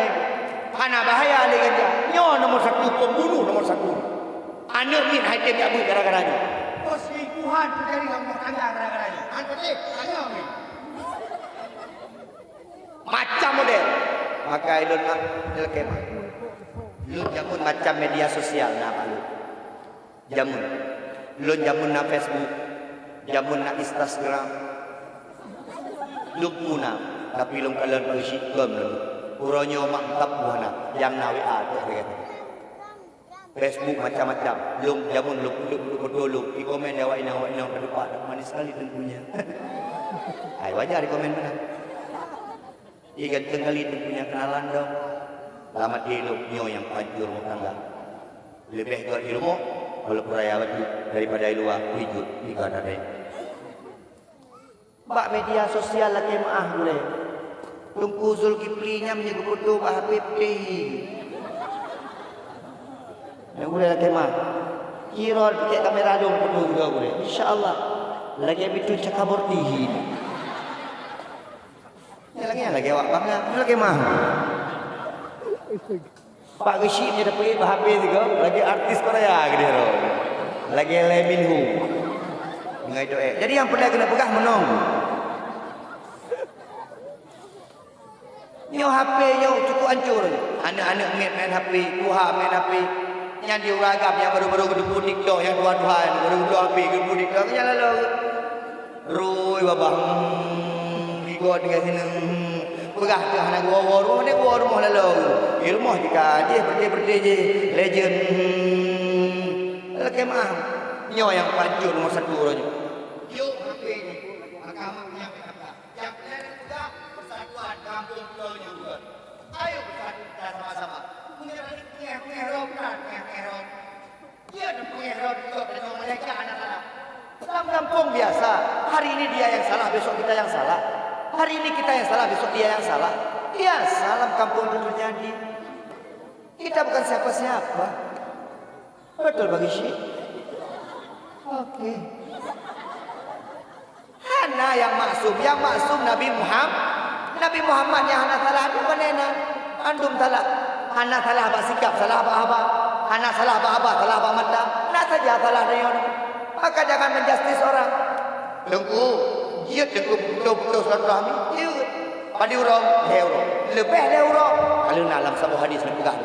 Hana bahaya lé ganja. Nyoe nomor satu, pembunuh nomor satu. Aneuk miet hai tem jak beuet gara-gara nyoe. Perselingkuhan terjadi dalam rumah tangga gara-gara nyoe. Han beutôi, tanya ni. Macam model. Maka ilôn nak lakée mak. Lôn jameun macam media sosial na bak lôn. Jameun. Lôn jameun na Facebook, jameun na Instagram. Lôn puna, tapi lôn kalon peusikom lôn. Uroe nyoe mak meukapu hana, nyang na W A tok lagée nyan. Facebook macam-macam. Lôn jameun lôn peuduek-peuduek foto lôn, ikomen awak inong-awak inong teudepak, manis sekali teungkunya. Hai wajar ikomen meunan. Ih, ganteng kali teungku nyang keunalan dong. Lam até lôn nyoe nyang pancur rumah tangga. Leubeh gét di rumoh, walaupun raya bacut, daripada di luwa, rijut, tiga nadai. Bak media sosial lakée meuáh gurée. Teungku Zulkifli nyan meunyoe geufoto bak H P putéh. Nyang gurée lakée meuáh. Kiro pike kamera dong foto juga gurée. Insya Allah. Lagée bitu cakabor tihi. Nyan lagée, nyan lagée awak bangga, nyan lagée mah. Pak Geuchik nyoe tapeuék bak H P sigoe, lagée artis Korea keudeh droe. Lagée Lee Min Ho. Ngai doe. Jadi nyang peureulée keuneuk peugah meunong. Nyoe H P nyoe cukup hancur. Aneuk-aneuk miet main H P, tuha main H P. Nyan di ureuëng agam nyang baru-baru geuteupeue TikTok, nyang tuha-tuha nyan baru geuteupeue H P, geuteupeue TikTok, nyan lalu. Rui babah, hmm, digo tinggai sinan, hmm, peugah teuh hana geuwoe-woe rumoh, hana geuwoe rumoh lalu. Di rumoh jih ka jih, beureuti-beureuti jih, legend, hmm. Lakée meuáh, nyoe nyang pancur nomor satu uroe nyoe. Yuk, H P nyoe, maka mak nyang peugah. Nyang keuneuk peugah, persatuan gampông pulo nyoe bukan. Ayo bersatu kita sama-sama. Meunyoe hana peungéh-peungéh roh, bukan peungéh-peungéh roh. Iya, dan pengirot juga dengan mereka anak-anak. Dalam kampung biasa, hari ini dia yang salah, besok kita yang salah. Hari ini kita yang salah, besok dia yang salah. Biasa dalam kampung itu terjadi. Kita bukan siapa-siapa. Betul, Bang Isyik? Oke. Hana nyang maksum. Nyang maksum Nabi Muham-, Nabi Muhammad nyang hana salah, tu bukan na. Mandum salah. Hana salah bak sikap, salah bak haba. Hana salah bak haba, salah bak mata. Saja salah tanyoe. Maka jangan menjustis orang. Teungku, jeuet teungku putôh-putôh silaturahmi, jeuet. Padum uroe, lhèe uroe. Leubeh lhèe uroe. Ka lheueh na lam saboh hadis neupeugah,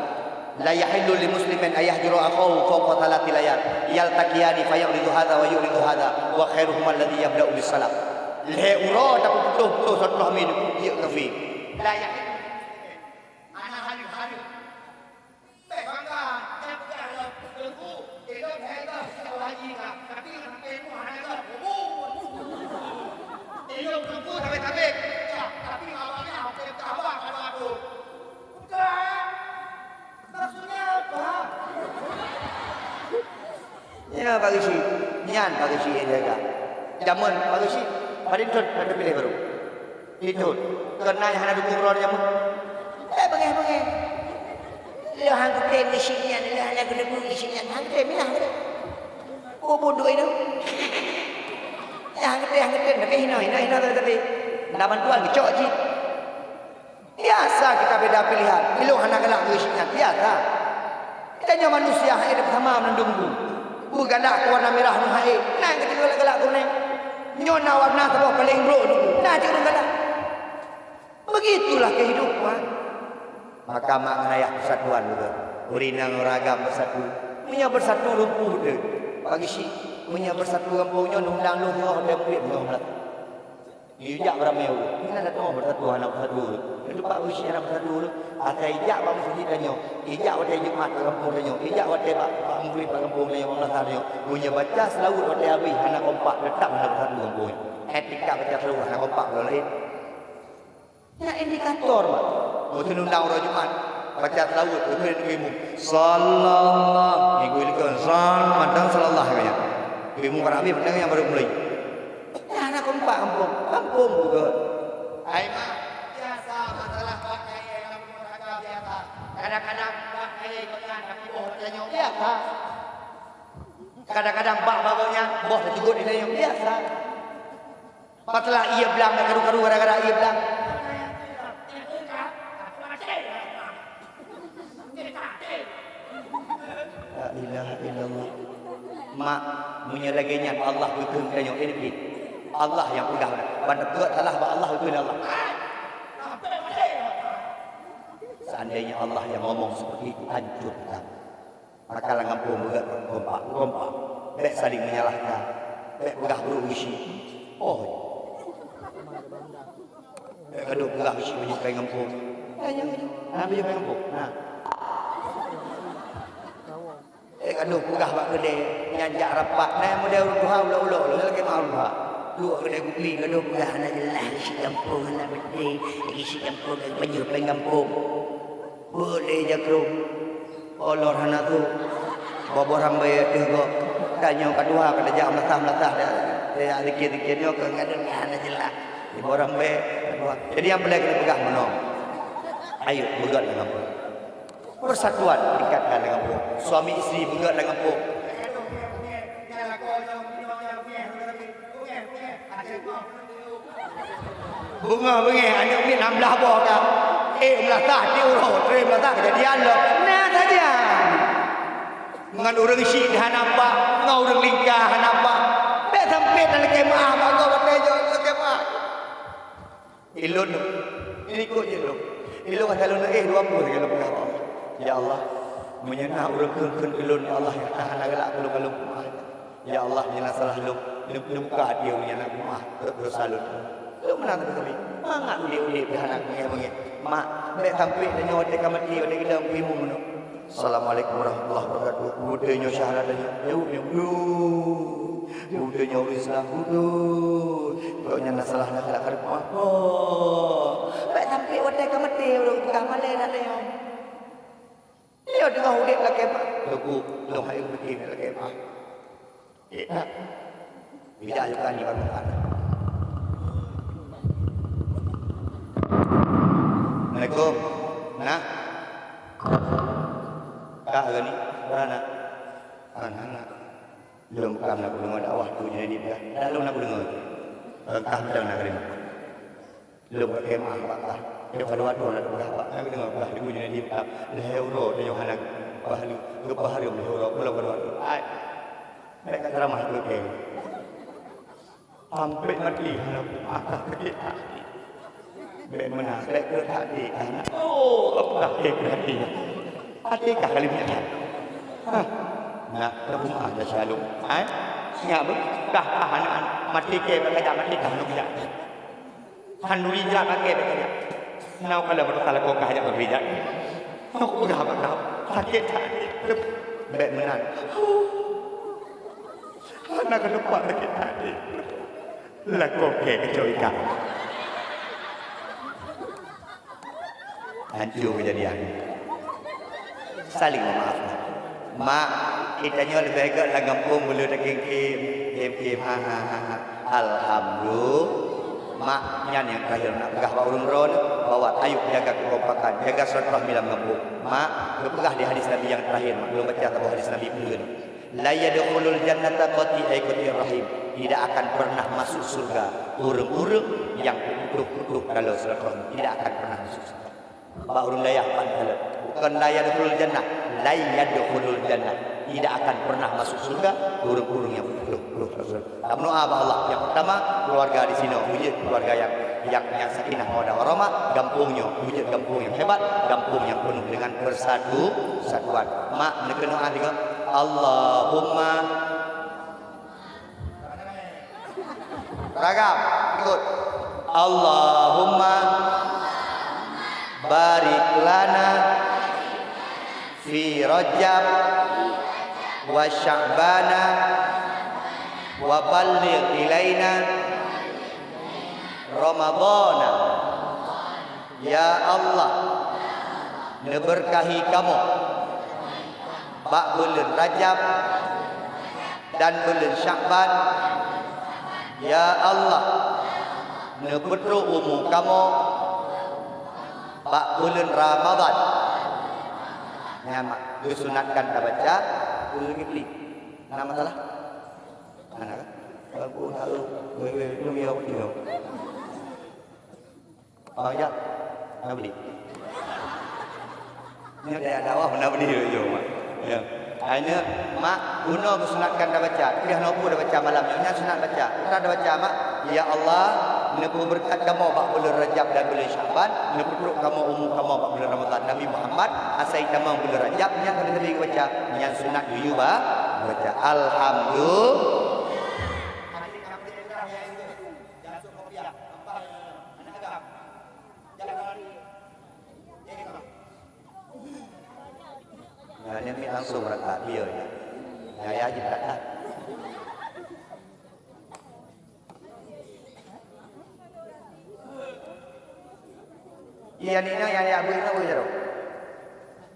"La yahillu li muslimin an yahjura akhahu fawqa thalathi layal. Yaltaqiyani fa yu'ridu hadza wa yu'ridu hadza, wa khairuhuma alladhi yabda'u bis salam." Lhèe uroe tapeuputoh-putoh silaturahmi, jeuet kafé. La yahillu. Hana hareuem-hareuem. Bèk bangga, nyang peugah lom teungku, ilôn hai goh siat haji ka, tapi ngon H P mu hana goh. Ilôn teungku sabé-sabé, ya, tapi awaknyan H P teuhaba keu aku. Bukan. Maksudnya apa? Ya, Pak Geuchik. Nyan Pak Geuchik nyang jaga. Jameun Pak Geuchik, padum thôn ka teupiléh barô? Piôh thôn. Keunan hana dukung droe jameun? Eh, beungéh-beungéh. Lôn han kutem di sinoe nyan, lôn hana geudukung di sinoe nyan. Han kutem, ya, han kutem. Oh, bodoh itu. Ya, han kutem, han kutem. Tapi hinoe, hinoe, hinoe, tapi, tapi. Na bantuan geucok cit. Biasa kita beda pilihan. Ilôn hana galak keu si nyan. Biasa. Kita nyoe manusia, hai, sama mandum bu. Bu galak keu warna mirah nyoe, hai. Nyan kita galak-galak keu nyan. Nyoe na warna saboh paling brok nyoe. Na cit ureueng galak. Begitulah kehidupan. Maka mak ngon ayah persatuan juga. Ureueng inong ureueng agam bersatu. Meunyoe bersatu lumpuh deh. Bagi si, meunyoe bersatu gampông nyoe, undang lôn nyoe, ada murid nyoe. Ijak beurami ureueng. Meunan datang beusatu hana beusatu ureueng. Nyoe teumpat ureueng syiek hana beusatu ureueng. Asai ijak bak meuseujid tanyoe. Ijak watèe Jumat bak gampông tanyoe. Ijak watèe bak, bak Maghrib bak gampông tanyoe, bak Meunasah tanyoe. Meunyoe baca seulaweuet watèe habéh hana kompak, teutap hana beusatu gampông nyoe. Eh, tingkat baca seulaweuet hana kompak lom laén. Nyan indikator, Mak. Beutôi undang uroe Jumat. Baca seulaweuet, beutôi nibak imum. Sallallahu. Minggu likot, sal, mantong sallallahu, ya. Imum ka habéh, mantong nyang baru mulai. Nah, na kompak gampông. Gampông juga. Hai, Mak, biasa masalah bak kayèe lam rumoh tangga biasa. Kadang-kadang bak kayèe gobnyan tapi boh tanyoe biasa. Kadang-kadang bak, bak gobnyan boh teucut di tanyoe biasa. Masalah ié blang, karu-karu gara-gara ié blang. La ilaha illallah. Mak, meunyoe lagèe nyan Allah geukheun tanyoe, eh, Allah nyang peugah. Ban teupeue salah bak Allah geukheun Allah. Seandainya Allah yang ngomong seperti itu, hancur kita. Maka lam gampông beuet kompak, kompak. Bèk saling menyalahkan. Bèk peugah brok isi. Oh. Eh, ka deuh peugah bisi meunyoe pèng gampông. Eh, nyan, nyan. Nah, meunyoe pèng gampông. Nah. Eh, ka deuh peugah bak keudè nyang jak rapat. Nah, model ureueng tuha ulok-ulok, ulok lagèe mak ureueng tuha. Duek keudè kupi, ka deuh peugah hana jeulaih, isi gampông hana beutôi, isi gampông meunyoe pèng gampông. Beuet lé jakrong. Oh, lôn hana su. Boh-boh rambèe teuh gob. Tanyoe ka tuha, ka tajak meulasah-meulasah, tajak zikir-zikir nyoe keu ngadeueng hana jeulaih. Di boh rambèe, ka tuha. Jadi, nyang peureulèe keuneuk peugah meunoe. Ayo, beuet lam gampông. Persatuan tingkatkan lam gampông. Suami isteri beuet lam gampông. Beungoh beungèh aneuk miet nam blah boh ka. Eh, meulasah tiep uroe, trép meulasah keujadian lom. Na sajan. Ngon ureueng syiek hana pat, ngon ureueng lingka hana pat. Bèk sampé talakèe meu'ah bak gob watèe jok talakèe meu'ah. Ilôn, ini ikot jih lôn. Ilôn asai lôn éh dua ploh lagèe lôn peugah bak Allah. Ya Allah, meunyoe na ureueng kheun-kheun keu lôn, ya Allah, nyang hana galak keu lôn, ka lôn peu'ah. Ya Allah, nyang na salah lôn, lôn, lôn buka até ureueng nyang na peu'ah desya lôn. Lôn meunan teuka mangat udép-udép hana beungèh-beungèh. Mak, bèk sampé tanyoe watèe ka maté, watèe geudong beuimeum meunoe. Assalamualaikum warahmatullahi wabarakatuh. Beutôi nyoe syahadat tanyoe. Jaweueb nyoe, beutôi. Beutôi nyoe ureueng Islam. Beutôi. Kok nyan na salah, na salah, ka lôn peu'ah. Oh. Bèk sampé watèe ka maté, ureueng peugah malèe that tanyoe. Nyoe teungoh udép lakèe meu'ah. Teungku, lôn hai ureueng lakèe, lakèe meu'ah. Eh, bijak juga ni baru makan. Assalamualaikum. Nah. Kak, ni, mana? Mana, nak? Lôn ka na kudeungoe dakwah tu jadi dia. Dah lôn na kudeungoe. Engkah mantong na kudeungoe. Lôn ka khemah bak kah. Nyoe ka dua droe na kudeungoe bak. Na kudeungoe bak di kunyueng di bak. Lhèe uroe tanyoe hana pahala. Geupahala lhèe uroe pulang ka dua droe. Ai. Bèk ka ceramah keu kèe. Sampai maté hana peugah, sakét até. Bèk meunan, bèk keu até ka hana. Oh, peugah kèe keu até. Até ka kali nyan. Hah. Nak ke rumah dah selalu. Hai? Nyak beu, kah, kah anak, anak. Maté kèe bèk kajak, maté kah aneuk jak. Khanduri jak maté bèk kajak. Nau kalau berusaha lakukan hajat berbeda. Aku peugah bak kau. Sakét até. Bèk meunan. Hana keudeupan sakét até. Lakoe keucok ikan. Hancô keujadian. Saling memaafkan. Mak, geutanyoe leubeh gèt lam gampông, beu lôn takiém-kiém, kiém-kiém, ha, ha, ha, ha. Alhamdulillah. Mak, nyan nyang terakhir nak peugah bak ureueng droeneuh, bahwa ayo jaga kekompakan, jaga silaturahmi lam gampông. Mak, geupeugah di hadis Nabi nyang terakhir, Mak, lôn baca saboh hadis Nabi peue. "La yadkhulul jannata qati'u rahim." Tidak akan pernah masuk surga ureueng-ureueng nyang putôh-putôh taloe silaturahmi. Tidak akan pernah masuk surga. Bak ureueng dayah pan taloe. Bukan la yadkhulul jannah, la yadkhulul jannah. Tidak akan pernah masuk surga ureueng-ureueng nyang putôh-putôh taloe. Tameudoa bak Allah. Nyang pertama, keluarga di sinoe, beujeuet keluarga nyang, nyang, nyang sakinah mawaddah warahmah, gampông nyoe, beujeuet gampông nyang hebat, gampông nyang peunuh dengan persatu-, persatuan. Mak, neukeunoe doa sigoe, Allahumma ragam, ikut. Allahumma barik lana fi Rajab wa Sya'bana wa balligh ilaina Ramadhana. Ya Allah, neubeurkahi kamoe bak buleuen Rajab dan buleuen Sya'ban. Ya Allah, neupeutrok umu kamoe bak buleuen Ramadhan. Nyan mak, geusunatkan tabaca Udzul Kifli. Na masalah? Hana kan? Walaupun tahu, wewe, wewe, wewe, wewe. Oh, ya. Hana beli. Nyoe daya dakwah hana beli, yo, yo, mak. Ya. Hanya, mak, bunoe geusunatkan tabaca. Tapi hana peue tabaca malam nyoe. Nyan sunat baca. Peue tabaca, mak? Ya Allah, neupeubeureukat kamoe bak buleuen Rajab dan buleuen Sya'ban, neupeutrok kamoe umu kamoe bak buleuen Ramadhan. Nabi Muhammad, asai tamong buleuen Rajab, nyan sabe-sabe geubaca. Nyan sunat geuyue ba-, baca. Alhamdulillah. Nyan miet langsung rata, beliau nyan. Nyang ayah jih rata. Iya, ni, ni, yang, yang, bui, bui, bui, bui.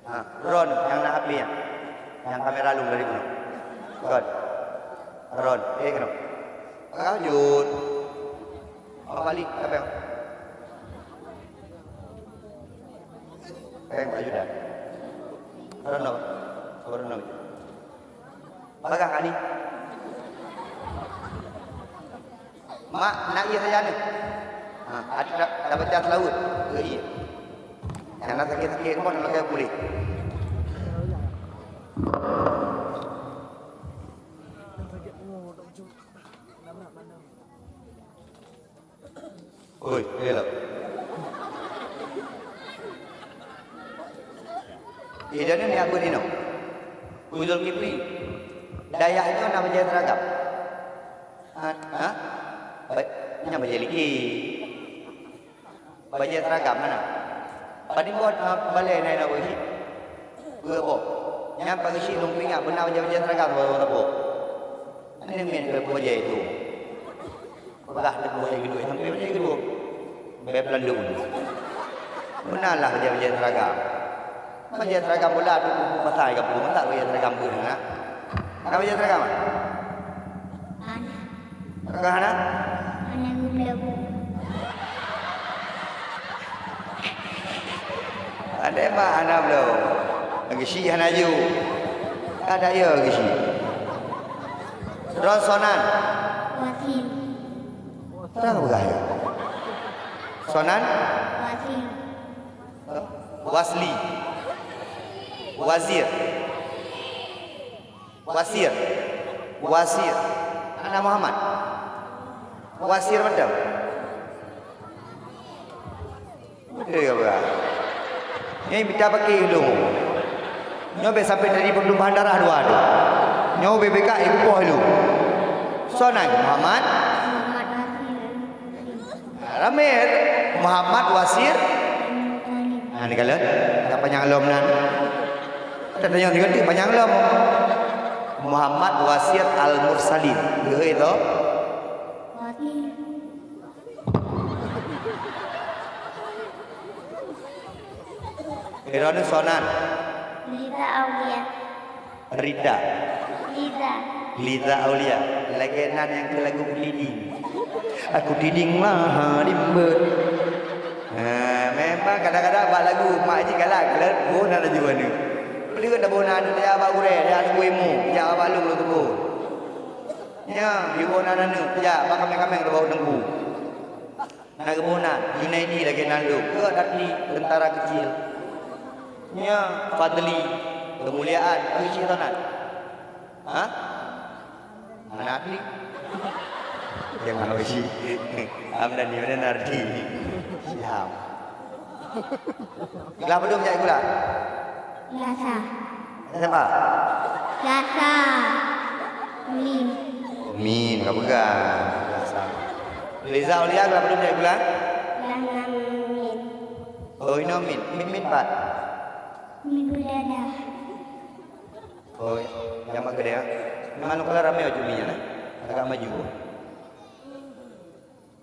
Ha, Ron, nyang na H P nyan. Nyang kamera lôn dari gunong. Ron. Ron, eh, keunoe. Pakajut. Abang balik, siapa yang? Peng Pak Yuda. Ron apa? Ron apa? Bagah kali. Mak, nak iya saja ni. Ha, ada, ada baca selawat. Ke iya. Yang nak sakit-sakit pun nak pakai boleh. Oi, elok. Ida ni, ni apa ni no? Udzul Kifli. Dayah itu nak bajai seragam. Ha? Ha? Ba-, nya bajai liki. Bajai seragam mana? Padum buat, ha, balai nai nak bagi. Dua boh. Nyang pagi sih lung pingak beuna bajai-bajai seragam dua boh. Ini main ke bajai itu. Peugah teuk bajai keudua, sampai bajai keudua. Bèk pelandung. Meunan lah bajai-bajai seragam. Bajai seragam bola tu buku pasai ka pun tak bajai seragam pun na. Ada bajai seragam? Ana. Ka hana? Ana gula bu. Ada mak ana belum. Lagi si hana ju. Ada ya lagi si. Ron sonan. Wasil. Terang peugah ya. Sonan? Wasil. Wasli. Wazir. Wasir. Wasir. Anak Muhammad. Wasir mantong. Beutôi ka peugah. Nyoe mita paké lôn. Nyoe bèk sampai jadi peutumpahan darah dua tu. Nyoe B P K ibu poh lôn. Soe nan? Muhammad? Muhammad Nasir. Ramé. Muhammad Wasir. Nah, ni kalon. Tak panyang lom nan. Tak tanyong tiga tu panyang lom. Muhammad Wasir Al-Mursalin. Geuhôi tu. Wasir. Droeneuh soe nan? Liza Aulia. Rida. Liza. Liza Aulia. Lagèe nan nyang keu lagu Kutiding. Aku tiding lah ha dimbet. Ha, memang kadang-kadang bak lagu mak jih galak, galak boh nan laju aneuk. Peuleueh dah boh nan aneuk, ya bak gurèe, ya aneuk ilmu, ya bak lôn lôn teupeue. Ya, iboh nan aneuk, ya bak kaméng-kaméng dah bak teungku. Na geuboh nan, Junaidi lagèe nan lôn, keu arti tentara kecil. Nyan Fadli, keumuliaan, keu cit nan. Ha? Hana arti. Jangan uji. Hamdan di mana arti? Siap. Glah padum jak gula? Glah sa. S M A? Glah sa. Min. Min, ka peugah. Glah sa. Liza Aulia, glah padum jak gula? Glah nam min. Oh, inoe min. Min, min pat? Min berdadah. Oh, nyang mak keudéh, ha? Memang lôn kalon ramé aju min nyan, ha? Agak maju.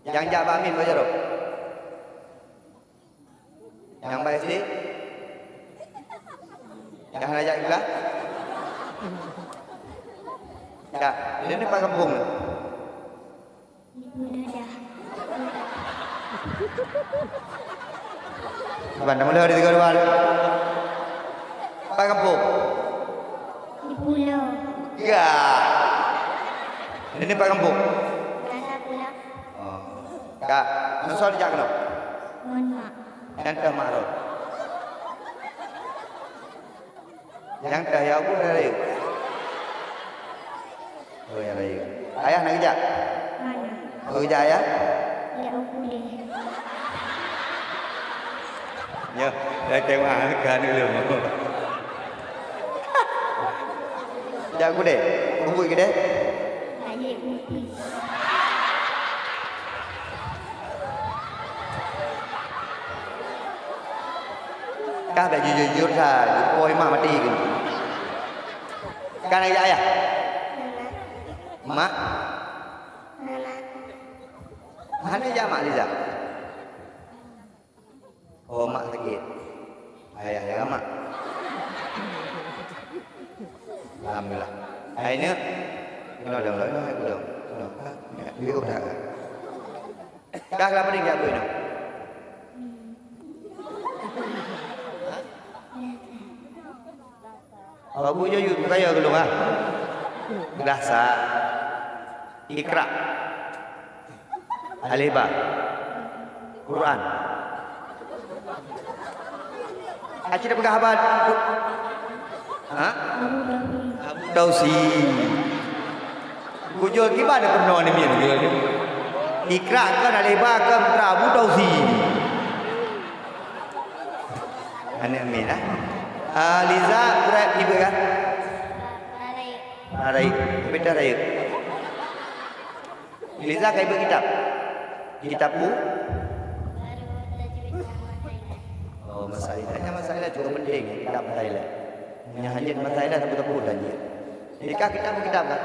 Nyang jak bak min, bak jaroe. Nyang bak S D? Nyang hana jak sikula? Ya, ini, ini Pak Kampung. Saban, dah mula di tiga dua. Pak Kampung. Di pulo. Ya. Ini Pak Kampung. Rasa pulo. Oh. Kak, nusol jak keunoe. Mohon maaf. Nyang teuh maklum. Nyang teuh ya, Abu, rayeuk. Oh, ya, rayeuk. Ayah nak geujak? Mana? Oh, geujak ayah? Ya, Abu deh. Nyoe, dah tengok kan dulu. Jak Abu deh. Abu ke deh? Tak jadi kopi. Kah bèk jujur-jujur sa, poh imak maté keuh. Kah na jak ayah? Mak? Hana jak mak Liza? Oh, mak sakét. Ayah jaga mak. Alhamdulillah. Hai neuk. Keunoe dong, keunoe, keunoe, keunoe. Kah? Ya, yuk dah. Kah kenapa dia jago ini? Hah? Abu jujur, bukan ya gelung ah. Gelah sa. Iqra. Alif ba. Quran. Aci dah peugah haba. Ha? Abu Dausi. Kujol kiban peunoh ni min kujol ni. Iqra kan alif ba kan putra Abu Dausi. Aneuk min ah. Ah, Liza, putra ibu kan? Rayeuk. Beda rayeuk. Liza ka ibeut kitab? Kitab bu? Oh, masalah. Hanya masalah cukup penting kitab masalah. Yang hajat masalah satu tepuk dan dia. Jadi kah kitab bu kitab kan?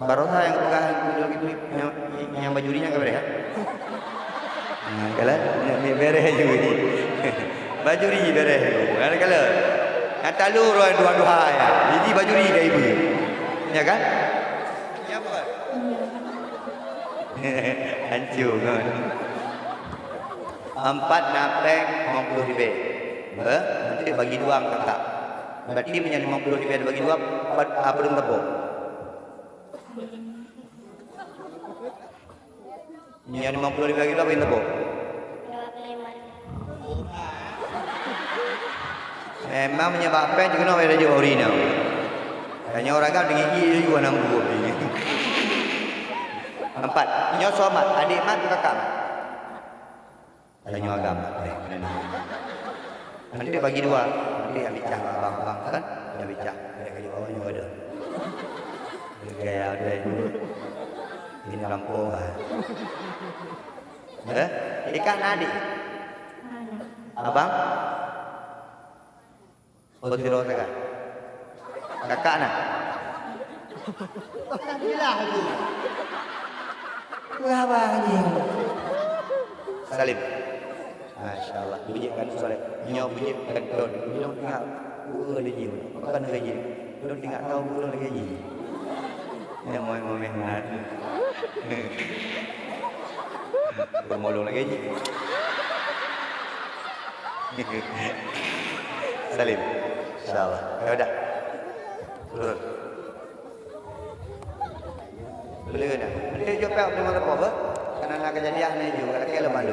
Barosa nyang peugah nyang, nyang bajuri nyan ka bereh, ha? Nah, kalau nyan bereh juri. Bajuri bereh. Kan kalau nyang talu roh dua-dua ya. Jadi bajuri ka ibu. Ya kan? Ya bukan? Hancur kan? Empat na péng lima puluh ribèe. Beh, nanti bagi dua angka. Berarti meunyo lima puluh ribèe bagi dua, empat, apa dong tepuk? Nyan lima puluh ribèe kilo, berapa tepuk? Memang meunyo bak péng jeuet keunoe wayah laju ureueng inong. Tanyoe ureueng agam deungon ie yue hana meubuet. Empat. Nyoe soe mat, adik mat, kakak mat. Tanyoe agam. Nanti bagi dua. Nanti yang bicah abang-abang kan? Yang bicah. Ada kayu bawah juga ada. Gaya ada itu. Ini lampung lah. Eh? Ikan adik. Abang? Oh, sidroe sagai. Kakak na? Alhamdulillah laju. Peue haba nyoe? Salim. Masya Allah. Bujik kan soleh. Nyoe bujik kan ton. Nyoe tengah. Peue laju? Bukan laju. Nyoe tengah tahu peue laju. Nyoe moe-moe meunan. Pemulung lagi ji. Salim. Insya Allah. Ya udah. Turun. Boleh dah. Nanti jawab apa dengan apa, apa? Karena nak kejadian ni juga, lagi lemah lu.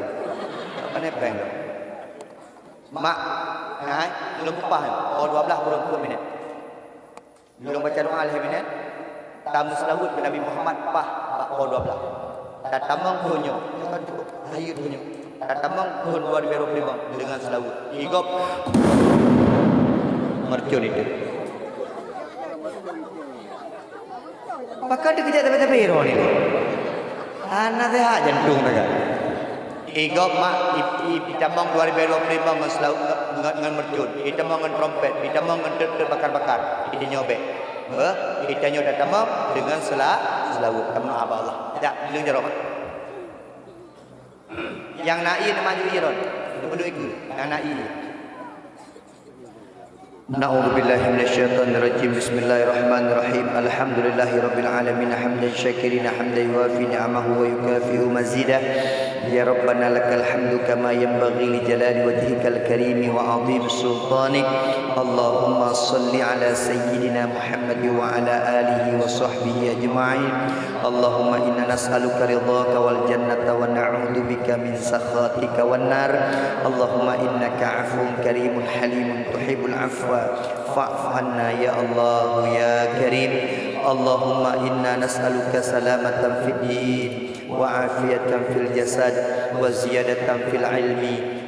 Apa ni prank tu? Mak, hai, belum upah ni. Oh, dua belas kurang dua minit. Lôn baca doa lhèe minèt, tameuseulaweuet keu Nabi Muhammad paih bak po dua blaih. Tatamong thôn nyoe, nyoe kan cukup rayeuk thôn nyoe. Tatamong thôn dua ribèe dua ploh limong deungon seulaweuet. Igop mercon itu. Pakon teukeujot tapi-tapi droe nyoe. Hana seuhat jantung taga. Igop mak i, i, itamong dua ribèe dua ploh limong ngon seulaweuet, ngon, ngon mercon, itamong ngon trompet, itamong ngon teut-teut bakar-bakar. Itanyoe bèk. Beuh, itanyoe tatamong deungon seula-, seulaweuet. Tameudoa bak Allah. Jak, lheueh jaroe mak. Nyang na ié neumaju ié rot. Neupeuduek iku. Nyang na ié. أعوذ بالله من الشيطان الرجيم. بسم الله الرحمن الرحيم. الحمد لله رب العالمين، حمدا شاكرين، حمدا يوافي نعمه ويكافئ مزيده. يا ربنا لك الحمد كما ينبغي لجلال وجهك الكريم وعظيم سلطانك. اللهم صل على سيدنا محمد وعلى آله وصحبه أجمعين. اللهم إنا نسألك رضاك والجنة ونعوذ بك من سخطك والنار. اللهم إنك عفو كريم حليم تحب العفو فاعف عنا يا الله يا كريم. اللهم إنا نسألك سلامة في الدين وعافية في الجسد وزيادة في العلم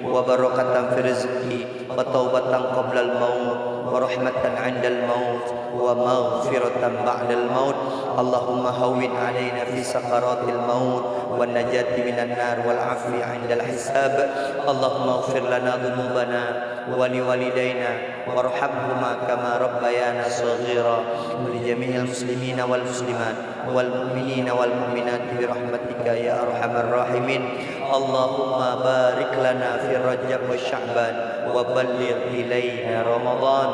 وبركة في الرزق وتوبة قبل الموت ورحمة عند الموت ومغفرة بعد الموت. اللهم هون علينا في سكرات الموت والنجاة من النار والعفو عند الحساب. اللهم اغفر لنا ذنوبنا ولوالدينا وارحمهما كما ربيانا صغيرا ولجميع المسلمين والمسلمات والمؤمنين والمؤمنات برحمتك يا أرحم الراحمين. اللهم بارك لنا في رجب وشعبان وبلغ إلينا رمضان.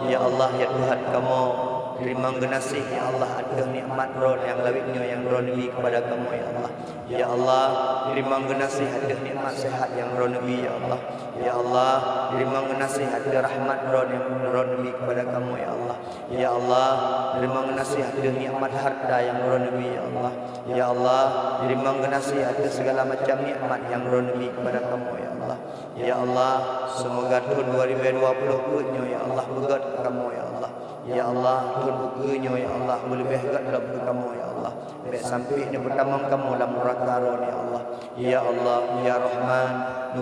Ya Allah, ya Tuhan kamoe, teurimong geunaséh, ya Allah, ateueh nikmat Droe nyang lawét nyoe nyang Droe neubri keupada kamoe, ya Allah. Ya Allah, teurimong geunaséh ateueh nikmat seuhat nyang Droe neubri, ya Allah. Ya Allah, teurimong geunaséh ateueh rahmat Droe nyang Droe neubri keupada kamoe, ya Allah. Ya Allah, teurimong geunaséh ateueh nikmat harta nyang Droe neubri, ya Allah. Ya Allah, teurimong geunaséh ateueh segala macam nikmat nyang Droe neubri keupada kamoe, ya Allah. Ya Allah, seumoga thôn dua ribèe dua ploh peuet nyoe, ya Allah, beugöt keu kamoe, ya Allah. Ya Allah, thôn ukeue nyoe, ya Allah, beuleubèh göt lom keu kamoe, ya Allah. Bèk sampoe neupeutamong kamoe lam nuraka Droe, ya Allah. Ya Allah, ya Rahman,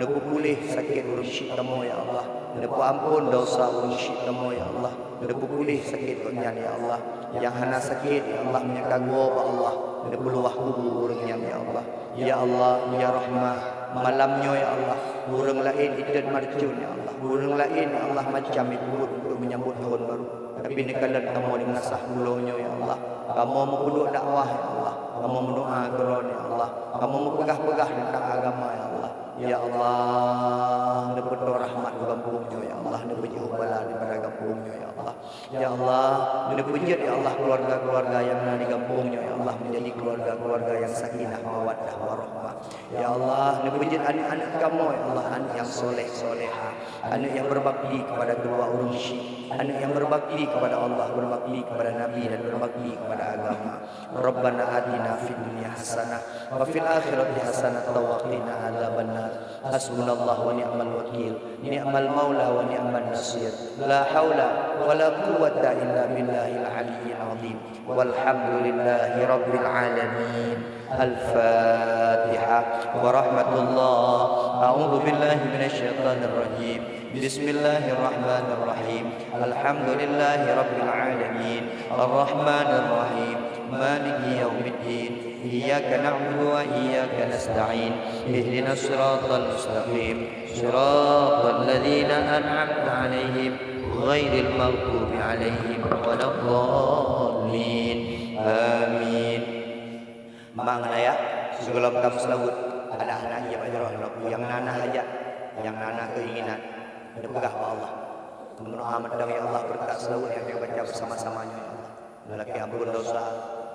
neupeupuléh sakét ureueng syik kamoe, ya Allah. Neupeuamphon desya ureueng syik kamoe, ya Allah. Neupeupuléh sakét gobnyan, ya Allah. Nyang hana sakét, ya Allah, meunyoe ka geuwoe bak Allah, neupeuluwah kubu ureueng nyan, ya Allah. Ya Allah, ya Rahman, malam nyoe, ya Allah, ureueng laén itot marcon, ya Allah. Ureueng laén, ya Allah, macam ipeubuet untuk menyambut tahun baru. Tapi neukalon kamoe di meunasah bunoe nyoe, ya Allah. Kamoe meupeuduek dakwah, ya Allah. Kamoe meudoa keu Droe, ya Allah. Kamoe meupeugah-peugah teuntang agama, ya Allah. Ya Allah, neupeutoe rahmat u gampông nyoe, ya Allah. Neupeujiôh bala daripada gampông nyoe, ya Allah. Ya Allah, neupeujeuet, ya Allah, keuluwarga-keuluwarga nyang na di gampông nyoe, ya Allah, meunjadi keuluwarga-keuluwarga nyang sakinah, mawaddah, warahmah. Ya Allah, neupeujeuet aneuk-aneuk kamoe, ya Allah, aneuk nyang soleh, solehah, aneuk nyang beubakti keupada keuluwa ureueng syik, aneuk nyang beubakti keupada Allah, beubakti keupada Nabi, dan beubakti keupada agama. Rabbana atina fid dunya hasanah wa fil akhirati hasanah wa qina adzabannar. Hasbunallahu wa ni'mal wakil, ni'mal maula wa ni'man nasir. La haula ولا قوة إلا بالله العلي العظيم. والحمد لله رب العالمين. الفاتحة. ورحمة الله. أعوذ بالله من الشيطان الرجيم. بسم الله الرحمن الرحيم. الحمد لله رب العالمين. الرحمن الرحيم. مالك يوم الدين. إياك نعبد وإياك نستعين. اهدنا الصراط المستقيم. صراط الذين أنعمت عليهم غير المغضوب عليهم ولا الضالين. آمين. Mak ngon ayah, sigohlom tameuseulaweuet, adak hana jeuet bak jaroe lom. Nyang na-na hajat, nyang na-na keuinginan, neupeugah bak Allah. Meudoa mantong, ya Allah, beureukat seulaweuet nyang geubaca beusama-sama nyoe, ya Allah. Neulakèe amphon desya,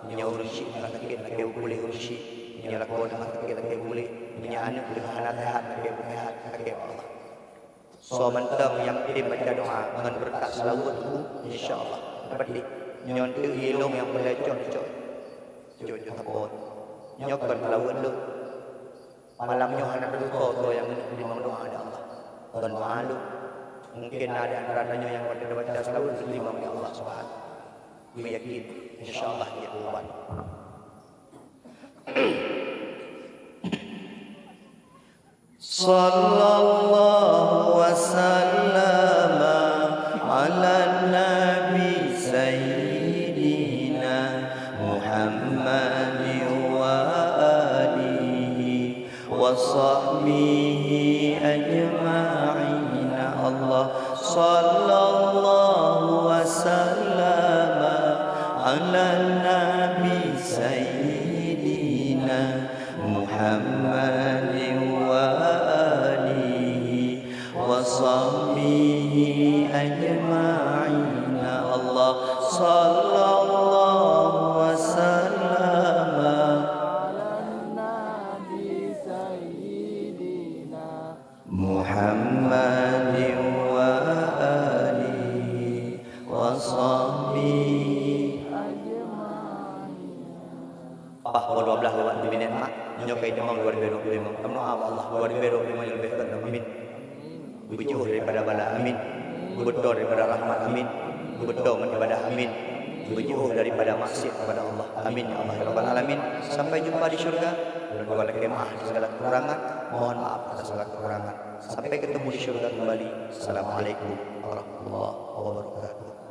nyoe ureueng syik, neulakèe, neulakèe puléh ureueng syik, nyoe lakoe teuma sakét, lakèe puléh, nyoe aneuk teuh hana seuhat, lakèe seuhat, lakèe bak Allah. Soe mantong nyang tem baca doa ngon beureukat seulaweuet, insya Allah, dapat di. Nyoe teuh ilong nyang peureulèe cok, cok. Cok, cok, tapot. Nyoe kon seulaweuet lôn. Malam nyoe hana teututoe soe nyang keuneuk teurimong doa lé Allah. Kon doa lôn. Mungken na di antara tanyoe nyang watèe baca seulaweuet teurimong lé Allah Subhanahu. Keuyakin, insya Allah, jeuet ubat. صلى الله وسلم على النبي سيدنا محمد وآله وصحبه أجمعين. الله صلى الله وسلم على النبي سيدنا محمد وآله وصحبه أجمعين. الله صلى الله وسلم على النبي سيدنا محمد وآله وصحبه أجمعين. Paih pukul dua belas lewat lima minit, mak. Nyoe ka itamong dua ribu dua puluh lima. Tameudoa bak Allah, dua ribu dua puluh lima nyang leubeh gét, amin. Beujiôh daripada bala, amin. Beubeutôi daripada rahmat, amin. Beubeutôi ngon ibadah, amin. Beujiôh daripada maksiat kepada Allah, amin ya Allah ya Rabbal Alamin. Sampai jumpa di syurga. Ulôn lakèe meu'ah atas segala kekurangan, mohon maaf atas segala kekurangan. Sampai ketemu di syurga kembali. Assalamualaikum warahmatullahi wabarakatuh.